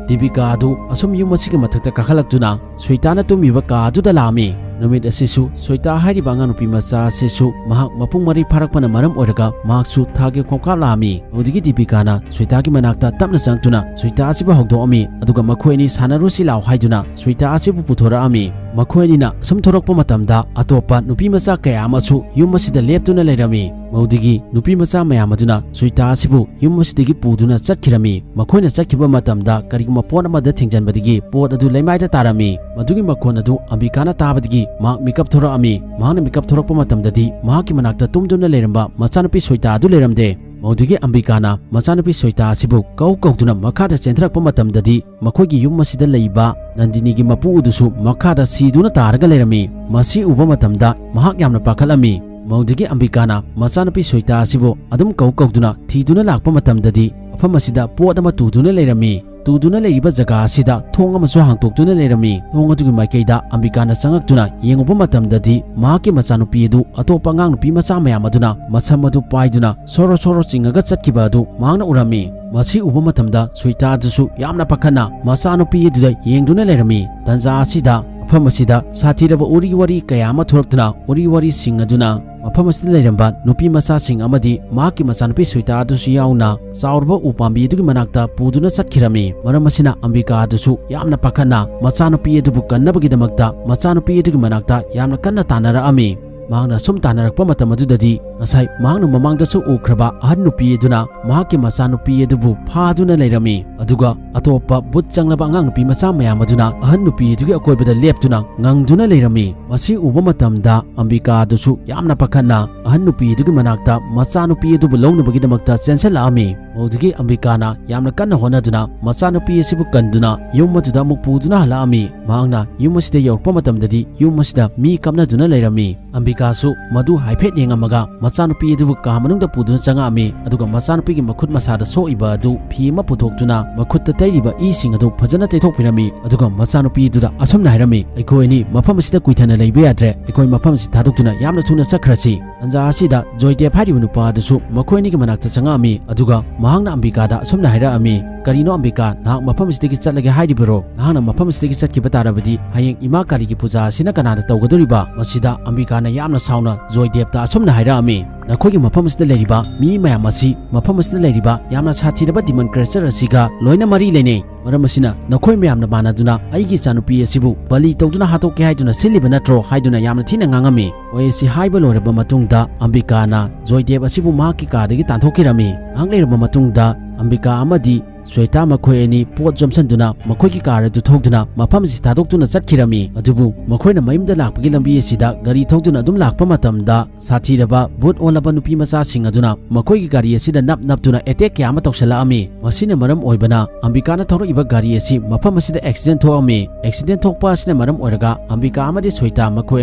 ꯗꯤꯕꯤꯀꯥ ꯑꯗꯨ ꯑꯁꯨꯝ ꯌꯨꯝ ꯑꯁꯤꯒꯤ ꯃꯊꯛꯇ ꯀꯥꯈꯠꯂꯛꯇꯨꯅ ꯁ꯭ꯋꯦꯇꯥꯅ ꯇꯨꯝꯃꯤꯕ ꯀꯥ ꯑꯗꯨꯗ ꯂꯥꯛꯑꯝꯃꯤ꯫ ꯅꯨꯃꯤꯠ ꯑꯁꯤꯁꯨ ꯁ꯭ꯋꯦꯇꯥ ꯍꯥꯏꯔꯤꯕ ꯑꯉꯥꯡ ꯅꯨꯄꯤ ꯃꯆꯥ ꯑꯁꯤꯁꯨ ꯃꯍꯥꯛ ꯃꯄꯨꯡ ꯃꯔꯩ ꯐꯥꯔꯛꯄꯅ ꯃꯔꯝ ꯑꯣꯏꯔꯒ ꯃꯍꯥꯛꯁꯨ ꯊꯥꯒꯤ ꯈꯣꯡꯀꯥꯞ ꯂꯥꯛꯑꯝꯃꯤ꯫ ꯑꯗꯨꯗꯒꯤ ꯗꯤꯕꯤꯀꯥꯅ ꯁ꯭ꯋꯦꯇꯥꯒꯤ ꯃꯅꯥꯛꯇ ꯇꯞꯅ ꯆꯪꯗꯨꯅ ꯁ꯭ꯋꯦꯇꯥ ꯑꯁꯤꯕꯨ ꯍꯧꯗꯣꯛꯑꯝꯃꯤ, ꯑꯗꯨꯒ ꯃꯈꯣꯏ ꯑꯅꯤ ꯁꯥꯟꯅꯔꯨꯁꯤ ꯂꯥꯎ ꯍꯥꯏꯗꯨꯅ ꯁ꯭ꯋꯦꯇꯥ ꯑꯁꯤꯕꯨ ꯄꯨꯊꯣꯔꯛꯑꯝꯃꯤ꯫ ꯃꯈꯣꯏ ꯑꯅꯤꯅ ꯁꯨꯝ ꯊꯣꯔꯛꯄ ꯃꯇꯝꯗ ꯑꯇꯣꯞꯄ ꯅꯨꯄꯤ ꯃꯆꯥ ꯀꯌꯥ ꯑꯃꯁꯨ ꯌꯨꯝ ꯑꯁꯤꯗ ꯂꯦꯞꯇꯨꯅ ꯂꯩꯔꯝꯃꯤ꯫ ꯃꯗꯨꯗꯒꯤ ꯅꯨꯄꯤ ꯃꯆꯥ ꯃꯌꯥꯝ ꯑꯗꯨꯅ ꯁ꯭ꯋꯦꯇꯥ ꯑꯁꯤꯕꯨ ꯌꯨꯝ ꯑꯁꯤꯗꯒꯤ ꯄꯨꯗꯨꯅ ꯆꯠꯈꯤꯔꯝꯃꯤ꯫ ꯃꯈꯣꯏꯅ ꯆꯠꯈꯤꯕ ꯃꯇꯝꯗ ꯀꯔꯤꯒꯨꯝꯕ ꯄꯣꯠ ꯑꯃꯗ ꯊꯦꯡꯖꯟꯕꯗꯒꯤ ꯄꯣꯠ ꯑꯗꯨ ꯂꯩꯃꯥꯏꯗ ꯇꯥꯔꯝꯃꯤ꯫ ꯃꯗꯨꯒꯤ ꯃꯈꯣꯟ ꯑꯗꯨ ꯑꯝꯕꯤꯀꯥꯅ ꯇꯥꯕꯗꯒꯤ ꯃꯍꯥꯛ ꯃꯤꯀꯞ ꯊꯣꯔꯛꯑꯝꯃꯤ꯫ ꯃꯍꯥꯛꯅ ꯃꯤꯀꯞ ꯊꯣꯔꯛꯄ ꯃꯇꯝꯗꯗꯤ ꯃꯍꯥꯛꯀꯤ ꯃꯅꯥꯛꯇ ꯇꯨꯝꯗꯨꯅ ꯂꯩꯔꯝꯕ ꯃꯆꯥꯅꯨꯄꯤ ꯁ꯭ꯋꯦꯇꯥ ꯑꯗꯨ ꯂꯩꯔꯝꯗꯦ꯫ ꯃꯗꯨꯗꯒꯤ ꯑꯝꯕꯤꯀꯥꯅ ꯃꯆꯥꯅꯨꯄꯤ ꯁ꯭ꯋꯦꯇꯥ ꯑꯁꯤꯕꯨ ꯀꯧ ꯀꯧꯗꯨꯅ ꯃꯈꯥꯗ ꯆꯦꯟꯊꯔꯛꯄ ꯃꯇꯝꯗꯗꯤ ꯃꯈꯣꯏꯒꯤ ꯌꯨꯝ ꯑꯁꯤꯗ ꯂꯩꯕ ꯅꯟꯗꯤꯅꯤꯒꯤ ꯃꯄꯨ ꯑꯗꯨꯁꯨ ꯃꯈꯥꯗ ꯁꯤꯗꯨꯅ ꯇꯥꯔꯒ ꯂꯩꯔꯝꯃꯤ꯫ ꯃꯁꯤ ꯎꯕ ꯃꯇꯝꯗ ꯃꯍꯥꯛ ꯌꯥꯝꯅ ꯄꯥꯈꯠꯂꯝꯃꯤ꯫ ꯃꯗꯨꯗꯒꯤ ꯑꯝꯕꯤꯀꯥꯅ ꯃꯆꯥꯅꯨꯄꯤ ꯁ꯭ꯋꯦꯇꯥ ꯑꯁꯤꯕꯨ ꯑꯗꯨꯝ ꯀꯧ ꯀꯧꯗꯨꯅ ꯊꯤꯗꯨꯅ ꯂꯥꯛꯄ ꯃꯇꯝꯗꯗꯤ ꯃꯐꯝ ꯑꯁꯤꯗ ꯄꯣꯠ ꯑꯃ ꯇꯨꯗꯨꯅ ꯂꯩꯔꯝꯃꯤ꯫ ꯇꯨꯗꯨꯅ ꯂꯩꯔꯤꯕ ꯖꯒꯥ ꯑꯁꯤꯗ ꯊꯣꯡ ꯑꯃꯁꯨ ꯍꯥꯡꯇꯣꯛꯇꯨꯅ ꯂꯩꯔꯝꯃꯤ꯫ ꯊꯣꯡ ꯑꯗꯨꯒꯤ ꯃꯥꯏꯀꯩꯗ ꯑꯝꯕꯤꯀꯥꯅ ꯆꯪꯉꯛꯇꯨꯅ ꯌꯦꯡꯉꯨꯕ ꯃꯇꯝꯗꯗꯤ, ꯃꯍꯥꯛꯀꯤ ꯃꯆꯥꯅꯨꯄꯤ ꯑꯗꯨ ꯑꯇꯣꯞꯄ ꯑꯉꯥꯡ ꯅꯨꯄꯤ ꯃꯆꯥ ꯃꯌꯥꯝ ꯑꯗꯨꯅ ꯃꯁꯝ ꯑꯗꯨ ꯄꯥꯏꯗꯨꯅ ꯁꯣꯔꯣ ꯁꯣꯔꯣ ꯆꯤꯡꯉꯒ ꯆꯠꯈꯤꯕ ꯑꯗꯨ ꯃꯍꯥꯛꯅ ꯎꯔꯝꯃꯤ꯫ ꯃꯁꯤ ꯎꯕ ꯃꯇꯝꯗ ꯁ꯭ꯋꯦꯇꯥ ꯑꯗꯨꯁꯨ ꯌꯥꯝꯅ ꯄꯥꯈꯠꯅ ꯃꯆꯥꯅꯨꯄꯤ ꯑꯗꯨꯗ ꯌꯦꯡꯗꯨꯅ ꯂꯩꯔꯝꯃꯤ꯫ ꯇꯟꯖꯥ ꯑꯁꯤꯗ ꯃꯐꯝ ꯑꯁꯤꯗ ꯁꯥꯊꯤꯔꯕ ꯎꯔꯤ ꯋꯥꯔꯤ ꯀꯌꯥ ꯑꯃ ꯊꯣꯛꯂꯛꯇꯨꯅ, ꯎꯔꯤ ꯋꯥꯔꯤꯁꯤꯡ ꯑꯗꯨꯅ ꯃꯐꯝ ꯑꯁꯤꯗ ꯂꯩꯔꯝꯕ ꯅꯨꯄꯤ ꯃꯆꯥꯁꯤꯡ ꯑꯃꯗꯤ ꯃꯍꯥꯛꯀꯤ ꯃꯆꯥꯅꯨꯄꯤ ꯁ꯭ꯋꯦꯇꯥ ꯑꯗꯨꯁꯨ ꯌꯥꯎꯅ ꯆꯥꯎꯔꯕ ꯎ ꯄꯥꯝꯕꯤ ꯑꯗꯨꯒꯤ ꯃꯅꯥꯛꯇ ꯄꯨꯗꯨꯅ ꯆꯠꯈꯤꯔꯝꯃꯤ꯫ ꯃꯔꯝ ꯑꯁꯤꯅ ꯑꯝꯕꯤꯀꯥ ꯑꯗꯨꯁꯨ ꯌꯥꯝꯅ ꯄꯥꯈꯠꯅ ꯃꯆꯥꯅꯨꯄꯤ ꯑꯗꯨꯕꯨ ꯀꯟꯅꯕꯒꯤꯗꯃꯛꯇ ꯃꯆꯥꯅꯨꯄꯤ ꯑꯗꯨꯒꯤ ꯃꯅꯥꯛꯇ ꯌꯥꯝꯅ ꯀꯟꯅ ꯇꯥꯟꯅꯔꯛꯑꯝꯃꯤ꯫ ꯃꯍꯥꯛꯅ ꯁꯨꯝ ꯇꯥꯟꯅꯔꯛꯄ ꯃꯇꯝ ꯑꯗꯨꯗꯗꯤ, ꯉꯁꯥꯏ ꯃꯍꯥꯛꯅ ꯃꯃꯥꯡꯗꯁꯨ ꯎꯈ꯭ꯔꯕ ꯑꯍꯟ ꯅꯨꯄꯤ ꯑꯗꯨꯅ ꯃꯍꯥꯛꯀꯤ ꯃꯆꯥꯅꯨꯄꯤ ꯑꯗꯨꯕꯨ ꯐꯥꯗꯨꯅ ꯂꯩꯔꯝꯃꯤ꯫ ꯑꯗꯨꯒ ꯑꯇꯣꯞꯄ ꯕꯨꯠ ꯆꯪꯂꯕ ꯑꯉꯥꯡ ꯅꯨꯄꯤ ꯃꯆꯥ ꯃꯌꯥꯝ ꯑꯗꯨꯅ ꯑꯍꯟ ꯅꯨꯄꯤ ꯑꯗꯨꯒꯤ ꯑꯀꯣꯏꯕꯗ ꯂꯦꯞꯇꯨꯅ ꯉꯪꯗꯨꯅ ꯂꯩꯔꯝꯃꯤ꯫ ꯃꯁꯤ ꯎꯕ ꯃꯇꯝꯗ ꯑꯝꯕꯤꯀꯥ ꯑꯗꯨꯁꯨ ꯌꯥꯝꯅ ꯄꯥꯈꯠꯅ ꯑꯍꯟ ꯅꯨꯄꯤ ꯑꯗꯨꯒꯤ ꯃꯅꯥꯛꯇ ꯃꯆꯥꯅꯨꯄꯤ ꯑꯗꯨꯕꯨ ꯂꯧꯅꯕꯒꯤꯗꯃꯛꯇ ꯆꯦꯟꯁꯤꯜꯂꯛꯑꯝꯃꯤ꯫ ꯃꯗꯨꯗꯒꯤ ꯑꯝꯕꯤꯀꯥꯅ ꯌꯥꯝꯅ ꯀꯟꯅ ꯍꯣꯠꯅꯗꯨꯅ ꯃꯆꯥꯅꯨꯄꯤ ꯑꯁꯤꯕꯨ ꯀꯟꯗꯨꯅ ꯌꯨꯝ ꯑꯗꯨꯗ ꯑꯃꯨꯛ ꯄꯨꯗꯨꯅ ꯍꯜꯂꯛꯑꯝꯃꯤ꯫ ꯃꯍꯥꯛꯅ ꯌꯨꯝ ꯑꯁꯤꯗ ꯌꯧꯔꯛꯄ ꯃꯇꯝꯗꯗꯤ ꯌꯨꯝ ꯑꯁꯤꯗ ꯃꯤ ꯀꯞꯅꯗꯨꯅ ꯂꯩꯔꯝꯃꯤ꯫ ꯑꯝꯕꯤꯀꯥꯁꯨ ꯃꯗꯨ ꯍꯥꯏꯐꯦꯠ ꯌꯦꯡꯉꯝꯃꯒ ꯃꯆꯥꯅꯨꯄꯤ ꯑꯗꯨꯕꯨ ꯀꯥ ꯃꯅꯨꯡꯗ ꯄꯨꯗꯨꯅ ꯆꯪꯉꯛꯑꯝꯃꯤ꯫ ꯑꯗꯨꯒ ꯃꯆꯥꯅꯨꯄꯤꯒꯤ ꯃꯈꯨꯠ ꯃꯁꯥꯗ ꯁꯣꯛꯏꯕ ꯑꯗꯨ ꯐꯤ ꯑꯃ ꯄꯨꯊꯣꯛꯇꯨꯅ ꯃꯈꯨꯠꯇ ꯇꯩꯔꯤꯕ ꯏꯁꯤꯡ ꯑꯗꯨ ꯐꯖꯅ ꯇꯩꯊꯣꯛꯄꯤꯔꯝꯃꯤ꯫ ꯑꯗꯨꯒ ꯃꯆꯥꯅꯨꯄꯤ ꯑꯗꯨꯗ ꯑꯁꯨꯝꯅ ꯍꯥꯏꯔꯝꯃꯤ, "ꯑꯩꯈꯣꯏ ꯑꯅꯤ ꯃꯐꯝ ꯑꯁꯤꯗ ꯀꯨꯏꯊꯅ ꯂꯩꯕ ꯌꯥꯗ꯭ꯔꯦ꯫ ꯑꯩꯈꯣꯏ ꯃꯐꯝ ꯑꯁꯤ ꯊꯥꯗꯣꯛꯇꯨꯅ ꯌꯥꯝꯅ ꯊꯨꯅ ꯆꯠꯈ꯭ꯔꯁꯤ"꯫ ꯇꯟꯖꯥ ꯑꯁꯤꯗ ꯖꯣꯏꯗꯦꯕ ꯍꯥꯏꯔꯤꯕ ꯅꯨꯄꯥ ꯑꯗꯨꯁꯨ ꯃꯈꯣꯏ ꯑꯅꯤꯒꯤ ꯃꯅꯥꯛꯇ ꯆꯪꯉꯛꯑꯝꯃꯤ꯫ ꯑꯗꯨꯒ ꯃꯍꯥꯛꯅ ꯑꯝꯕꯤꯀꯥꯗ ꯑꯁꯨꯝꯅ ꯍꯥꯏꯔꯛꯑꯝꯃꯤ, "ꯀꯔꯤꯅꯣ ꯑꯝꯕꯤꯀꯥ, ꯅꯍꯥꯛ ꯃꯐꯝ ꯑꯁꯤꯗꯒꯤ ꯆꯠꯂꯒꯦ ꯍꯥꯏꯔꯤꯕꯔꯣ? ꯅꯍꯥꯛꯅ ꯃꯐꯝ ꯑꯁꯤꯗꯒꯤ ꯆꯠꯈꯤꯕ ꯇꯥꯔꯕꯗꯤ ꯍꯌꯦꯡ ꯏꯃꯥ ꯀꯥꯂꯤꯒꯤ ꯄꯨꯖꯥ ꯑꯁꯤꯅ ꯀꯅꯥꯅ ꯇꯧꯒꯗꯧꯔꯤꯕ?" ꯃꯁꯤꯗ ꯑꯝꯕꯤꯀꯥꯅ ꯌꯥꯝꯅ ꯁꯥꯎꯅ ꯖꯣꯏꯗꯦꯕꯇ ꯑꯁꯨꯝꯅ ꯍꯥꯏꯔꯛꯑꯝꯃꯤ, "ꯅꯈꯣꯏꯒꯤ ꯃꯐꯝ ꯑꯁꯤꯗ ꯂꯩꯔꯤꯕ ꯃꯤ ꯃꯌꯥꯝ ꯑꯁꯤ ꯃꯐꯝ ꯑꯁꯤꯗ ꯂꯩꯔꯤꯕ ꯌꯥꯝꯅ ꯁꯥꯊꯤꯔꯕ ꯗꯤꯃꯟ ꯀ꯭ꯔꯦꯆꯔ ꯑꯁꯤꯒ ꯂꯣꯏꯅ ꯃꯔꯤ ꯂꯩꯅꯩ꯫ ꯃꯔꯝ ꯑꯁꯤꯅ ꯅꯈꯣꯏ ꯃꯌꯥꯝꯅ ꯃꯥꯟꯅꯗꯨꯅ ꯑꯩꯒꯤ ꯏꯆꯥꯅꯨꯄꯤ ꯑꯁꯤꯕꯨ ꯕꯂꯤ ꯇꯧꯗꯨꯅ ꯍꯥꯠꯇꯣꯛꯀꯦ ꯍꯥꯏꯗꯨꯅ ꯁꯤꯜꯂꯤꯕ ꯅꯠꯇ꯭ꯔꯣ?" ꯍꯥꯏꯗꯨꯅ ꯌꯥꯝꯅ ꯊꯤꯅ ꯉꯥꯡꯉꯝꯃꯤ꯫ ꯋꯥꯍꯩ ꯑꯁꯤ ꯍꯥꯏꯕ ꯂꯣꯏꯔꯕ ꯃꯇꯨꯡꯗ ꯑꯝꯕꯤꯀꯥꯅ ꯖꯣꯏꯗꯦꯕ ꯑꯁꯤꯕꯨ ꯃꯍꯥꯛꯀꯤ ꯀꯥꯗꯒꯤ ꯇꯥꯟꯊꯣꯛꯈꯤꯔꯝꯃꯤ꯫ ꯉꯥꯏꯍꯥꯛ ꯂꯩꯔꯕ ꯃꯇꯨꯡꯗ ꯑꯝꯕꯤꯀꯥ ꯑꯃꯗꯤ ꯁ꯭ꯋꯦꯇꯥ ꯃꯈꯣꯏ ꯑꯅꯤ ꯄꯣꯠ ꯌꯣꯝꯁꯟꯗꯨꯅ ꯃꯈꯣꯏꯒꯤ ꯀꯥꯔ ꯑꯗꯨ ꯊꯧꯗꯨꯅ ꯃꯐꯝ ꯑꯁꯤ ꯊꯥꯗꯣꯛꯇꯨꯅ ꯆꯠꯈꯤꯔꯝꯃꯤ꯫ ꯑꯗꯨꯕꯨ ꯃꯈꯣꯏꯅ ꯃꯌꯨꯝꯗ ꯂꯥꯛꯄꯒꯤ ꯂꯝꯕꯤ ꯑꯁꯤꯗ ꯒꯥꯔꯤ ꯊꯧꯗꯨꯅ ꯑꯗꯨꯝ ꯂꯥꯛꯄ ꯃꯇꯝꯗ ꯁꯥꯊꯤꯔꯕ ꯚꯨꯠ ꯑꯣꯜꯂꯕ ꯅꯨꯄꯤ ꯃꯆꯥꯁꯤꯡ ꯑꯗꯨꯅ ꯃꯈꯣꯏꯒꯤ ꯒꯥꯔꯤ ꯑꯁꯤꯗ ꯅꯞ ꯅꯞꯇꯨꯅ ꯑꯦꯇꯦꯛ ꯀꯌꯥ ꯑꯃ ꯇꯧꯁꯜꯂꯛꯑꯝꯃꯤ꯫ ꯃꯁꯤꯅ ꯃꯔꯝ ꯑꯣꯏꯕꯅ ꯑꯝꯕꯤꯀꯥꯅ ꯊꯧꯔꯛꯏꯕ ꯒꯥꯔꯤ ꯑꯁꯤ ꯃꯐꯝ ꯑꯁꯤꯗ ꯑꯦꯛꯁꯤꯗꯦꯟ ꯊꯣꯛꯑꯝꯃꯤ꯫ ꯑꯦꯛꯁꯤꯗꯦꯟ ꯊꯣꯛꯄ ꯑꯁꯤꯅ ꯃꯔꯝ ꯑꯣꯏꯔꯒ ꯑꯝꯕꯤꯀꯥ ꯑꯃꯗꯤ ꯁ꯭ꯋꯦꯇꯥ ꯃꯈꯣꯏ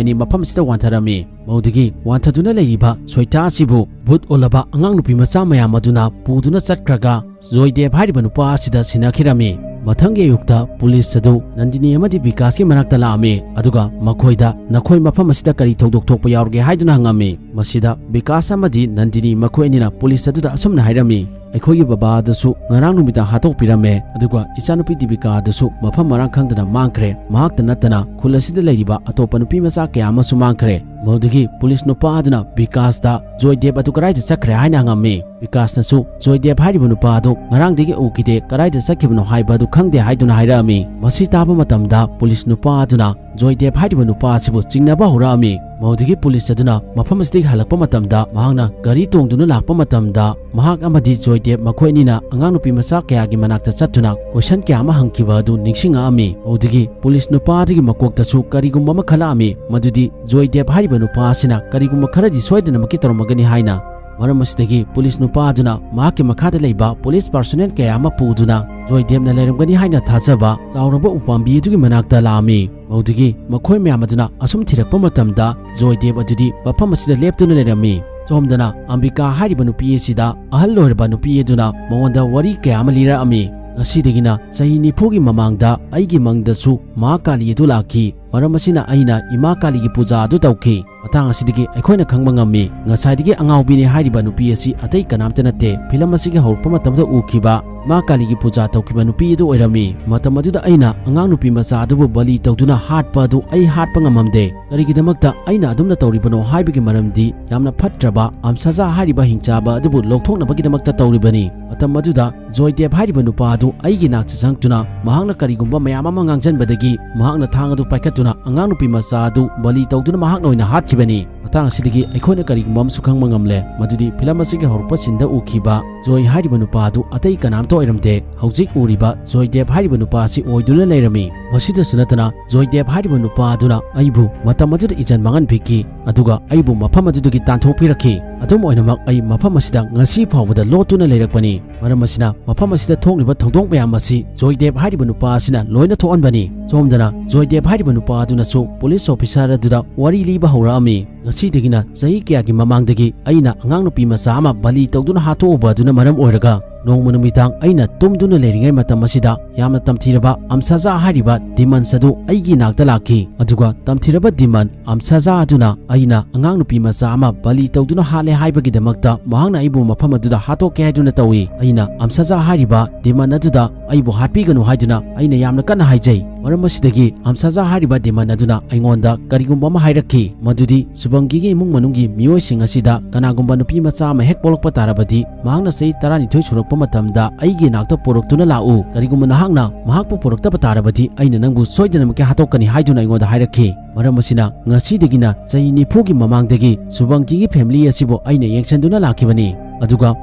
ꯑꯅꯤ ꯃꯐꯝ ꯑꯁꯤꯗ ꯋꯥꯟꯊꯔꯝꯃꯤ꯫ ꯃꯗꯨꯗꯒꯤ ꯋꯥꯟꯊꯗꯨꯅ ꯂꯩꯔꯤꯕ ꯁ꯭ꯋꯦꯇꯥ ꯑꯁꯤꯕꯨ ꯚꯨꯠ ꯑꯣꯜꯂꯕ ꯑꯉꯥꯡ ꯅꯨꯄꯤ ꯃꯆꯥ ꯃꯌꯥꯝ ꯑꯗꯨꯅ ꯄꯨꯗꯨꯅ ꯆꯠꯈ꯭ꯔꯒ ꯖꯣꯏꯗꯦꯕ ꯍꯥꯏꯔꯤꯕ ꯅꯨꯄꯥ ꯑꯁꯤꯗ ꯁꯤꯟꯅꯈꯤꯔꯝꯃꯤ꯫ ꯃꯊꯪꯒꯤ ꯑꯌꯨꯛꯇ ꯄꯨꯂꯤꯁ ꯑꯗꯨ ꯅꯟꯗꯤꯅꯤ ꯑꯃꯗꯤ ꯕꯤꯀꯥꯁꯀꯤ ꯃꯅꯥꯛꯇ ꯂꯥꯛꯑꯝꯃꯤ, ꯑꯗꯨꯒ ꯃꯈꯣꯏꯗ "ꯅꯈꯣꯏ ꯃꯐꯝ ꯑꯁꯤꯗ ꯀꯔꯤ ꯊꯧꯗꯣꯛ ꯊꯣꯛꯄ ꯌꯥꯎꯔꯒꯦ?" ꯍꯥꯏꯗꯨꯅ ꯍꯪꯉꯝꯃꯤ꯫ ꯃꯁꯤꯗ ꯕꯤꯀꯥꯁ ꯑꯃꯗꯤ ꯅꯟꯗꯤꯅꯤ ꯃꯈꯣꯏ ꯑꯅꯤꯅ ꯄꯨꯂꯤꯁ ꯑꯗꯨꯗ ꯑꯁꯨꯝꯅ ꯍꯥꯏꯔꯝꯃꯤ, "ꯑꯩꯈꯣꯏꯒꯤ ꯕꯕꯥ ꯑꯗꯨꯁꯨ ꯉꯔꯥꯡ ꯅꯨꯃꯤꯗꯥꯡ ꯍꯥꯠꯇꯣꯛꯄꯤꯔꯝꯃꯦ, ꯑꯗꯨꯒ ꯏꯆꯥꯅꯨꯄꯤ ꯗꯤꯕꯤꯀꯥ ꯑꯗꯨꯁꯨ ꯃꯐꯝ ꯃꯔꯥꯡ ꯈꯪꯗꯅ ꯃꯥꯡꯈ꯭ꯔꯦ꯫ ꯃꯍꯥꯛꯇ ꯅꯠꯇꯅ ꯈꯨꯜ ꯑꯁꯤꯗ ꯂꯩꯔꯤꯕ ꯑꯇꯣꯞꯄ ꯅꯨꯄꯤ ꯃꯆꯥ ꯀꯌꯥ ꯑꯃꯁꯨ ꯃꯥꯡꯈ꯭ꯔꯦ"꯫ ꯃꯗꯨꯗꯒꯤ ꯄꯨꯂꯤꯁ ꯅꯨꯄꯥ ꯑꯗꯨꯅ ꯕꯤꯀꯥꯁꯇ "ꯖꯣꯏꯗꯦꯕ ꯑꯗꯨ ꯀꯗꯥꯏꯗ ꯆꯠꯈ꯭ꯔꯦ?" ꯍꯥꯏꯅ ꯍꯪꯉꯝꯃꯤ꯫ ꯕꯤꯀꯥꯁꯅꯁꯨ "ꯖꯣꯏꯗꯦꯕ ꯍꯥꯏꯔꯤꯕ ꯅꯨꯄꯥ ꯑꯗꯨ ꯉꯔꯥꯡꯗꯒꯤ ꯎꯈꯤꯗꯦ, ꯀꯗꯥꯏꯗ ꯆꯠꯈꯤꯕꯅꯣ ꯍꯥꯏꯕ ꯑꯗꯨ ꯈꯪꯗꯦ" ꯍꯥꯏꯗꯨꯅ ꯍꯥꯏꯔꯛꯑꯝꯃꯤ꯫ ꯃꯁꯤ ꯇꯥꯕ ꯃꯇꯝꯗ ꯄꯨꯂꯤꯁ ꯅꯨꯄꯥ ꯑꯗꯨꯅ ꯖꯣꯏꯗꯦꯕ ꯍꯥꯏꯔꯤꯕ ꯅꯨꯄꯥ ꯑꯁꯤꯕꯨ ꯆꯤꯡꯅꯕ ꯍꯧꯔꯛꯑꯝꯃꯤ꯫ ꯃꯗꯨꯗꯒꯤ ꯄꯨꯂꯤꯁ ꯑꯗꯨꯅ ꯃꯐꯝ ꯑꯁꯤꯗꯒꯤ ꯍꯜꯂꯛꯄ ꯃꯇꯝꯗ ꯃꯍꯥꯛꯅ ꯒꯥꯔꯤ ꯇꯣꯡꯗꯨꯅ ꯂꯥꯛꯄ ꯃꯇꯝꯗ ꯃꯍꯥꯛ ꯑꯃꯗꯤ ꯖꯣꯏꯗꯦꯕ ꯃꯈꯣꯏ ꯑꯅꯤꯅ ꯑꯉꯥꯡ ꯅꯨꯄꯤ ꯃꯆꯥ ꯀꯌꯥꯒꯤ ꯃꯅꯥꯛꯇ ꯆꯠꯇꯨꯅ ꯀꯣꯏꯁꯟ ꯀꯌꯥ ꯑꯃ ꯍꯪꯈꯤꯕ ꯑꯗꯨ ꯅꯤꯡꯁꯤꯡꯉꯛꯑꯝꯃꯤ꯫ ꯃꯗꯨꯗꯒꯤ ꯄꯨꯂꯤꯁ ꯅꯨꯄꯥ ꯑꯗꯨꯒꯤ ꯃꯀꯣꯛꯇꯁꯨ ꯀꯔꯤꯒꯨꯝꯕ ꯑꯃ ꯈꯜꯂꯛꯑꯝꯃꯤ, ꯃꯗꯨꯗꯤ ꯖꯣꯏꯗꯦꯕ ꯍꯥꯏꯔꯤꯕ ꯅꯨꯄꯥ ꯑꯁꯤꯅ ꯀꯔꯤꯒꯨꯝꯕ ꯈꯔꯗꯤ ꯁꯣꯏꯗꯅꯃꯛꯀꯤ ꯇꯧꯔꯝꯃꯒꯅꯤ ꯍꯥꯏꯅ꯫ ꯃꯔꯝ ꯑꯁꯤꯗꯒꯤ ꯄꯨꯂꯤꯁ ꯅꯨꯄꯥ ꯑꯗꯨꯅ ꯃꯍꯥꯛꯀꯤ ꯃꯈꯥꯗ ꯂꯩꯕ ꯄꯨꯂꯤꯁ ꯄꯥꯔꯁꯣꯅꯦꯜ ꯀꯌꯥ ꯑꯃ ꯄꯨꯗꯨꯅ ꯖꯣꯏꯗꯦꯕꯅ ꯂꯩꯔꯝꯒꯅꯤ ꯍꯥꯏꯅ ꯊꯥꯖꯕ ꯆꯥꯎꯔꯕ ꯎꯄꯥꯝꯕꯤ ꯑꯗꯨꯒꯤ ꯃꯅꯥꯛꯇ ꯂꯥꯛꯑꯝꯃꯤ꯫ ꯃꯗꯨꯗꯒꯤ ꯃꯈꯣꯏ ꯃꯌꯥꯝ ꯑꯗꯨꯅ ꯑꯁꯨꯝ ꯊꯤꯔꯛꯄ ꯃꯇꯝꯗ ꯖꯣꯏꯗꯦꯕ ꯑꯗꯨꯗꯤ ꯃꯐꯝ ꯑꯁꯤꯗ ꯂꯦꯞꯇꯨꯅ ꯂꯩꯔꯝꯃꯤ꯫ ꯁꯣꯝꯗꯅ ꯑꯝꯕꯤꯀꯥ ꯍꯥꯏꯔꯤꯕ ꯅꯨꯄꯤ ꯑꯁꯤꯗ ꯑꯍꯜ ꯑꯣꯏꯔꯕ ꯅꯨꯄꯤ ꯑꯗꯨꯅ ꯃꯉꯣꯟꯗ ꯋꯥꯔꯤ ꯀꯌꯥ ꯑꯃ ꯂꯤꯔꯛꯑꯝꯃꯤ꯫ "ꯉꯁꯤꯗꯒꯤꯅ ꯆꯍꯤ ꯅꯤꯐꯨꯒꯤ ꯃꯃꯥꯡꯗ ꯑꯩꯒꯤ ꯃꯪꯗꯁꯨ ꯃꯥ ꯀꯥꯂꯤ ꯑꯗꯨ ꯂꯥꯛꯈꯤ꯫ ꯃꯔꯝ ꯑꯁꯤꯅ ꯑꯩꯅ ꯏꯃꯥ ꯀꯥꯂꯤꯒꯤ ꯄꯨꯖꯥ ꯑꯗꯨ ꯇꯧꯈꯤ"꯫ ꯃꯇꯥꯡ ꯑꯁꯤꯗꯒꯤ ꯑꯩꯈꯣꯏꯅ ꯈꯪꯕ ꯉꯝꯃꯤ, ꯉꯁꯥꯏꯗꯒꯤ ꯑꯉꯥꯎꯕꯤꯅꯦ ꯍꯥꯏꯔꯤꯕ ꯅꯨꯄꯤ ꯑꯁꯤ ꯑꯇꯩ ꯀꯅꯥꯝꯇ ꯅꯠꯇꯦ, ꯐꯤꯂꯝ ꯑꯁꯤꯒꯤ ꯍꯧꯔꯛꯄ ꯃꯇꯝꯗ ꯎꯈꯤꯕ ꯃꯥ ꯀꯥꯂꯤꯒꯤ ꯄꯨꯖꯥ ꯇꯧꯈꯤꯕ ꯅꯨꯄꯤ ꯑꯗꯨ ꯑꯣꯏꯔꯝꯃꯤ꯫ ꯃꯇꯝ ꯑꯗꯨꯗ ꯑꯩꯅ ꯑꯉꯥꯡ ꯅꯨꯄꯤ ꯃꯆꯥ ꯑꯗꯨꯕꯨ ꯕꯂꯤ ꯇꯧꯗꯨꯅ ꯍꯥꯠꯄ ꯑꯗꯨ ꯑꯩ ꯍꯥꯠꯄ ꯉꯝꯃꯝꯗꯦ꯫ ꯀꯔꯤꯒꯤꯗꯃꯛꯇ ꯑꯩꯅ ꯑꯗꯨꯝꯅ ꯇꯧꯔꯤꯕꯅꯣ ꯍꯥꯏꯕꯒꯤ ꯃꯔꯝꯗꯤ ꯌꯥꯝꯅ ꯐꯠꯇ꯭ꯔꯕ ꯑꯝꯁꯥꯖꯥ ꯍꯥꯏꯔꯤꯕ ꯍꯤꯡꯆꯥꯕ ꯑꯗꯨꯕꯨ ꯂꯧꯊꯣꯛꯅꯕꯒꯤꯗꯃꯛꯇ ꯇꯧꯔꯤꯕꯅꯤ꯫ ꯃꯇꯝ ꯑꯗꯨꯗ ꯖꯣꯏꯗꯦꯕ ꯍꯥꯏꯔꯤꯕ ꯅꯨꯄꯥ ꯑꯗꯨ ꯑꯩꯒꯤ ꯅꯥꯛꯇ ꯆꯪꯂꯛꯇꯨꯅ ꯃꯍꯥꯛꯅ ꯀꯔꯤꯒꯨꯝꯕ ꯃꯌꯥꯝ ꯑꯃ ꯉꯥꯡꯁꯤꯟꯕꯗꯒꯤ ꯃꯍꯥꯛꯅ ꯊꯥꯡ ꯑꯗꯨ ꯄꯥꯏꯈꯠꯇꯨꯅ ꯑꯉꯥꯡ ꯅꯨꯄꯤ ꯃꯆꯥ ꯑꯗꯨ ꯕꯂꯤ ꯇꯧꯗꯨꯅ ꯃꯍꯥꯛꯅ ꯑꯣꯏꯅ ꯍꯥꯠꯈꯤꯕꯅꯤ꯫ ꯃꯇꯥꯡ ꯑꯁꯤꯗꯒꯤ ꯑꯩꯈꯣꯏꯅ ꯀꯔꯤꯒꯨꯝꯕ ꯑꯃꯁꯨ ꯈꯪꯕ ꯉꯝꯂꯦ, ꯃꯗꯨꯗꯤ ꯐꯤꯂꯝ ꯑꯁꯤꯒꯤ ꯍꯧꯔꯛꯄ ꯁꯤꯟꯗ ꯎꯈꯤꯕ ꯖꯣꯏ ꯍꯥꯏꯔꯤꯕ ꯅꯨꯄꯥ ꯑꯗꯨ ꯑꯇꯩ ꯀꯅꯥꯝꯇ ꯑꯣꯏꯔꯝꯗꯦ꯫ ꯍꯧꯖꯤꯛ ꯎꯔꯤꯕ ꯖꯣꯏꯗꯦꯕ ꯍꯥꯏꯔꯤꯕ ꯅꯨꯄꯥ ꯑꯁꯤ ꯑꯣꯏꯗꯨꯅ ꯂꯩꯔꯝꯃꯤ꯫ ꯃꯁꯤꯗꯁꯨ ꯅꯠꯇꯅ ꯖꯣꯏꯗꯦꯕ ꯍꯥꯏꯔꯤꯕ ꯅꯨꯄꯥ ꯑꯗꯨꯅ ꯑꯩꯕꯨ ꯃꯇꯝ ꯑꯗꯨꯗ ꯏꯖꯟ ꯃꯥꯡꯍꯟꯕꯤꯈꯤ, ꯑꯗꯨꯒ ꯑꯩꯕꯨ ꯃꯐꯝ ꯑꯗꯨꯗꯒꯤ ꯇꯥꯟꯊꯣꯛꯄꯤꯔꯛꯈꯤ꯫ ꯑꯗꯨꯝ ꯑꯣꯏꯅꯃꯛ, ꯑꯩ ꯃꯐꯝ ꯑꯁꯤꯗ ꯉꯁꯤ ꯐꯥꯎꯕꯗ ꯂꯣꯠꯇꯨꯅ ꯂꯩꯔꯛꯄꯅꯤ꯫ ꯃꯔꯝ ꯑꯁꯤꯅ, ꯃꯐꯝ ꯑꯁꯤꯗ ꯊꯣꯛꯂꯤꯕ ꯊꯧꯗꯣꯛ ꯃꯌꯥꯝ ꯑꯁꯤ ꯖꯣꯏꯗꯦꯕ ꯍꯥꯏꯔꯤꯕ ꯅꯨꯄꯥ ꯑꯁꯤꯅ ꯂꯣꯏꯅ ꯊꯣꯛꯍꯟꯕꯅꯤ꯫ ꯁꯣꯝꯗꯅ ꯖꯣꯏꯗꯦꯕ ꯍꯥꯏꯔꯤꯕ ꯅꯨꯄꯥ ꯑꯗꯨꯅꯁꯨ ꯄꯨꯂꯤꯁ ꯑꯣꯐꯤꯁꯔ ꯑꯗꯨꯗ ꯋꯥꯔꯤ ꯂꯤꯕ ꯍꯧꯔꯛꯑꯝꯃꯤ꯫ ꯉꯁꯤꯗꯒꯤꯅ ꯆꯍꯤ ꯀꯌꯥꯒꯤ ꯃꯃꯥꯡꯗꯒꯤ ꯑꯩꯅ ꯑꯉꯥꯡ ꯅꯨꯄꯤ ꯃꯆꯥ ꯑꯃ ꯕꯂꯤ ꯇꯧꯗꯨꯅ ꯍꯥꯠꯇꯣꯛꯎꯕ ꯑꯗꯨꯅ ꯃꯔꯝ ꯑꯣꯏꯔꯒ, ꯅꯣꯡꯃ ꯅꯨꯃꯤꯗꯥꯡ ꯑꯩꯅ ꯇꯨꯝꯗꯨꯅ ꯂꯩꯔꯤꯉꯩ ꯃꯇꯝ ꯑꯁꯤꯗ, ꯌꯥꯝꯅ ꯇꯝꯊꯤꯔꯕ ꯑꯝꯁꯥꯖꯥ ꯍꯥꯏꯔꯤꯕ ꯗꯤꯃꯟꯁ ꯑꯗꯨ ꯑꯩꯒꯤ ꯅꯥꯛꯇ ꯂꯥꯛꯈꯤ꯫ ꯑꯗꯨꯒ ꯇꯝꯊꯤꯔꯕ ꯗꯤꯃꯟ ꯑꯝꯁꯥꯖꯥ ꯑꯗꯨꯅ ꯑꯩꯅ ꯑꯉꯥꯡ ꯅꯨꯄꯤ ꯃꯆꯥ ꯑꯃ ꯕꯂꯤ ꯇꯧꯗꯨꯅ ꯍꯥꯠꯂꯦ ꯍꯥꯏꯕꯒꯤꯗꯃꯛꯇ ꯃꯍꯥꯛꯅ ꯑꯩꯕꯨ ꯃꯐꯝ ꯑꯗꯨꯗ ꯍꯥꯠꯇꯣꯛꯀꯦ ꯍꯥꯏꯗꯨꯅ ꯇꯧꯏ꯫ ꯑꯩꯅ ꯑꯝꯁꯥꯖꯥ ꯍꯥꯏꯔꯤꯕ ꯗꯤꯃꯟ ꯑꯗꯨꯗ ꯑꯩꯕꯨ ꯍꯥꯠꯄꯤꯒꯅꯨ ꯍꯥꯏꯗꯨꯅ ꯑꯩꯅ ꯌꯥꯝꯅ ꯀꯟꯅ ꯍꯥꯏꯖꯩ꯫ ꯃꯔꯝ ꯑꯁꯤꯗꯒꯤ ꯑꯝꯁꯥꯖꯥ ꯍꯥꯏꯔꯤꯕ ꯗꯤꯃꯟ ꯑꯗꯨꯅ ꯑꯩꯉꯣꯟꯗ ꯀꯔꯤꯒꯨꯝꯕ ꯑꯃ ꯍꯥꯏꯔꯛꯈꯤ, ꯃꯗꯨꯗꯤ ꯁꯨꯕꯪꯒꯤꯒꯤ ꯏꯃꯨꯡ ꯃꯅꯨꯡꯒꯤ ꯃꯤꯑꯣꯏꯁꯤꯡ ꯑꯁꯤꯗ ꯀꯅꯥꯒꯨꯝꯕ ꯅꯨꯄꯤ ꯃꯆꯥ ꯑꯃ ꯍꯦꯛ ꯄꯣꯛꯂꯛꯄ ꯇꯥꯔꯕꯗꯤ, ꯃꯍꯥꯛꯅ ꯆꯍꯤ ꯇꯔꯥꯅꯤꯊꯣꯏ ꯁꯨꯔꯛꯄ ꯃꯇꯝꯗ ꯑꯩꯒꯤ ꯅꯥꯛꯇ ꯄꯨꯔꯛꯇꯨꯅ ꯂꯥꯛꯎ꯫ ꯀꯔꯤꯒꯨꯝꯕ ꯅꯍꯥꯛꯅ ꯃꯍꯥꯛꯄꯨ ꯄꯨꯔꯛꯇꯕ ꯇꯥꯔꯕꯗꯤ, ꯑꯩꯅ ꯅꯪꯕꯨ ꯁꯣꯏꯗꯅꯃꯛꯀꯤ ꯍꯥꯠꯇꯣꯛꯀꯅꯤ ꯍꯥꯏꯗꯨꯅ ꯑꯩꯉꯣꯟꯗ ꯍꯥꯏꯔꯛꯈꯤ꯫ ꯃꯔꯝ ꯑꯁꯤꯅ, ꯉꯁꯤꯗꯒꯤꯅ ꯆꯍꯤ ꯅꯤꯐꯨꯒꯤ ꯃꯃꯥꯡꯗꯒꯤ ꯁꯨꯕꯪꯒꯤꯒꯤ ꯐꯦꯃꯤꯂꯤ ꯑꯁꯤꯕꯨ ꯑꯩꯅ ꯌꯦꯡꯁꯤꯟꯗꯨꯅ ꯂꯥꯛꯈꯤꯕꯅꯤ꯫ ꯑꯗꯨꯒ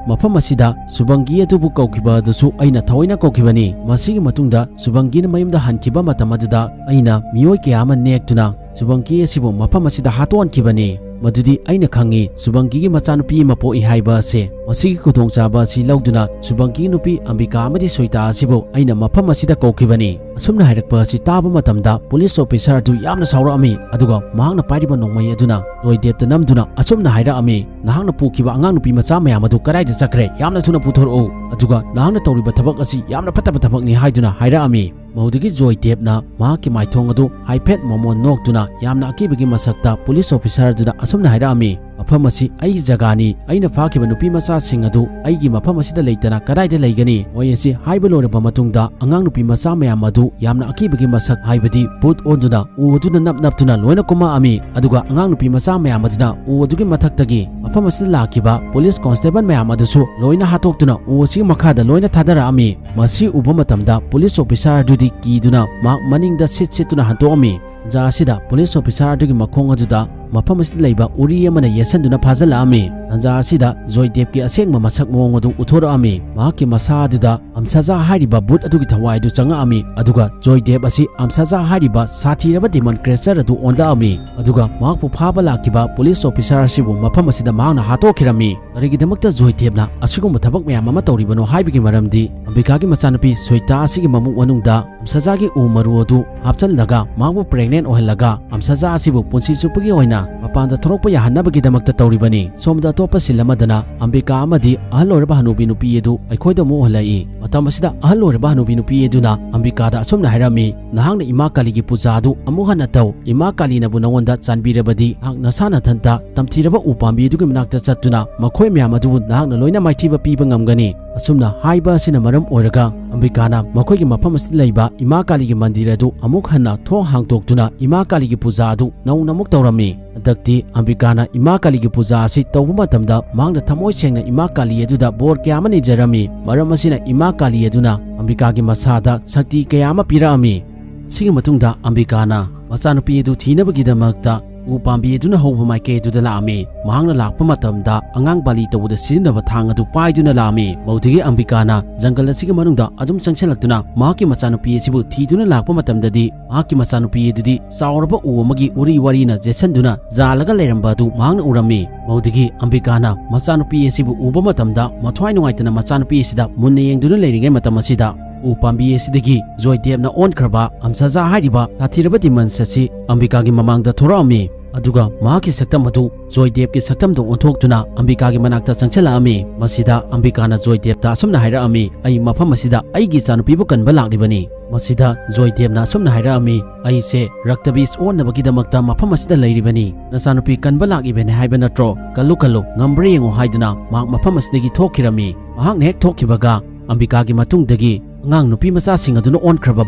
ꯃꯐꯝ ꯑꯁꯤꯗ ꯁꯨꯕꯪꯒꯤ ꯑꯗꯨꯕꯨ ꯀꯧꯈꯤꯕ ꯑꯗꯨꯁꯨ ꯑꯩꯅ ꯊꯑꯣꯏꯅ ꯀꯧꯈꯤꯕꯅꯤ꯫ ꯃꯁꯤꯒꯤ ꯃꯇꯨꯡꯗ ꯁꯨꯕꯪꯒꯤꯅ ꯃꯌꯨꯝꯗ ꯍꯟꯈꯤꯕ ꯃꯇꯝ ꯑꯗꯨꯗ ꯑꯩꯅ ꯃꯤꯑꯣꯏ ꯀꯌꯥ ꯑꯃ ꯅꯦꯛꯇꯨꯅ ꯁꯨꯕꯪꯒꯤ ꯑꯁꯤꯕꯨ ꯃꯐꯝ ꯑꯁꯤꯗ ꯍꯥꯠꯇꯣꯛꯍꯟꯈꯤꯕꯅꯤ꯫ ꯃꯗꯨꯗꯤ ꯑꯩꯅ ꯈꯪꯏ, ꯁꯨꯕꯪꯒꯤꯒꯤ ꯃꯆꯥꯅꯨꯄꯤ ꯑꯃ ꯄꯣꯛꯏ ꯍꯥꯏꯕ ꯑꯁꯤ꯫ ꯃꯁꯤꯒꯤ ꯈꯨꯗꯣꯡꯆꯥꯕ ꯑꯁꯤ ꯂꯧꯗꯨꯅ ꯁꯨꯕꯪꯒꯤ ꯅꯨꯄꯤ ꯑꯝꯕꯤꯀꯥ ꯑꯃꯗꯤ ꯁꯣꯏꯇꯥ ꯑꯁꯤꯕꯨ ꯑꯩꯅ ꯃꯐꯝ ꯑꯁꯤꯗ ꯀꯧꯈꯤꯕꯅꯤ꯫ ꯑꯁꯨꯝꯅ ꯍꯥꯏꯔꯛꯄ ꯑꯁꯤ ꯇꯥꯕ ꯃꯇꯝꯗ ꯄꯨꯂꯤꯁ ꯑꯣꯐꯤꯁꯔ ꯑꯗꯨ ꯌꯥꯝꯅ ꯁꯥꯎꯔꯛꯑꯝꯃꯤ, ꯑꯗꯨꯒ ꯃꯍꯥꯛꯅ ꯄꯥꯏꯔꯤꯕ ꯅꯣꯡꯃꯩ ꯑꯗꯨꯅ ꯖꯣꯏꯗꯦꯕꯇ ꯅꯝꯗꯨꯅ ꯑꯁꯨꯝꯅ ꯍꯥꯏꯔꯛꯑꯝꯃꯤ, "ꯅꯍꯥꯛꯅ ꯄꯨꯈꯤꯕ ꯑꯉꯥꯡ ꯅꯨꯄꯤ ꯃꯆꯥ ꯃꯌꯥꯝ ꯑꯗꯨ ꯀꯗꯥꯏꯗ ꯆꯠꯈ꯭ꯔꯦ? ꯌꯥꯝꯅ ꯊꯨꯅ ꯄꯨꯊꯣꯔꯛꯎ꯫ ꯑꯗꯨꯒ ꯅꯍꯥꯛꯅ ꯇꯧꯔꯤꯕ ꯊꯕꯛ ꯑꯁꯤ ꯌꯥꯝꯅ ꯐꯠꯇꯕ ꯊꯕꯛꯅꯤ" ꯍꯥꯏꯗꯨꯅ ꯍꯥꯏꯔꯛꯑꯝꯃꯤ꯫ ꯃꯗꯨꯗꯒꯤ ꯖꯣꯏꯗꯦꯕꯅ ꯃꯍꯥꯛꯀꯤ ꯃꯥꯏꯊꯣꯡ ꯑꯗꯨ ꯍꯥꯏꯐꯦꯠ ꯃꯣꯃꯣꯟ ꯅꯣꯛꯇꯨꯅ ꯌꯥꯝꯅ ꯑꯀꯤꯕꯒꯤ ꯃꯁꯛꯇ ꯄꯨꯂꯤꯁ ꯑꯣꯐꯤꯁꯔ ꯑꯗꯨꯗ ꯑꯁꯨꯝꯅ ꯍꯥꯏꯔꯛꯑꯝꯃꯤ, "ꯃꯐꯝ ꯑꯁꯤ ꯑꯩꯒꯤ ꯖꯒꯥꯅꯤ꯫ ꯑꯩꯅ ꯐꯥꯈꯤꯕ ꯅꯨꯄꯤ ꯃꯆꯥꯁꯤꯡ ꯑꯗꯨ ꯑꯩꯒꯤ ꯃꯐꯝ ꯑꯁꯤꯗ ꯂꯩꯇꯅ ꯀꯗꯥꯏꯗ ꯂꯩꯒꯅꯤ?" ꯃꯣꯏ ꯑꯁꯤ ꯍꯥꯏꯕ ꯂꯣꯏꯔꯕ ꯃꯇꯨꯡꯗ, ꯑꯉꯥꯡ ꯅꯨꯄꯤ ꯃꯆꯥ ꯃꯌꯥꯝ ꯑꯗꯨ ꯌꯥꯝꯅ ꯑꯀꯤꯕꯒꯤ ꯃꯁꯛ, ꯍꯥꯏꯕꯗꯤ ꯚꯨꯠ ꯑꯣꯟꯗꯨꯅ ꯎ ꯑꯗꯨꯅ ꯅꯞ ꯅꯞꯇꯨꯅ ꯂꯣꯏꯅ ꯀꯨꯝꯃꯛꯑꯝꯃꯤ꯫ ꯑꯗꯨꯒ ꯑꯉꯥꯡ ꯅꯨꯄꯤ ꯃꯆꯥ ꯃꯌꯥꯝ ꯑꯗꯨꯅ ꯎ ꯑꯗꯨꯒꯤ ꯃꯊꯛꯇꯒꯤ ꯃꯐꯝ ꯑꯁꯤꯗ ꯂꯥꯛꯈꯤꯕ ꯄꯨꯂꯤꯁ ꯀꯣꯟꯁꯇꯦꯕꯜ ꯃꯌꯥꯝ ꯑꯗꯨꯁꯨ ꯂꯣꯏꯅ ꯍꯥꯠꯇꯣꯛꯇꯨꯅ ꯎ ꯑꯁꯤꯒꯤ ꯃꯈꯥꯗ ꯂꯣꯏꯅ ꯊꯥꯗꯔꯛꯑꯝꯃꯤ꯫ ꯃꯁꯤ ꯎꯕ ꯃꯇꯝꯗ ꯄꯨꯂꯤꯁ ꯑꯣꯐꯤꯁꯥꯔ ꯑꯗꯨꯗꯤ ꯀꯤꯗꯨꯅ ꯃꯍꯥꯛ ꯃꯅꯤꯡꯗ ꯁꯤꯠ ꯁꯤꯠꯇꯨꯅ ꯍꯟꯇꯣꯛꯑꯝꯃꯤ꯫ ꯇꯥꯟꯖꯥ ꯑꯁꯤꯗ ꯄꯨꯂꯤꯁ ꯑꯣꯐꯤꯁꯥꯔ ꯑꯗꯨꯒꯤ ꯃꯈꯣꯡ ꯑꯗꯨꯗ ꯃꯐꯝ ꯑꯁꯤꯗ ꯂꯩꯕ ꯎꯔꯤ ꯑꯃꯅ ꯌꯦꯠꯁꯟꯗꯨꯅ ꯐꯥꯖꯤꯜꯂꯛꯑꯝꯃꯤ꯫ ꯇꯥꯟꯖꯥ ꯑꯁꯤꯗ ꯖꯣꯏꯗꯦꯕꯀꯤ ꯑꯁꯦꯡꯕ ꯃꯁꯛ ꯃꯑꯣꯡ ꯑꯗꯨ ꯎꯠꯊꯣꯔꯛꯑꯝꯃꯤ꯫ ꯃꯍꯥꯛꯀꯤ ꯃꯁꯥ ꯑꯗꯨꯗ ꯑꯝꯁꯥꯖꯥ ꯍꯥꯏꯔꯤꯕ ꯚꯨꯠ ꯑꯗꯨꯒꯤ ꯊꯋꯥꯏ ꯑꯗꯨ ꯆꯪꯉꯛꯑꯝꯃꯤ, ꯑꯗꯨꯒ ꯖꯣꯏꯗꯦꯕ ꯑꯁꯤ ꯑꯝꯁꯥꯖꯥ ꯍꯥꯏꯔꯤꯕ ꯁꯥꯊꯤꯔꯕ ꯗꯤꯃꯟ ꯀ꯭ꯔꯦꯆꯔ ꯑꯗꯨ ꯑꯣꯟꯂꯛꯑꯝꯃꯤ꯫ ꯑꯗꯨꯒ ꯃꯍꯥꯛꯄꯨ ꯐꯥꯕ ꯂꯥꯛꯈꯤꯕ ꯄꯨꯂꯤꯁ ꯑꯣꯐꯤꯁꯥꯔ ꯑꯁꯤꯕꯨ ꯃꯐꯝ ꯑꯁꯤꯗ ꯃꯍꯥꯛꯅ ꯍꯥꯠꯇꯣꯛꯈꯤꯔꯝꯃꯤ꯫ ꯀꯔꯤꯒꯤꯗꯃꯛꯇ ꯖꯣꯏꯗꯦꯕꯅ ꯑꯁꯤꯒꯨꯝꯕ ꯊꯕꯛ ꯃꯌꯥꯝ ꯑꯃ ꯇꯧꯔꯤꯕꯅꯣ ꯍꯥꯏꯕꯒꯤ ꯃꯔꯝꯗꯤ ꯑꯝꯕꯤꯀꯥꯒꯤ ꯃꯆꯥꯅꯨꯄꯤ ꯁ꯭ꯋꯦꯇꯥ ꯑꯁꯤꯒꯤ ꯃꯕꯨꯛ ꯃꯅꯨꯡꯗ ꯑꯝꯁꯥꯖꯥꯒꯤ ꯎ ꯃꯔꯨ ꯑꯗꯨ ꯍꯥꯞꯆꯜꯂꯒ ꯃꯍꯥꯛꯄꯨ ꯄ꯭ꯔꯦꯒꯅꯦꯟ ꯑꯣꯏꯍꯜꯂꯒ ꯑꯝꯁꯥꯖꯥ ꯑꯁꯤꯕꯨ ꯄꯨꯟꯁꯤ ꯆꯨꯞꯄꯒꯤ ꯑꯣꯏꯅ ꯃꯄꯥꯟꯗ ꯊꯣꯛꯂꯛꯄ ꯌꯥꯍꯟꯅꯕꯒꯤꯗꯃꯛꯇ ꯇꯧꯔꯤꯕꯅꯤ꯫ ꯁꯣꯝꯗ ꯑꯇꯣꯞꯄ ꯁꯤꯟ ꯑꯃꯗꯅ ꯑꯝꯕꯤꯀꯥ ꯑꯃꯗꯤ ꯑꯍꯜ ꯑꯣꯏꯔꯕ ꯍꯅꯨꯕꯤ ꯅꯨꯄꯤ ꯑꯗꯨ ꯑꯩꯈꯣꯏꯗ ꯑꯃꯨꯛ ꯎꯍꯜꯂꯛꯏ꯫ ꯃꯇꯝ ꯑꯁꯤꯗ ꯑꯍꯜ ꯑꯣꯏꯔꯕ ꯍꯅꯨꯕꯤ ꯅꯨꯄꯤ ꯑꯗꯨꯅ ꯑꯝꯕꯤꯀꯥꯗ ꯑꯁꯨꯝꯅ ꯍꯥꯏꯔꯝꯃꯤ, "ꯅꯍꯥꯛꯅ ꯏꯃꯥ ꯀꯥꯂꯤꯒꯤ ꯄꯨꯖꯥ ꯑꯗꯨ ꯑꯃꯨꯛ ꯍꯟꯅ ꯇꯧ꯫ ꯏꯃꯥ ꯀꯥꯂꯤꯅꯕꯨ ꯅꯉꯣꯟꯗ ꯆꯥꯟꯕꯤꯔꯕꯗꯤ ꯅꯍꯥꯛ ꯅꯁꯥ ꯅꯊꯟꯇ ꯇꯝꯊꯤꯔꯕ ꯎ ꯄꯥꯝꯕꯤ ꯑꯗꯨꯒꯤ ꯃꯅꯥꯛꯇ ꯆꯠꯇꯨꯅ ꯃꯈꯣꯏ ꯃꯌꯥꯝ ꯑꯗꯨꯕꯨ ꯅꯍꯥꯛꯅ ꯂꯣꯏꯅ ꯃꯥꯏꯊꯤꯕ ꯄꯤꯕ ꯉꯝꯒꯅꯤ"꯫ ꯑꯁꯨꯝꯅ ꯍꯥꯏꯕ ꯑꯁꯤꯅ ꯃꯔꯝ ꯑꯣꯏꯔꯒ ꯑꯝꯕꯤꯀꯥꯅ ꯃꯈꯣꯏꯒꯤ ꯃꯐꯝ ꯑꯁꯤꯗ ꯂꯩꯕ ꯏꯃꯥ ꯀꯥꯂꯤꯒꯤ ꯃꯟꯗꯤꯔ ꯑꯗꯨ ꯑꯃꯨꯛ ꯍꯟꯅ ꯊꯣꯡ ꯍꯥꯡꯗꯣꯛꯇꯨꯅ ꯏꯃꯥ ꯀꯥꯂꯤꯒꯤ ꯄꯨꯖꯥ ꯑꯗꯨ ꯅꯧꯅ ꯑꯃꯨꯛ ꯇꯧꯔꯝꯃꯤ꯫ ꯍꯟꯗꯛꯇꯤ ꯑꯝꯕꯤꯀꯥꯅ ꯏꯃꯥ ꯀꯥꯂꯤꯒꯤ ꯄꯨꯖꯥ ꯑꯁꯤ ꯇꯧꯕ ꯃꯇꯝꯗ ꯃꯍꯥꯛꯅ ꯊꯃꯣꯏ ꯁꯦꯡꯅ ꯏꯃꯥ ꯀꯥꯂꯤ ꯑꯗꯨꯗ ꯕꯣꯔ ꯀꯌꯥ ꯑꯃ ꯅꯤꯖꯔꯝꯃꯤ꯫ ꯃꯔꯝ ꯑꯁꯤꯅ ꯏꯃꯥ ꯀꯥꯂꯤ ꯑꯗꯨꯅ ꯑꯝꯕꯤꯀꯥꯒꯤ ꯃꯁꯥꯗ ꯁꯛꯇꯤ ꯀꯌꯥ ꯑꯃ ꯄꯤꯔꯛꯑꯝꯃꯤ꯫ ꯑꯁꯤꯒꯤ ꯃꯇꯨꯡꯗ ꯑꯝꯕꯤꯀꯥꯅ ꯃꯆꯥꯅꯨꯄꯤ ꯑꯗꯨ ꯊꯤꯅꯕꯒꯤꯗꯃꯛꯇ ꯎ ꯄꯥꯝꯕꯤ ꯑꯗꯨꯅ ꯍꯧꯕ ꯃꯥꯏꯀꯩ ꯑꯗꯨꯗ ꯂꯥꯛꯑꯝꯃꯤ꯫ ꯃꯍꯥꯛꯅ ꯂꯥꯛꯄ ꯃꯇꯝꯗ ꯑꯉꯥꯡ ꯕꯥꯂꯤ ꯇꯧꯕꯗ ꯁꯤꯖꯤꯟꯅꯕ ꯊꯥꯡ ꯑꯗꯨ ꯄꯥꯏꯗꯨꯅ ꯂꯥꯛꯑꯝꯃꯤ꯫ ꯃꯗꯨꯗꯒꯤ ꯑꯝꯕꯤꯀꯥꯅ ꯖꯪꯒꯜ ꯑꯁꯤꯒꯤ ꯃꯅꯨꯡꯗ ꯑꯗꯨꯝ ꯆꯪꯁꯤꯜꯂꯛꯇꯨꯅ ꯃꯍꯥꯛꯀꯤ ꯃꯆꯥꯅꯨꯄꯤ ꯑꯁꯤꯕꯨ ꯊꯤꯗꯨꯅ ꯂꯥꯛꯄ ꯃꯇꯝꯗꯗꯤ ꯃꯍꯥꯛꯀꯤ ꯃꯆꯥꯅꯨꯄꯤ ꯑꯗꯨꯗꯤ ꯆꯥꯎꯔꯕ ꯎ ꯑꯃꯒꯤ ꯎꯔꯤ ꯋꯥꯔꯤꯅ ꯌꯦꯠꯁꯟꯗꯨꯅ ꯖꯥꯜꯂꯒ ꯂꯩꯔꯝꯕ ꯑꯗꯨ ꯃꯍꯥꯛꯅ ꯎꯔꯝꯃꯤ꯫ ꯃꯗꯨꯗꯒꯤ ꯑꯝꯕꯤꯀꯥꯅ ꯃꯆꯥꯅꯨꯄꯤ ꯑꯁꯤꯕꯨ ꯎꯕ ꯃꯇꯝꯗ ꯃꯊ꯭ꯋꯥꯏ ꯅꯨꯡꯉꯥꯏꯇꯅ ꯃꯆꯥꯅꯨꯄꯤ ꯑꯁꯤꯗ ꯃꯨꯟꯅ ꯌꯦꯡꯗꯨꯅ ꯂꯩꯔꯤꯉꯩ ꯃꯇꯝ ꯑꯁꯤꯗ ꯎ ꯄꯥꯝꯕꯤ ꯑꯁꯤꯗꯒꯤ ꯖꯣꯏꯗꯦꯕꯅ ꯑꯣꯟꯈ꯭ꯔꯕ ꯑꯝꯁꯥꯖꯥ ꯍꯥꯏꯔꯤꯕ ꯁꯥꯊꯤꯔꯕ ꯗꯤꯃꯟꯁ ꯑꯁꯤ ꯑꯝꯕꯤꯀꯥꯒꯤ ꯃꯃꯥꯡꯗ ꯊꯣꯔꯛꯑꯝꯃꯤ꯫ ꯑꯗꯨꯒ ꯃꯍꯥꯛꯀꯤ ꯁꯛꯇꯝ ꯑꯗꯨ ꯖꯣꯏꯗꯦꯕꯀꯤ ꯁꯛꯇꯝꯗ ꯑꯣꯟꯊꯣꯛꯇꯨꯅ ꯑꯝꯕꯤꯀꯥꯒꯤ ꯃꯅꯥꯛꯇ ꯆꯪꯁꯤꯜꯂꯛꯑꯝꯃꯤ꯫ ꯃꯁꯤꯗ ꯑꯝꯕꯤꯀꯥꯅ ꯖꯣꯏꯗꯦꯕꯇ ꯑꯁꯨꯝꯅ ꯍꯥꯏꯔꯛꯑꯝꯃꯤ, "ꯑꯩ ꯃꯐꯝ ꯑꯁꯤꯗ ꯑꯩꯒꯤ ꯏꯆꯥꯅꯨꯄꯤꯕꯨ ꯀꯟꯕ ꯂꯥꯛꯂꯤꯕꯅꯤ"꯫ ꯃꯁꯤꯗ ꯖꯣꯏꯗꯦꯕꯅ ꯑꯁꯨꯝꯅ ꯍꯥꯏꯔꯛꯑꯝꯃꯤ, "ꯑꯩꯁꯦ ꯔꯛꯇꯕꯤꯁ ꯑꯣꯟꯅꯕꯒꯤꯗꯃꯛꯇ ꯃꯐꯝ ꯑꯁꯤꯗ ꯂꯩꯔꯤꯕꯅꯤ꯫ ꯅꯆꯥꯅꯨꯄꯤ ꯀꯟꯕ ꯂꯥꯛꯂꯤꯕꯅꯤ ꯍꯥꯏꯕ ꯅꯠꯇ꯭ꯔꯣ? ꯀꯜꯂꯨ ꯀꯜꯂꯨ, ꯉꯝꯕ꯭ꯔꯥ ꯌꯦꯡꯉꯨ" ꯍꯥꯏꯗꯨꯅ ꯃꯍꯥꯛ ꯃꯐꯝ ꯑꯁꯤꯗꯒꯤ ꯊꯣꯛꯈꯤꯔꯝꯃꯤ꯫ ꯃꯍꯥꯛꯅ ꯍꯦꯛ ꯊꯣꯛꯈꯤꯕꯒ ꯑꯝꯕꯤꯀꯥꯒꯤ ꯃꯇꯨꯡꯗꯒꯤ ꯑꯉꯥꯡ ꯅꯨꯄꯤ ꯃꯆꯥꯁꯤꯡ ꯑꯗꯨꯅ ꯑꯣꯟꯈ꯭ꯔꯕ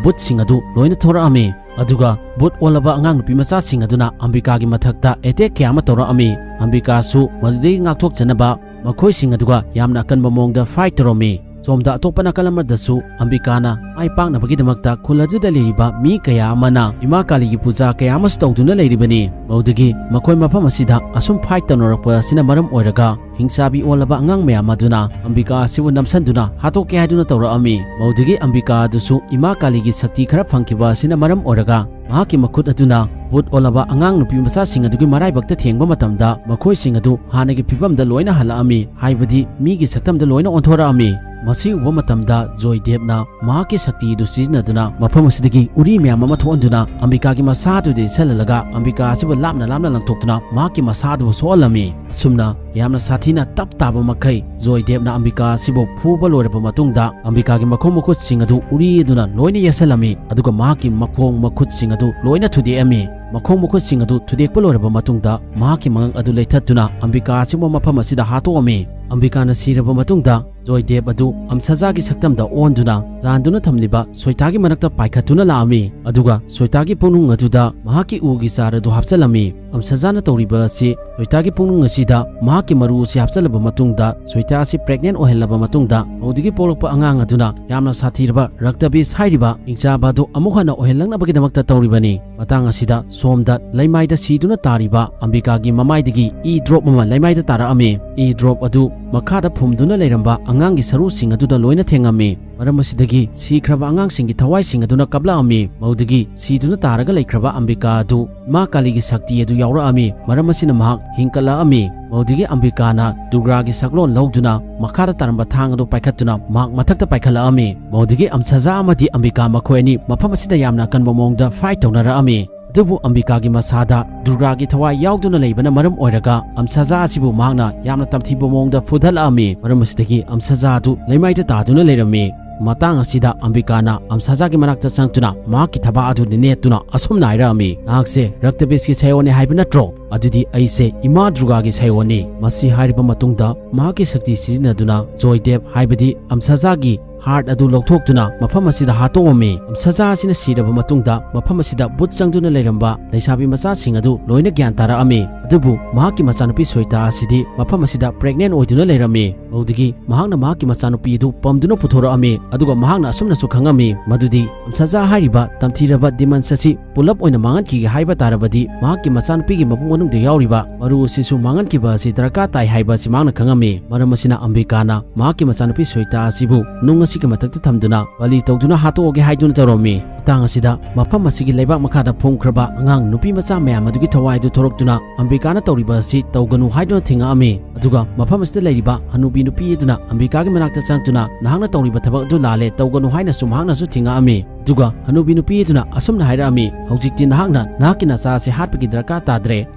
ꯕꯨꯠꯁꯤꯡ ꯑꯗꯨ ꯂꯣꯏꯅ ꯊꯣꯔꯛꯑꯝꯃꯤ꯫ ꯑꯗꯨꯒ ꯕꯨꯠ ꯑꯣꯜꯂꯕ ꯑꯉꯥꯡ ꯅꯨꯄꯤ ꯃꯆꯥꯁꯤꯡ ꯑꯗꯨꯅ ꯑꯝꯕꯤꯀꯥꯒꯤ ꯃꯊꯛꯇ ꯑꯦꯇꯦꯛ ꯀꯌꯥ ꯑꯃ ꯇꯧꯔꯛꯑꯝꯃꯤ꯫ ꯑꯝꯕꯤꯀꯥꯁꯨ ꯃꯗꯨꯗꯒꯤ ꯉꯥꯛꯊꯣꯛꯆꯅꯕ ꯃꯈꯣꯏꯁꯤꯡ ꯑꯗꯨꯒ ꯌꯥꯝꯅ ꯑꯀꯟꯕ ꯃꯑꯣꯡꯗ ꯐꯥꯏꯠ ꯇꯧꯔꯝꯃꯤ꯫ ꯁꯣꯝꯗ ꯑꯇꯣꯞꯄ ꯅꯥꯀꯜ ꯑꯃꯗꯁꯨ ꯑꯝꯕꯤꯀꯥꯅ ꯃꯥꯏ ꯄꯥꯛꯅꯕꯒꯤꯗꯃꯛꯇ ꯈꯨꯜ ꯑꯗꯨꯗ ꯂꯩꯔꯤꯕ ꯃꯤ ꯀꯌꯥ ꯑꯃꯅ ꯏꯃꯥ ꯀꯥꯂꯤꯒꯤ ꯄꯨꯖꯥ ꯀꯌꯥ ꯑꯃꯁꯨ ꯇꯧꯗꯨꯅ ꯂꯩꯔꯤꯕꯅꯤ꯫ ꯃꯗꯨꯗꯒꯤ ꯃꯈꯣꯏ ꯃꯐꯝ ꯑꯁꯤꯗ ꯑꯁꯨꯝ ꯐꯥꯏꯠ ꯇꯧꯅꯔꯛꯄ ꯑꯁꯤꯅ ꯃꯔꯝ ꯑꯣꯏꯔꯒ ꯍꯤꯡꯆꯥꯕꯤ ꯑꯣꯜꯂꯕ ꯑꯉꯥꯡ ꯃꯌꯥꯝ ꯑꯗꯨꯅ ꯑꯝꯕꯤꯀꯥ ꯑꯁꯤꯕꯨ ꯅꯝꯁꯤꯟꯗꯨꯅ ꯍꯥꯠꯇꯣꯛꯀꯦ ꯍꯥꯏꯗꯨꯅ ꯇꯧꯔꯛꯑꯝꯃꯤ꯫ ꯃꯗꯨꯗꯒꯤ ꯑꯝꯕꯤꯀꯥ ꯑꯗꯨꯁꯨ ꯏꯃꯥ ꯀꯥꯂꯤꯒꯤ ꯁꯛꯇꯤ ꯈꯔ ꯐꯪꯈꯤꯕ ꯑꯁꯤꯅ ꯃꯔꯝ ꯑꯣꯏꯔꯒ ꯃꯍꯥꯛꯀꯤ ꯃꯈꯨꯠ ꯑꯗꯨꯅ ꯚꯨꯠ ꯑꯣꯜꯂꯕ ꯑꯉꯥꯡ ꯅꯨꯄꯤ ꯃꯆꯥꯁꯤꯡ ꯑꯗꯨꯒꯤ ꯃꯔꯥꯏꯕꯛꯇ ꯊꯦꯡꯕ ꯃꯇꯝꯗ ꯃꯈꯣꯏꯁꯤꯡ ꯑꯗꯨ ꯍꯥꯟꯅꯒꯤ ꯐꯤꯕꯝꯗ ꯂꯣꯏꯅ ꯍꯜꯂꯛꯑꯝꯃꯤ, ꯍꯥꯏꯕꯗꯤ ꯃꯤꯒꯤ ꯁꯛꯇꯝꯗ ꯂꯣꯏꯅ ꯑꯣꯟꯊꯣꯔꯛꯑꯝꯃꯤ꯫ ꯃꯁꯤ ꯎꯕ ꯃꯇꯝꯗ ꯖꯣꯏꯗꯦꯕꯅ ꯃꯍꯥꯛꯀꯤ ꯁꯛꯇꯤ ꯑꯗꯨ ꯁꯤꯖꯤꯟꯅꯗꯨꯅ ꯃꯐꯝ ꯑꯁꯤꯗꯒꯤ ꯎꯔꯤ ꯃꯌꯥꯝ ꯑꯃ ꯊꯣꯛꯍꯟꯗꯨꯅ ꯑꯝꯕꯤꯀꯥꯒꯤ ꯃꯁꯥ ꯑꯗꯨꯗ ꯌꯦꯠꯁꯜꯍꯜꯂꯒ ꯑꯝꯕꯤꯀꯥ ꯑꯁꯤꯕꯨ ꯂꯥꯞꯅ ꯂꯥꯞꯅ ꯂꯪꯊꯣꯛꯇꯨꯅ ꯃꯍꯥꯛꯀꯤ ꯃꯁꯥ ꯑꯗꯨꯕꯨ ꯁꯣꯛꯍꯜꯂꯝꯃꯤ꯫ ꯑꯁꯨꯝꯅ ꯌꯥꯝꯅ ꯁꯥꯊꯤꯅ ꯇꯞ ꯇꯥꯕ ꯃꯈꯩ ꯖꯣꯏꯗꯦꯕꯅ ꯑꯝꯕꯤꯀꯥ ꯑꯁꯤꯕꯨ ꯐꯨꯕ ꯂꯣꯏꯔꯕ ꯃꯇꯨꯡꯗ ꯑꯝꯕꯤꯀꯥꯒꯤ ꯃꯈꯣꯡ ꯃꯈꯨꯠꯁꯤꯡ ꯑꯗꯨ ꯎꯔꯤ ꯑꯗꯨꯅ ꯂꯣꯏꯅ ꯌꯦꯠꯁꯜꯂꯝꯃꯤ, ꯑꯗꯨꯒ ꯃꯍꯥꯛꯀꯤ ꯃꯈꯣꯡ ꯃꯈꯨꯠꯁꯤꯡ ꯑꯗꯨ ꯂꯣꯏꯅ ꯊꯨꯗꯦꯛꯑꯝꯃꯤ꯫ ꯃꯈꯣꯡ ꯃꯈꯨꯠꯁꯤꯡ ꯑꯗꯨ ꯊꯨꯗꯦꯛꯄ ꯂꯣꯏꯔꯕ ꯃꯇꯨꯡꯗ ꯃꯍꯥꯛꯀꯤ ꯃꯉꯛ ꯑꯗꯨ ꯂꯩꯊꯠꯇꯨꯅ ꯑꯝꯕꯤꯀꯥ ꯑꯁꯤꯕꯨ ꯃꯐꯝ ꯑꯁꯤꯗ ꯍꯥꯠꯇꯣꯛꯑꯝꯃꯤ꯫ ꯑꯝꯕꯤꯀꯥꯅ ꯁꯤꯔꯕ ꯃꯇꯨꯡꯗ ꯖꯣꯏꯗꯦꯕ ꯑꯗꯨ ꯑꯝꯁꯖꯥꯒꯤ ꯁꯛꯇꯝꯗ ꯑꯣꯟꯗꯨꯅ ꯌꯥꯟꯗꯨꯅ ꯊꯝꯂꯤꯕ ꯁꯣꯏꯇꯥꯒꯤ ꯃꯅꯥꯛꯇ ꯄꯥꯏꯈꯠꯇꯨꯅ ꯂꯥꯛꯑꯝꯃꯤ, ꯑꯗꯨꯒ ꯁꯣꯏꯇꯥꯒꯤ ꯄꯨꯛꯅꯨꯡ ꯑꯗꯨꯗ ꯃꯍꯥꯛꯀꯤ ꯎꯒꯤ ꯆꯥꯔ ꯑꯗꯨ ꯍꯥꯞꯆꯤꯜꯂꯝꯃꯤ꯫ ꯑꯝꯁꯖꯥꯅ ꯇꯧꯔꯤꯕ ꯑꯁꯤ ꯁꯣꯏꯇꯥꯒꯤ ꯄꯨꯛꯅꯨꯡ ꯑꯁꯤꯗ ꯃꯍꯥꯛꯀꯤ ꯃꯔꯨ ꯑꯁꯤ ꯍꯥꯞꯆꯤꯜꯂꯕ ꯃꯇꯨꯡꯗ, ꯁꯣꯏꯇꯥ ꯑꯁꯤ ꯄ꯭ꯔꯦꯒꯅꯦꯟ ꯑꯣꯏꯍꯜꯂꯕ ꯃꯇꯨꯡꯗ, ꯃꯗꯨꯗꯒꯤ ꯄꯣꯛꯂꯛꯄ ꯑꯉꯥꯡ ꯑꯗꯨꯅ ꯌꯥꯝꯅ ꯁꯥꯊꯤꯔꯕ ꯔꯛꯇꯕꯤꯁ ꯍꯥꯏꯔꯤꯕ ꯍꯤꯡꯆꯥꯕ ꯑꯗꯨ ꯑꯃꯨꯛ ꯍꯟꯅ ꯑꯣꯏꯍꯜꯂꯛꯅꯕꯒꯤꯗꯃꯛꯇ ꯇꯧꯔꯤꯕꯅꯤ꯫ ꯃꯇꯥꯡ ꯑꯁꯤꯗ ꯁꯣꯝꯗ ꯂꯩꯃꯥꯏꯗ ꯁꯤꯗꯨꯅ ꯇꯥꯔꯤꯕ ꯑꯝꯕꯤꯀꯥꯒꯤ ꯃꯃꯥꯏꯗꯒꯤ ꯏ ꯗ꯭ꯔꯣꯞ ꯑꯃ ꯂꯩꯃꯥꯏꯗ ꯇꯥꯔꯛꯑꯝꯃꯤ꯫ ꯏ ꯗ꯭ꯔꯣꯞ ꯑꯗꯨ ꯃꯈꯥꯗ ꯐꯨꯝꯗꯨꯅ ꯂꯩꯔꯝꯕ ꯑꯉꯥꯡꯒꯤ ꯁꯔꯨꯁꯤꯡ ꯑꯗꯨꯗ ꯂꯣꯏꯅ ꯊꯦꯡꯉꯝꯃꯤ꯫ ꯃꯔꯝ ꯑꯁꯤꯗꯒꯤ ꯁꯤꯈ꯭ꯔꯕ ꯑꯉꯥꯡꯁꯤꯡꯒꯤ ꯊꯋꯥꯏꯁꯤꯡ ꯑꯗꯨꯅ ꯀꯞꯂꯛꯑꯝꯃꯤ꯫ ꯃꯗꯨꯗꯒꯤ ꯁꯤꯗꯨꯅ ꯇꯥꯔꯒ ꯂꯩꯈ꯭ꯔꯕ ꯑꯝꯕꯤꯀꯥ ꯑꯗꯨ ꯏꯃꯥ ꯀꯥꯂꯤꯒꯤ ꯁꯛꯇꯤ ꯑꯗꯨ ꯌꯥꯎꯔꯛꯑꯝꯃꯤ꯫ ꯃꯔꯝ ꯑꯁꯤꯅ ꯃꯍꯥꯛ ꯍꯤꯡꯀꯠꯂꯛꯑꯝꯃꯤ꯫ ꯃꯗꯨꯗꯒꯤ ꯑꯝꯕꯤꯀꯥꯅ ꯗꯨꯔꯒꯥꯒꯤ ꯁꯛꯂꯣꯟ ꯂꯧꯗꯨꯅ ꯃꯈꯥꯗ ꯇꯥꯔꯝꯕ ꯊꯥꯡ ꯑꯗꯨ ꯄꯥꯏꯈꯠꯇꯨꯅ ꯃꯍꯥꯛ ꯃꯊꯛꯇ ꯄꯥꯏꯈꯠꯂꯛꯑꯝꯃꯤ꯫ ꯃꯗꯨꯗꯒꯤ ꯑꯝꯁꯖꯥ ꯑꯃꯗꯤ ꯑꯝꯕꯤꯀꯥ ꯃꯈꯣꯏ ꯑꯅꯤ ꯃꯐꯝ ꯑꯁꯤꯗ ꯌꯥꯝꯅ ꯑꯀꯟꯕ ꯃꯑꯣꯡꯗ ꯐꯥꯏꯠ ꯇꯧꯅꯔꯛꯑꯝꯃꯤ꯫ ꯑꯗꯨꯕꯨ ꯑꯝꯕꯤꯀꯥꯒꯤ ꯃꯁꯥꯗ ꯗꯨꯔꯒꯥꯒꯤ ꯊꯋꯥꯏ ꯌꯥꯎꯗꯨꯅ ꯂꯩꯕꯅ ꯃꯔꯝ ꯑꯣꯏꯔꯒ ꯑꯝꯁꯖꯥ ꯑꯁꯤꯕꯨ ꯃꯍꯥꯛꯅ ꯌꯥꯝꯅ ꯇꯝꯊꯤꯕ ꯃꯑꯣꯡꯗ ꯐꯨꯗꯠꯂꯛꯑꯝꯃꯤ꯫ ꯃꯔꯝ ꯑꯁꯤꯗꯒꯤ ꯑꯝꯁꯖꯥ ꯑꯗꯨ ꯂꯩꯃꯥꯏꯗ ꯇꯥꯗꯨꯅ ꯂꯩꯔꯝꯃꯤ꯫ ꯃꯇꯥꯡ ꯑꯁꯤꯗ ꯑꯝꯕꯤꯀꯥꯅ ꯑꯝꯁꯖꯥꯒꯤ ꯃꯅꯥꯛꯇ ꯆꯪꯗꯨꯅ ꯃꯍꯥꯛꯀꯤ ꯊꯕꯥꯛ ꯑꯗꯨ ꯅꯦꯠꯇꯨꯅ ꯑꯁꯨꯝꯅ ꯍꯥꯏꯔꯛꯑꯝꯃꯤ, "ꯅꯍꯥꯛꯁꯦ ꯔꯛꯇꯕꯤꯁꯀꯤ ꯁꯥꯏꯑꯣꯟꯅꯤ ꯍꯥꯏꯕ ꯅꯠꯇ꯭ꯔꯣ? ꯑꯗꯨꯗꯤ ꯑꯩꯁꯦ ꯏꯃꯥ ꯗꯨꯔꯒꯥꯒꯤ ꯁꯥꯏꯑꯣꯟꯅꯤ꯫" ꯃꯁꯤ ꯍꯥꯏꯔꯕ ꯃꯇꯨꯡꯗ ꯃꯍꯥꯛꯀꯤ ꯁꯛꯇꯤ ꯁꯤꯖꯤꯟꯅꯗꯨꯅ ꯖꯣꯏꯗꯦꯕ, ꯍꯥꯏꯕꯗꯤ ꯑꯝꯁꯖꯥꯒꯤ ꯍꯥꯔꯠ ꯑꯗꯨ ꯂꯧꯊꯣꯛꯇꯨꯅ ꯃꯐꯝ ꯑꯁꯤꯗ ꯍꯥꯠꯇꯣꯛꯑꯝꯃꯤ꯫ ꯑꯝꯁꯥꯖꯥ ꯑꯁꯤꯅ ꯁꯤꯔꯕ ꯃꯇꯨꯡꯗ ꯃꯐꯝ ꯑꯁꯤꯗ ꯕꯨꯠ ꯆꯪꯗꯨꯅ ꯂꯩꯔꯝꯕ ꯂꯩꯁꯥꯕꯤ ꯃꯆꯥꯁꯤꯡ ꯑꯗꯨ ꯂꯣꯏꯅ ꯒ꯭ꯌꯥꯟ ꯇꯥꯔꯛꯑꯝꯃꯤ꯫ ꯑꯗꯨꯕꯨ ꯃꯍꯥꯛꯀꯤ ꯃꯆꯥꯅꯨꯄꯤ ꯁꯣꯏꯇꯥ ꯑꯁꯤꯗꯤ ꯃꯐꯝ ꯑꯁꯤꯗ ꯄ꯭ꯔꯦꯒꯅꯦꯟ ꯑꯣꯏꯗꯨꯅ ꯂꯩꯔꯝꯃꯤ꯫ ꯃꯗꯨꯗꯒꯤ ꯃꯍꯥꯛꯅ ꯃꯍꯥꯛꯀꯤ ꯃꯆꯥꯅꯨꯄꯤ ꯑꯗꯨ ꯄꯝꯗꯨꯅ ꯄꯨꯊꯣꯔꯛꯑꯝꯃꯤ꯫ ꯑꯗꯨꯒ ꯃꯍꯥꯛꯅ ꯑꯁꯨꯝꯅꯁꯨ ꯈꯪꯉꯝꯃꯤ ꯃꯗꯨꯗꯤ ꯑꯝꯁꯥꯖꯥ ꯍꯥꯏꯔꯤꯕ ꯇꯝꯊꯤꯔꯕ ꯗꯤꯃꯟꯁ ꯑꯁꯤ ꯄꯨꯂꯞ ꯑꯣꯏꯅ ꯃꯥꯡꯍꯟꯈꯤꯒꯦ ꯍꯥꯏꯕ ꯇꯥꯔꯕꯗꯤ ꯃꯍꯥꯛꯀꯤ ꯃꯆꯥꯅꯨꯄꯤꯒꯤ ꯃꯕꯨꯛ ꯃꯅꯨꯡꯗ ꯌꯥꯎꯔꯤꯕ ꯃꯔꯨ ꯑꯁꯤꯁꯨ ꯃꯥꯡꯍꯟꯈꯤꯕ ꯑꯁꯤ ꯗꯔꯀꯥꯔ ꯇꯥꯏ ꯍꯥꯏꯕ ꯑꯁꯤ ꯃꯍꯥꯛꯅ ꯈꯪꯉꯝꯃꯤ꯫ ꯃꯔꯝ ꯑꯁꯤꯅ ꯑꯝꯕꯤꯀꯥꯅ ꯃꯍꯥꯛꯀꯤ ꯃꯆꯥꯅꯨꯄꯤ ꯁꯣꯏꯇꯥ ꯑꯁꯤꯕꯨ ꯅꯨꯡ ꯑꯁꯤꯒꯤ ꯃꯊꯛꯇ ꯊꯝꯗꯨꯅ ꯕꯂꯤ ꯇꯧꯗꯨꯅ ꯍꯥꯠꯇꯣꯛꯑꯒꯦ ꯍꯥꯏꯗꯨꯅ ꯇꯧꯔꯝꯃꯤ꯫ ꯃꯇꯥꯡ ꯑꯁꯤꯗ ꯃꯐꯝ ꯑꯁꯤꯒꯤ ꯂꯩꯕꯥꯛ ꯃꯈꯥꯗ ꯐꯨꯝꯈ꯭ꯔꯕ ꯑꯉꯥꯡ ꯅꯨꯄꯤ ꯃꯆꯥ ꯃꯌꯥꯝ ꯑꯗꯨꯒꯤ ꯊꯋꯥꯏ ꯑꯗꯨ ꯊꯣꯔꯛꯇꯨꯅ ꯑꯝꯕꯤꯀꯥꯅ ꯇꯧꯔꯤꯕ ꯑꯁꯤ ꯇꯧꯒꯅꯨ ꯍꯥꯏꯗꯨꯅ ꯊꯤꯡꯉꯛꯑꯝꯃꯤ꯫ ꯑꯗꯨꯒ ꯃꯐꯝ ꯑꯁꯤꯗ ꯂꯩꯔꯤꯕ ꯍꯅꯨꯕꯤ ꯅꯨꯄꯤ ꯑꯗꯨꯅ ꯑꯝꯕꯤꯀꯥꯒꯤ ꯃꯅꯥꯛꯇ ꯆꯪꯗꯨꯅ ꯅꯍꯥꯛꯅ ꯇꯧꯔꯤꯕ ꯊꯕꯛ ꯑꯗꯨ ꯂꯥꯜꯂꯦ, ꯇꯧꯒꯅꯨ ꯍꯥꯏꯅꯁꯨ ꯃꯍꯥꯛꯅꯁꯨ ꯊꯤꯡꯉꯛꯑꯝꯃꯤ꯫ ꯑꯗꯨꯒ ꯍꯅꯨꯕꯤ ꯅꯨꯄꯤ ꯑꯗꯨꯅ ꯑꯁꯨꯝꯅ ꯍꯥꯏꯔꯛꯑꯝꯃꯤ, "ꯍꯧꯖꯤꯛꯇꯤ ꯅꯍꯥꯛꯅ ꯅꯍꯥꯛꯀꯤ ꯅꯆꯥ ꯑꯁꯤ ꯍꯥꯠꯄꯒꯤ ꯗꯔꯀꯥꯔ ꯇꯥꯗ꯭ꯔꯦ꯫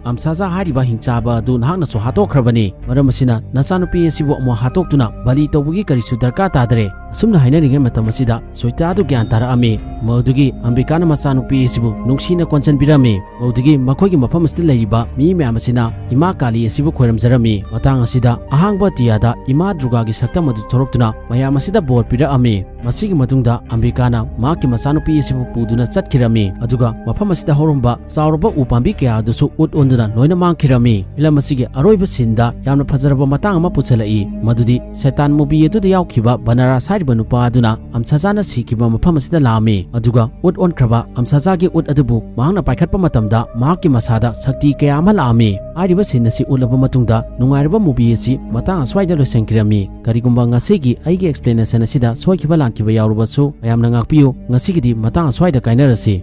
ꯑꯝꯁꯥꯖꯥ ꯍꯥꯏꯔꯤꯕ ꯍꯤꯡꯆꯥꯕ ꯑꯗꯨ ꯅꯍꯥꯛꯅꯁꯨ ꯍꯥꯠꯇꯣꯛꯈ꯭ꯔꯕꯅꯤ꯫ ꯃꯔꯝ ꯑꯁꯤꯅ ꯅꯆꯥꯅꯨꯄꯤ ꯑꯁꯤꯕꯨ ꯑꯃꯨꯛ ꯍꯥꯠꯇꯣꯛꯇꯨꯅ ꯕꯂꯤ ꯇꯧꯕꯒꯤ ꯀꯔꯤꯁꯨ ꯗꯔꯀꯥꯔ ꯇꯥꯗ꯭ꯔꯦ"꯫ ꯑꯁꯨꯝꯅ ꯍꯥꯏꯅꯔꯤꯉꯩ ꯃꯇꯝ ꯑꯁꯤꯗ ꯁꯣꯏꯇꯥ ꯑꯗꯨ ꯒ꯭ꯌꯥꯟ ꯇꯥꯔꯛꯑꯝꯃꯤ꯫ ꯃꯗꯨꯒꯤ ꯑꯝꯕꯤꯀꯥꯅ ꯃꯆꯥꯅꯨꯄꯤ ꯑꯁꯤꯕꯨ ꯅꯨꯡꯁꯤꯅ ꯀꯣꯟꯁꯤꯟꯕꯤꯔꯝꯃꯤ꯫ ꯃꯗꯨꯗꯒꯤ ꯃꯈꯣꯏꯒꯤ ꯃꯐꯝ ꯑꯁꯤꯗ ꯂꯩꯔꯤꯕ ꯃꯤ ꯃꯌꯥꯝ ꯑꯁꯤꯅ ꯏꯃꯥ ꯀꯥꯂꯤ ꯑꯁꯤꯕꯨ ꯈꯣꯏꯔꯝꯖꯔꯝꯃꯤ꯫ ꯃꯇꯥꯡ ꯑꯁꯤꯗ ꯑꯍꯥꯡꯕ ꯑꯇꯤꯌꯥꯗ ꯏꯃꯥ ꯗꯨꯔꯒꯥꯒꯤ ꯁꯛꯇꯝ ꯑꯗꯨ ꯊꯣꯔꯛꯇꯨꯅ ꯃꯌꯥꯝ ꯑꯁꯤꯗ ꯕꯣꯔ ꯄꯤꯔꯛꯑꯝꯃꯤ꯫ ꯃꯁꯤꯒꯤ ꯃꯇꯨꯡꯗ ꯑꯝꯕꯤꯀꯥꯅ ꯃꯍꯥꯛꯀꯤ ꯃꯆꯥꯅꯨꯄꯤ ꯑꯁꯤꯕꯨ ꯄꯨꯗꯨꯅ ꯆꯠꯈꯤꯔꯝꯃꯤ꯫ ꯑꯗꯨꯒ ꯃꯐꯝ ꯑꯁꯤꯗ ꯍꯧꯔꯝꯕ ꯆꯥꯎꯔꯕ ꯎ ꯄꯥꯝꯕꯤ ꯀꯌꯥ ꯑꯗꯨꯁꯨ ꯎꯠ ꯑꯣꯟꯗꯨꯅ ꯂꯣꯏꯅ ꯃꯥꯡꯈꯤꯔꯝꯃꯤ꯫ ꯐꯤꯂꯝ ꯑꯁꯤꯒꯤ ꯑꯔꯣꯏꯕ ꯁꯤꯟꯗ ꯌꯥꯝꯅ ꯐꯖꯔꯕ ꯃꯇꯥꯡ ꯑꯃ ꯄꯨꯁꯜꯂꯛꯏ, ꯃꯗꯨꯗꯤ ꯁꯦꯇꯥꯟ ꯃꯨꯚꯤ ꯑꯗꯨꯗ ꯌꯥꯎꯈꯤꯕ ꯕꯅꯥꯔꯥꯁ ꯍꯥꯏꯔꯤꯕ ꯅꯨꯄꯥ ꯑꯗꯨꯅ ꯑꯝꯁꯥꯖꯥꯅ ꯁꯤꯈꯤꯕ ꯃꯐꯝ ꯑꯁꯤꯗ ꯂꯥꯛꯑꯝꯃꯤ꯫ ꯑꯗꯨꯒ ꯎꯠ ꯑꯣꯟꯈ꯭ꯔꯕ ꯑꯝꯁꯥꯖꯥꯒꯤ ꯎꯠ ꯑꯗꯨꯕꯨ ꯃꯍꯥꯛꯅ ꯄꯥꯏꯈꯠꯄ ꯃꯇꯝꯗ ꯃꯍꯥꯛꯀꯤ ꯃꯁꯥꯗ ꯁꯛꯇꯤ ꯀꯌꯥ ꯑꯃ ꯂꯥꯛꯑꯝꯃꯤ꯫ ꯍꯥꯏꯔꯤꯕ ꯁꯤꯟ ꯑꯁꯤ ꯎꯠꯂꯕ ꯃꯇꯨꯡꯗ ꯅꯨꯡꯉꯥꯏꯔꯕ ꯃꯨꯚꯤ ꯑꯁꯤ ꯃꯇꯥꯡ ꯑꯁ꯭ꯋꯥꯏꯗ ꯂꯣꯏꯁꯤꯟꯈꯤꯔꯝꯃꯤ꯫ ꯀꯔꯤꯒꯨꯝꯕ ꯉꯁꯤꯒꯤ ꯑꯩꯒꯤ ꯑꯦꯛꯁꯄ꯭ꯂꯦꯅꯦꯁꯟ ꯑꯁꯤꯗ ꯁꯣꯏꯈꯤꯕ ꯂꯥꯟꯈꯤꯕ ꯌꯥꯎꯔꯕꯁꯨ ꯃꯌꯥꯝꯅ ꯉꯥꯛꯄꯤꯌꯨ꯫ ꯉꯁꯤꯒꯤꯗꯤ ꯃꯇꯥꯡ ꯑꯁ꯭ꯋꯥꯏꯗ ꯀꯥꯏꯅꯔꯁꯤ꯫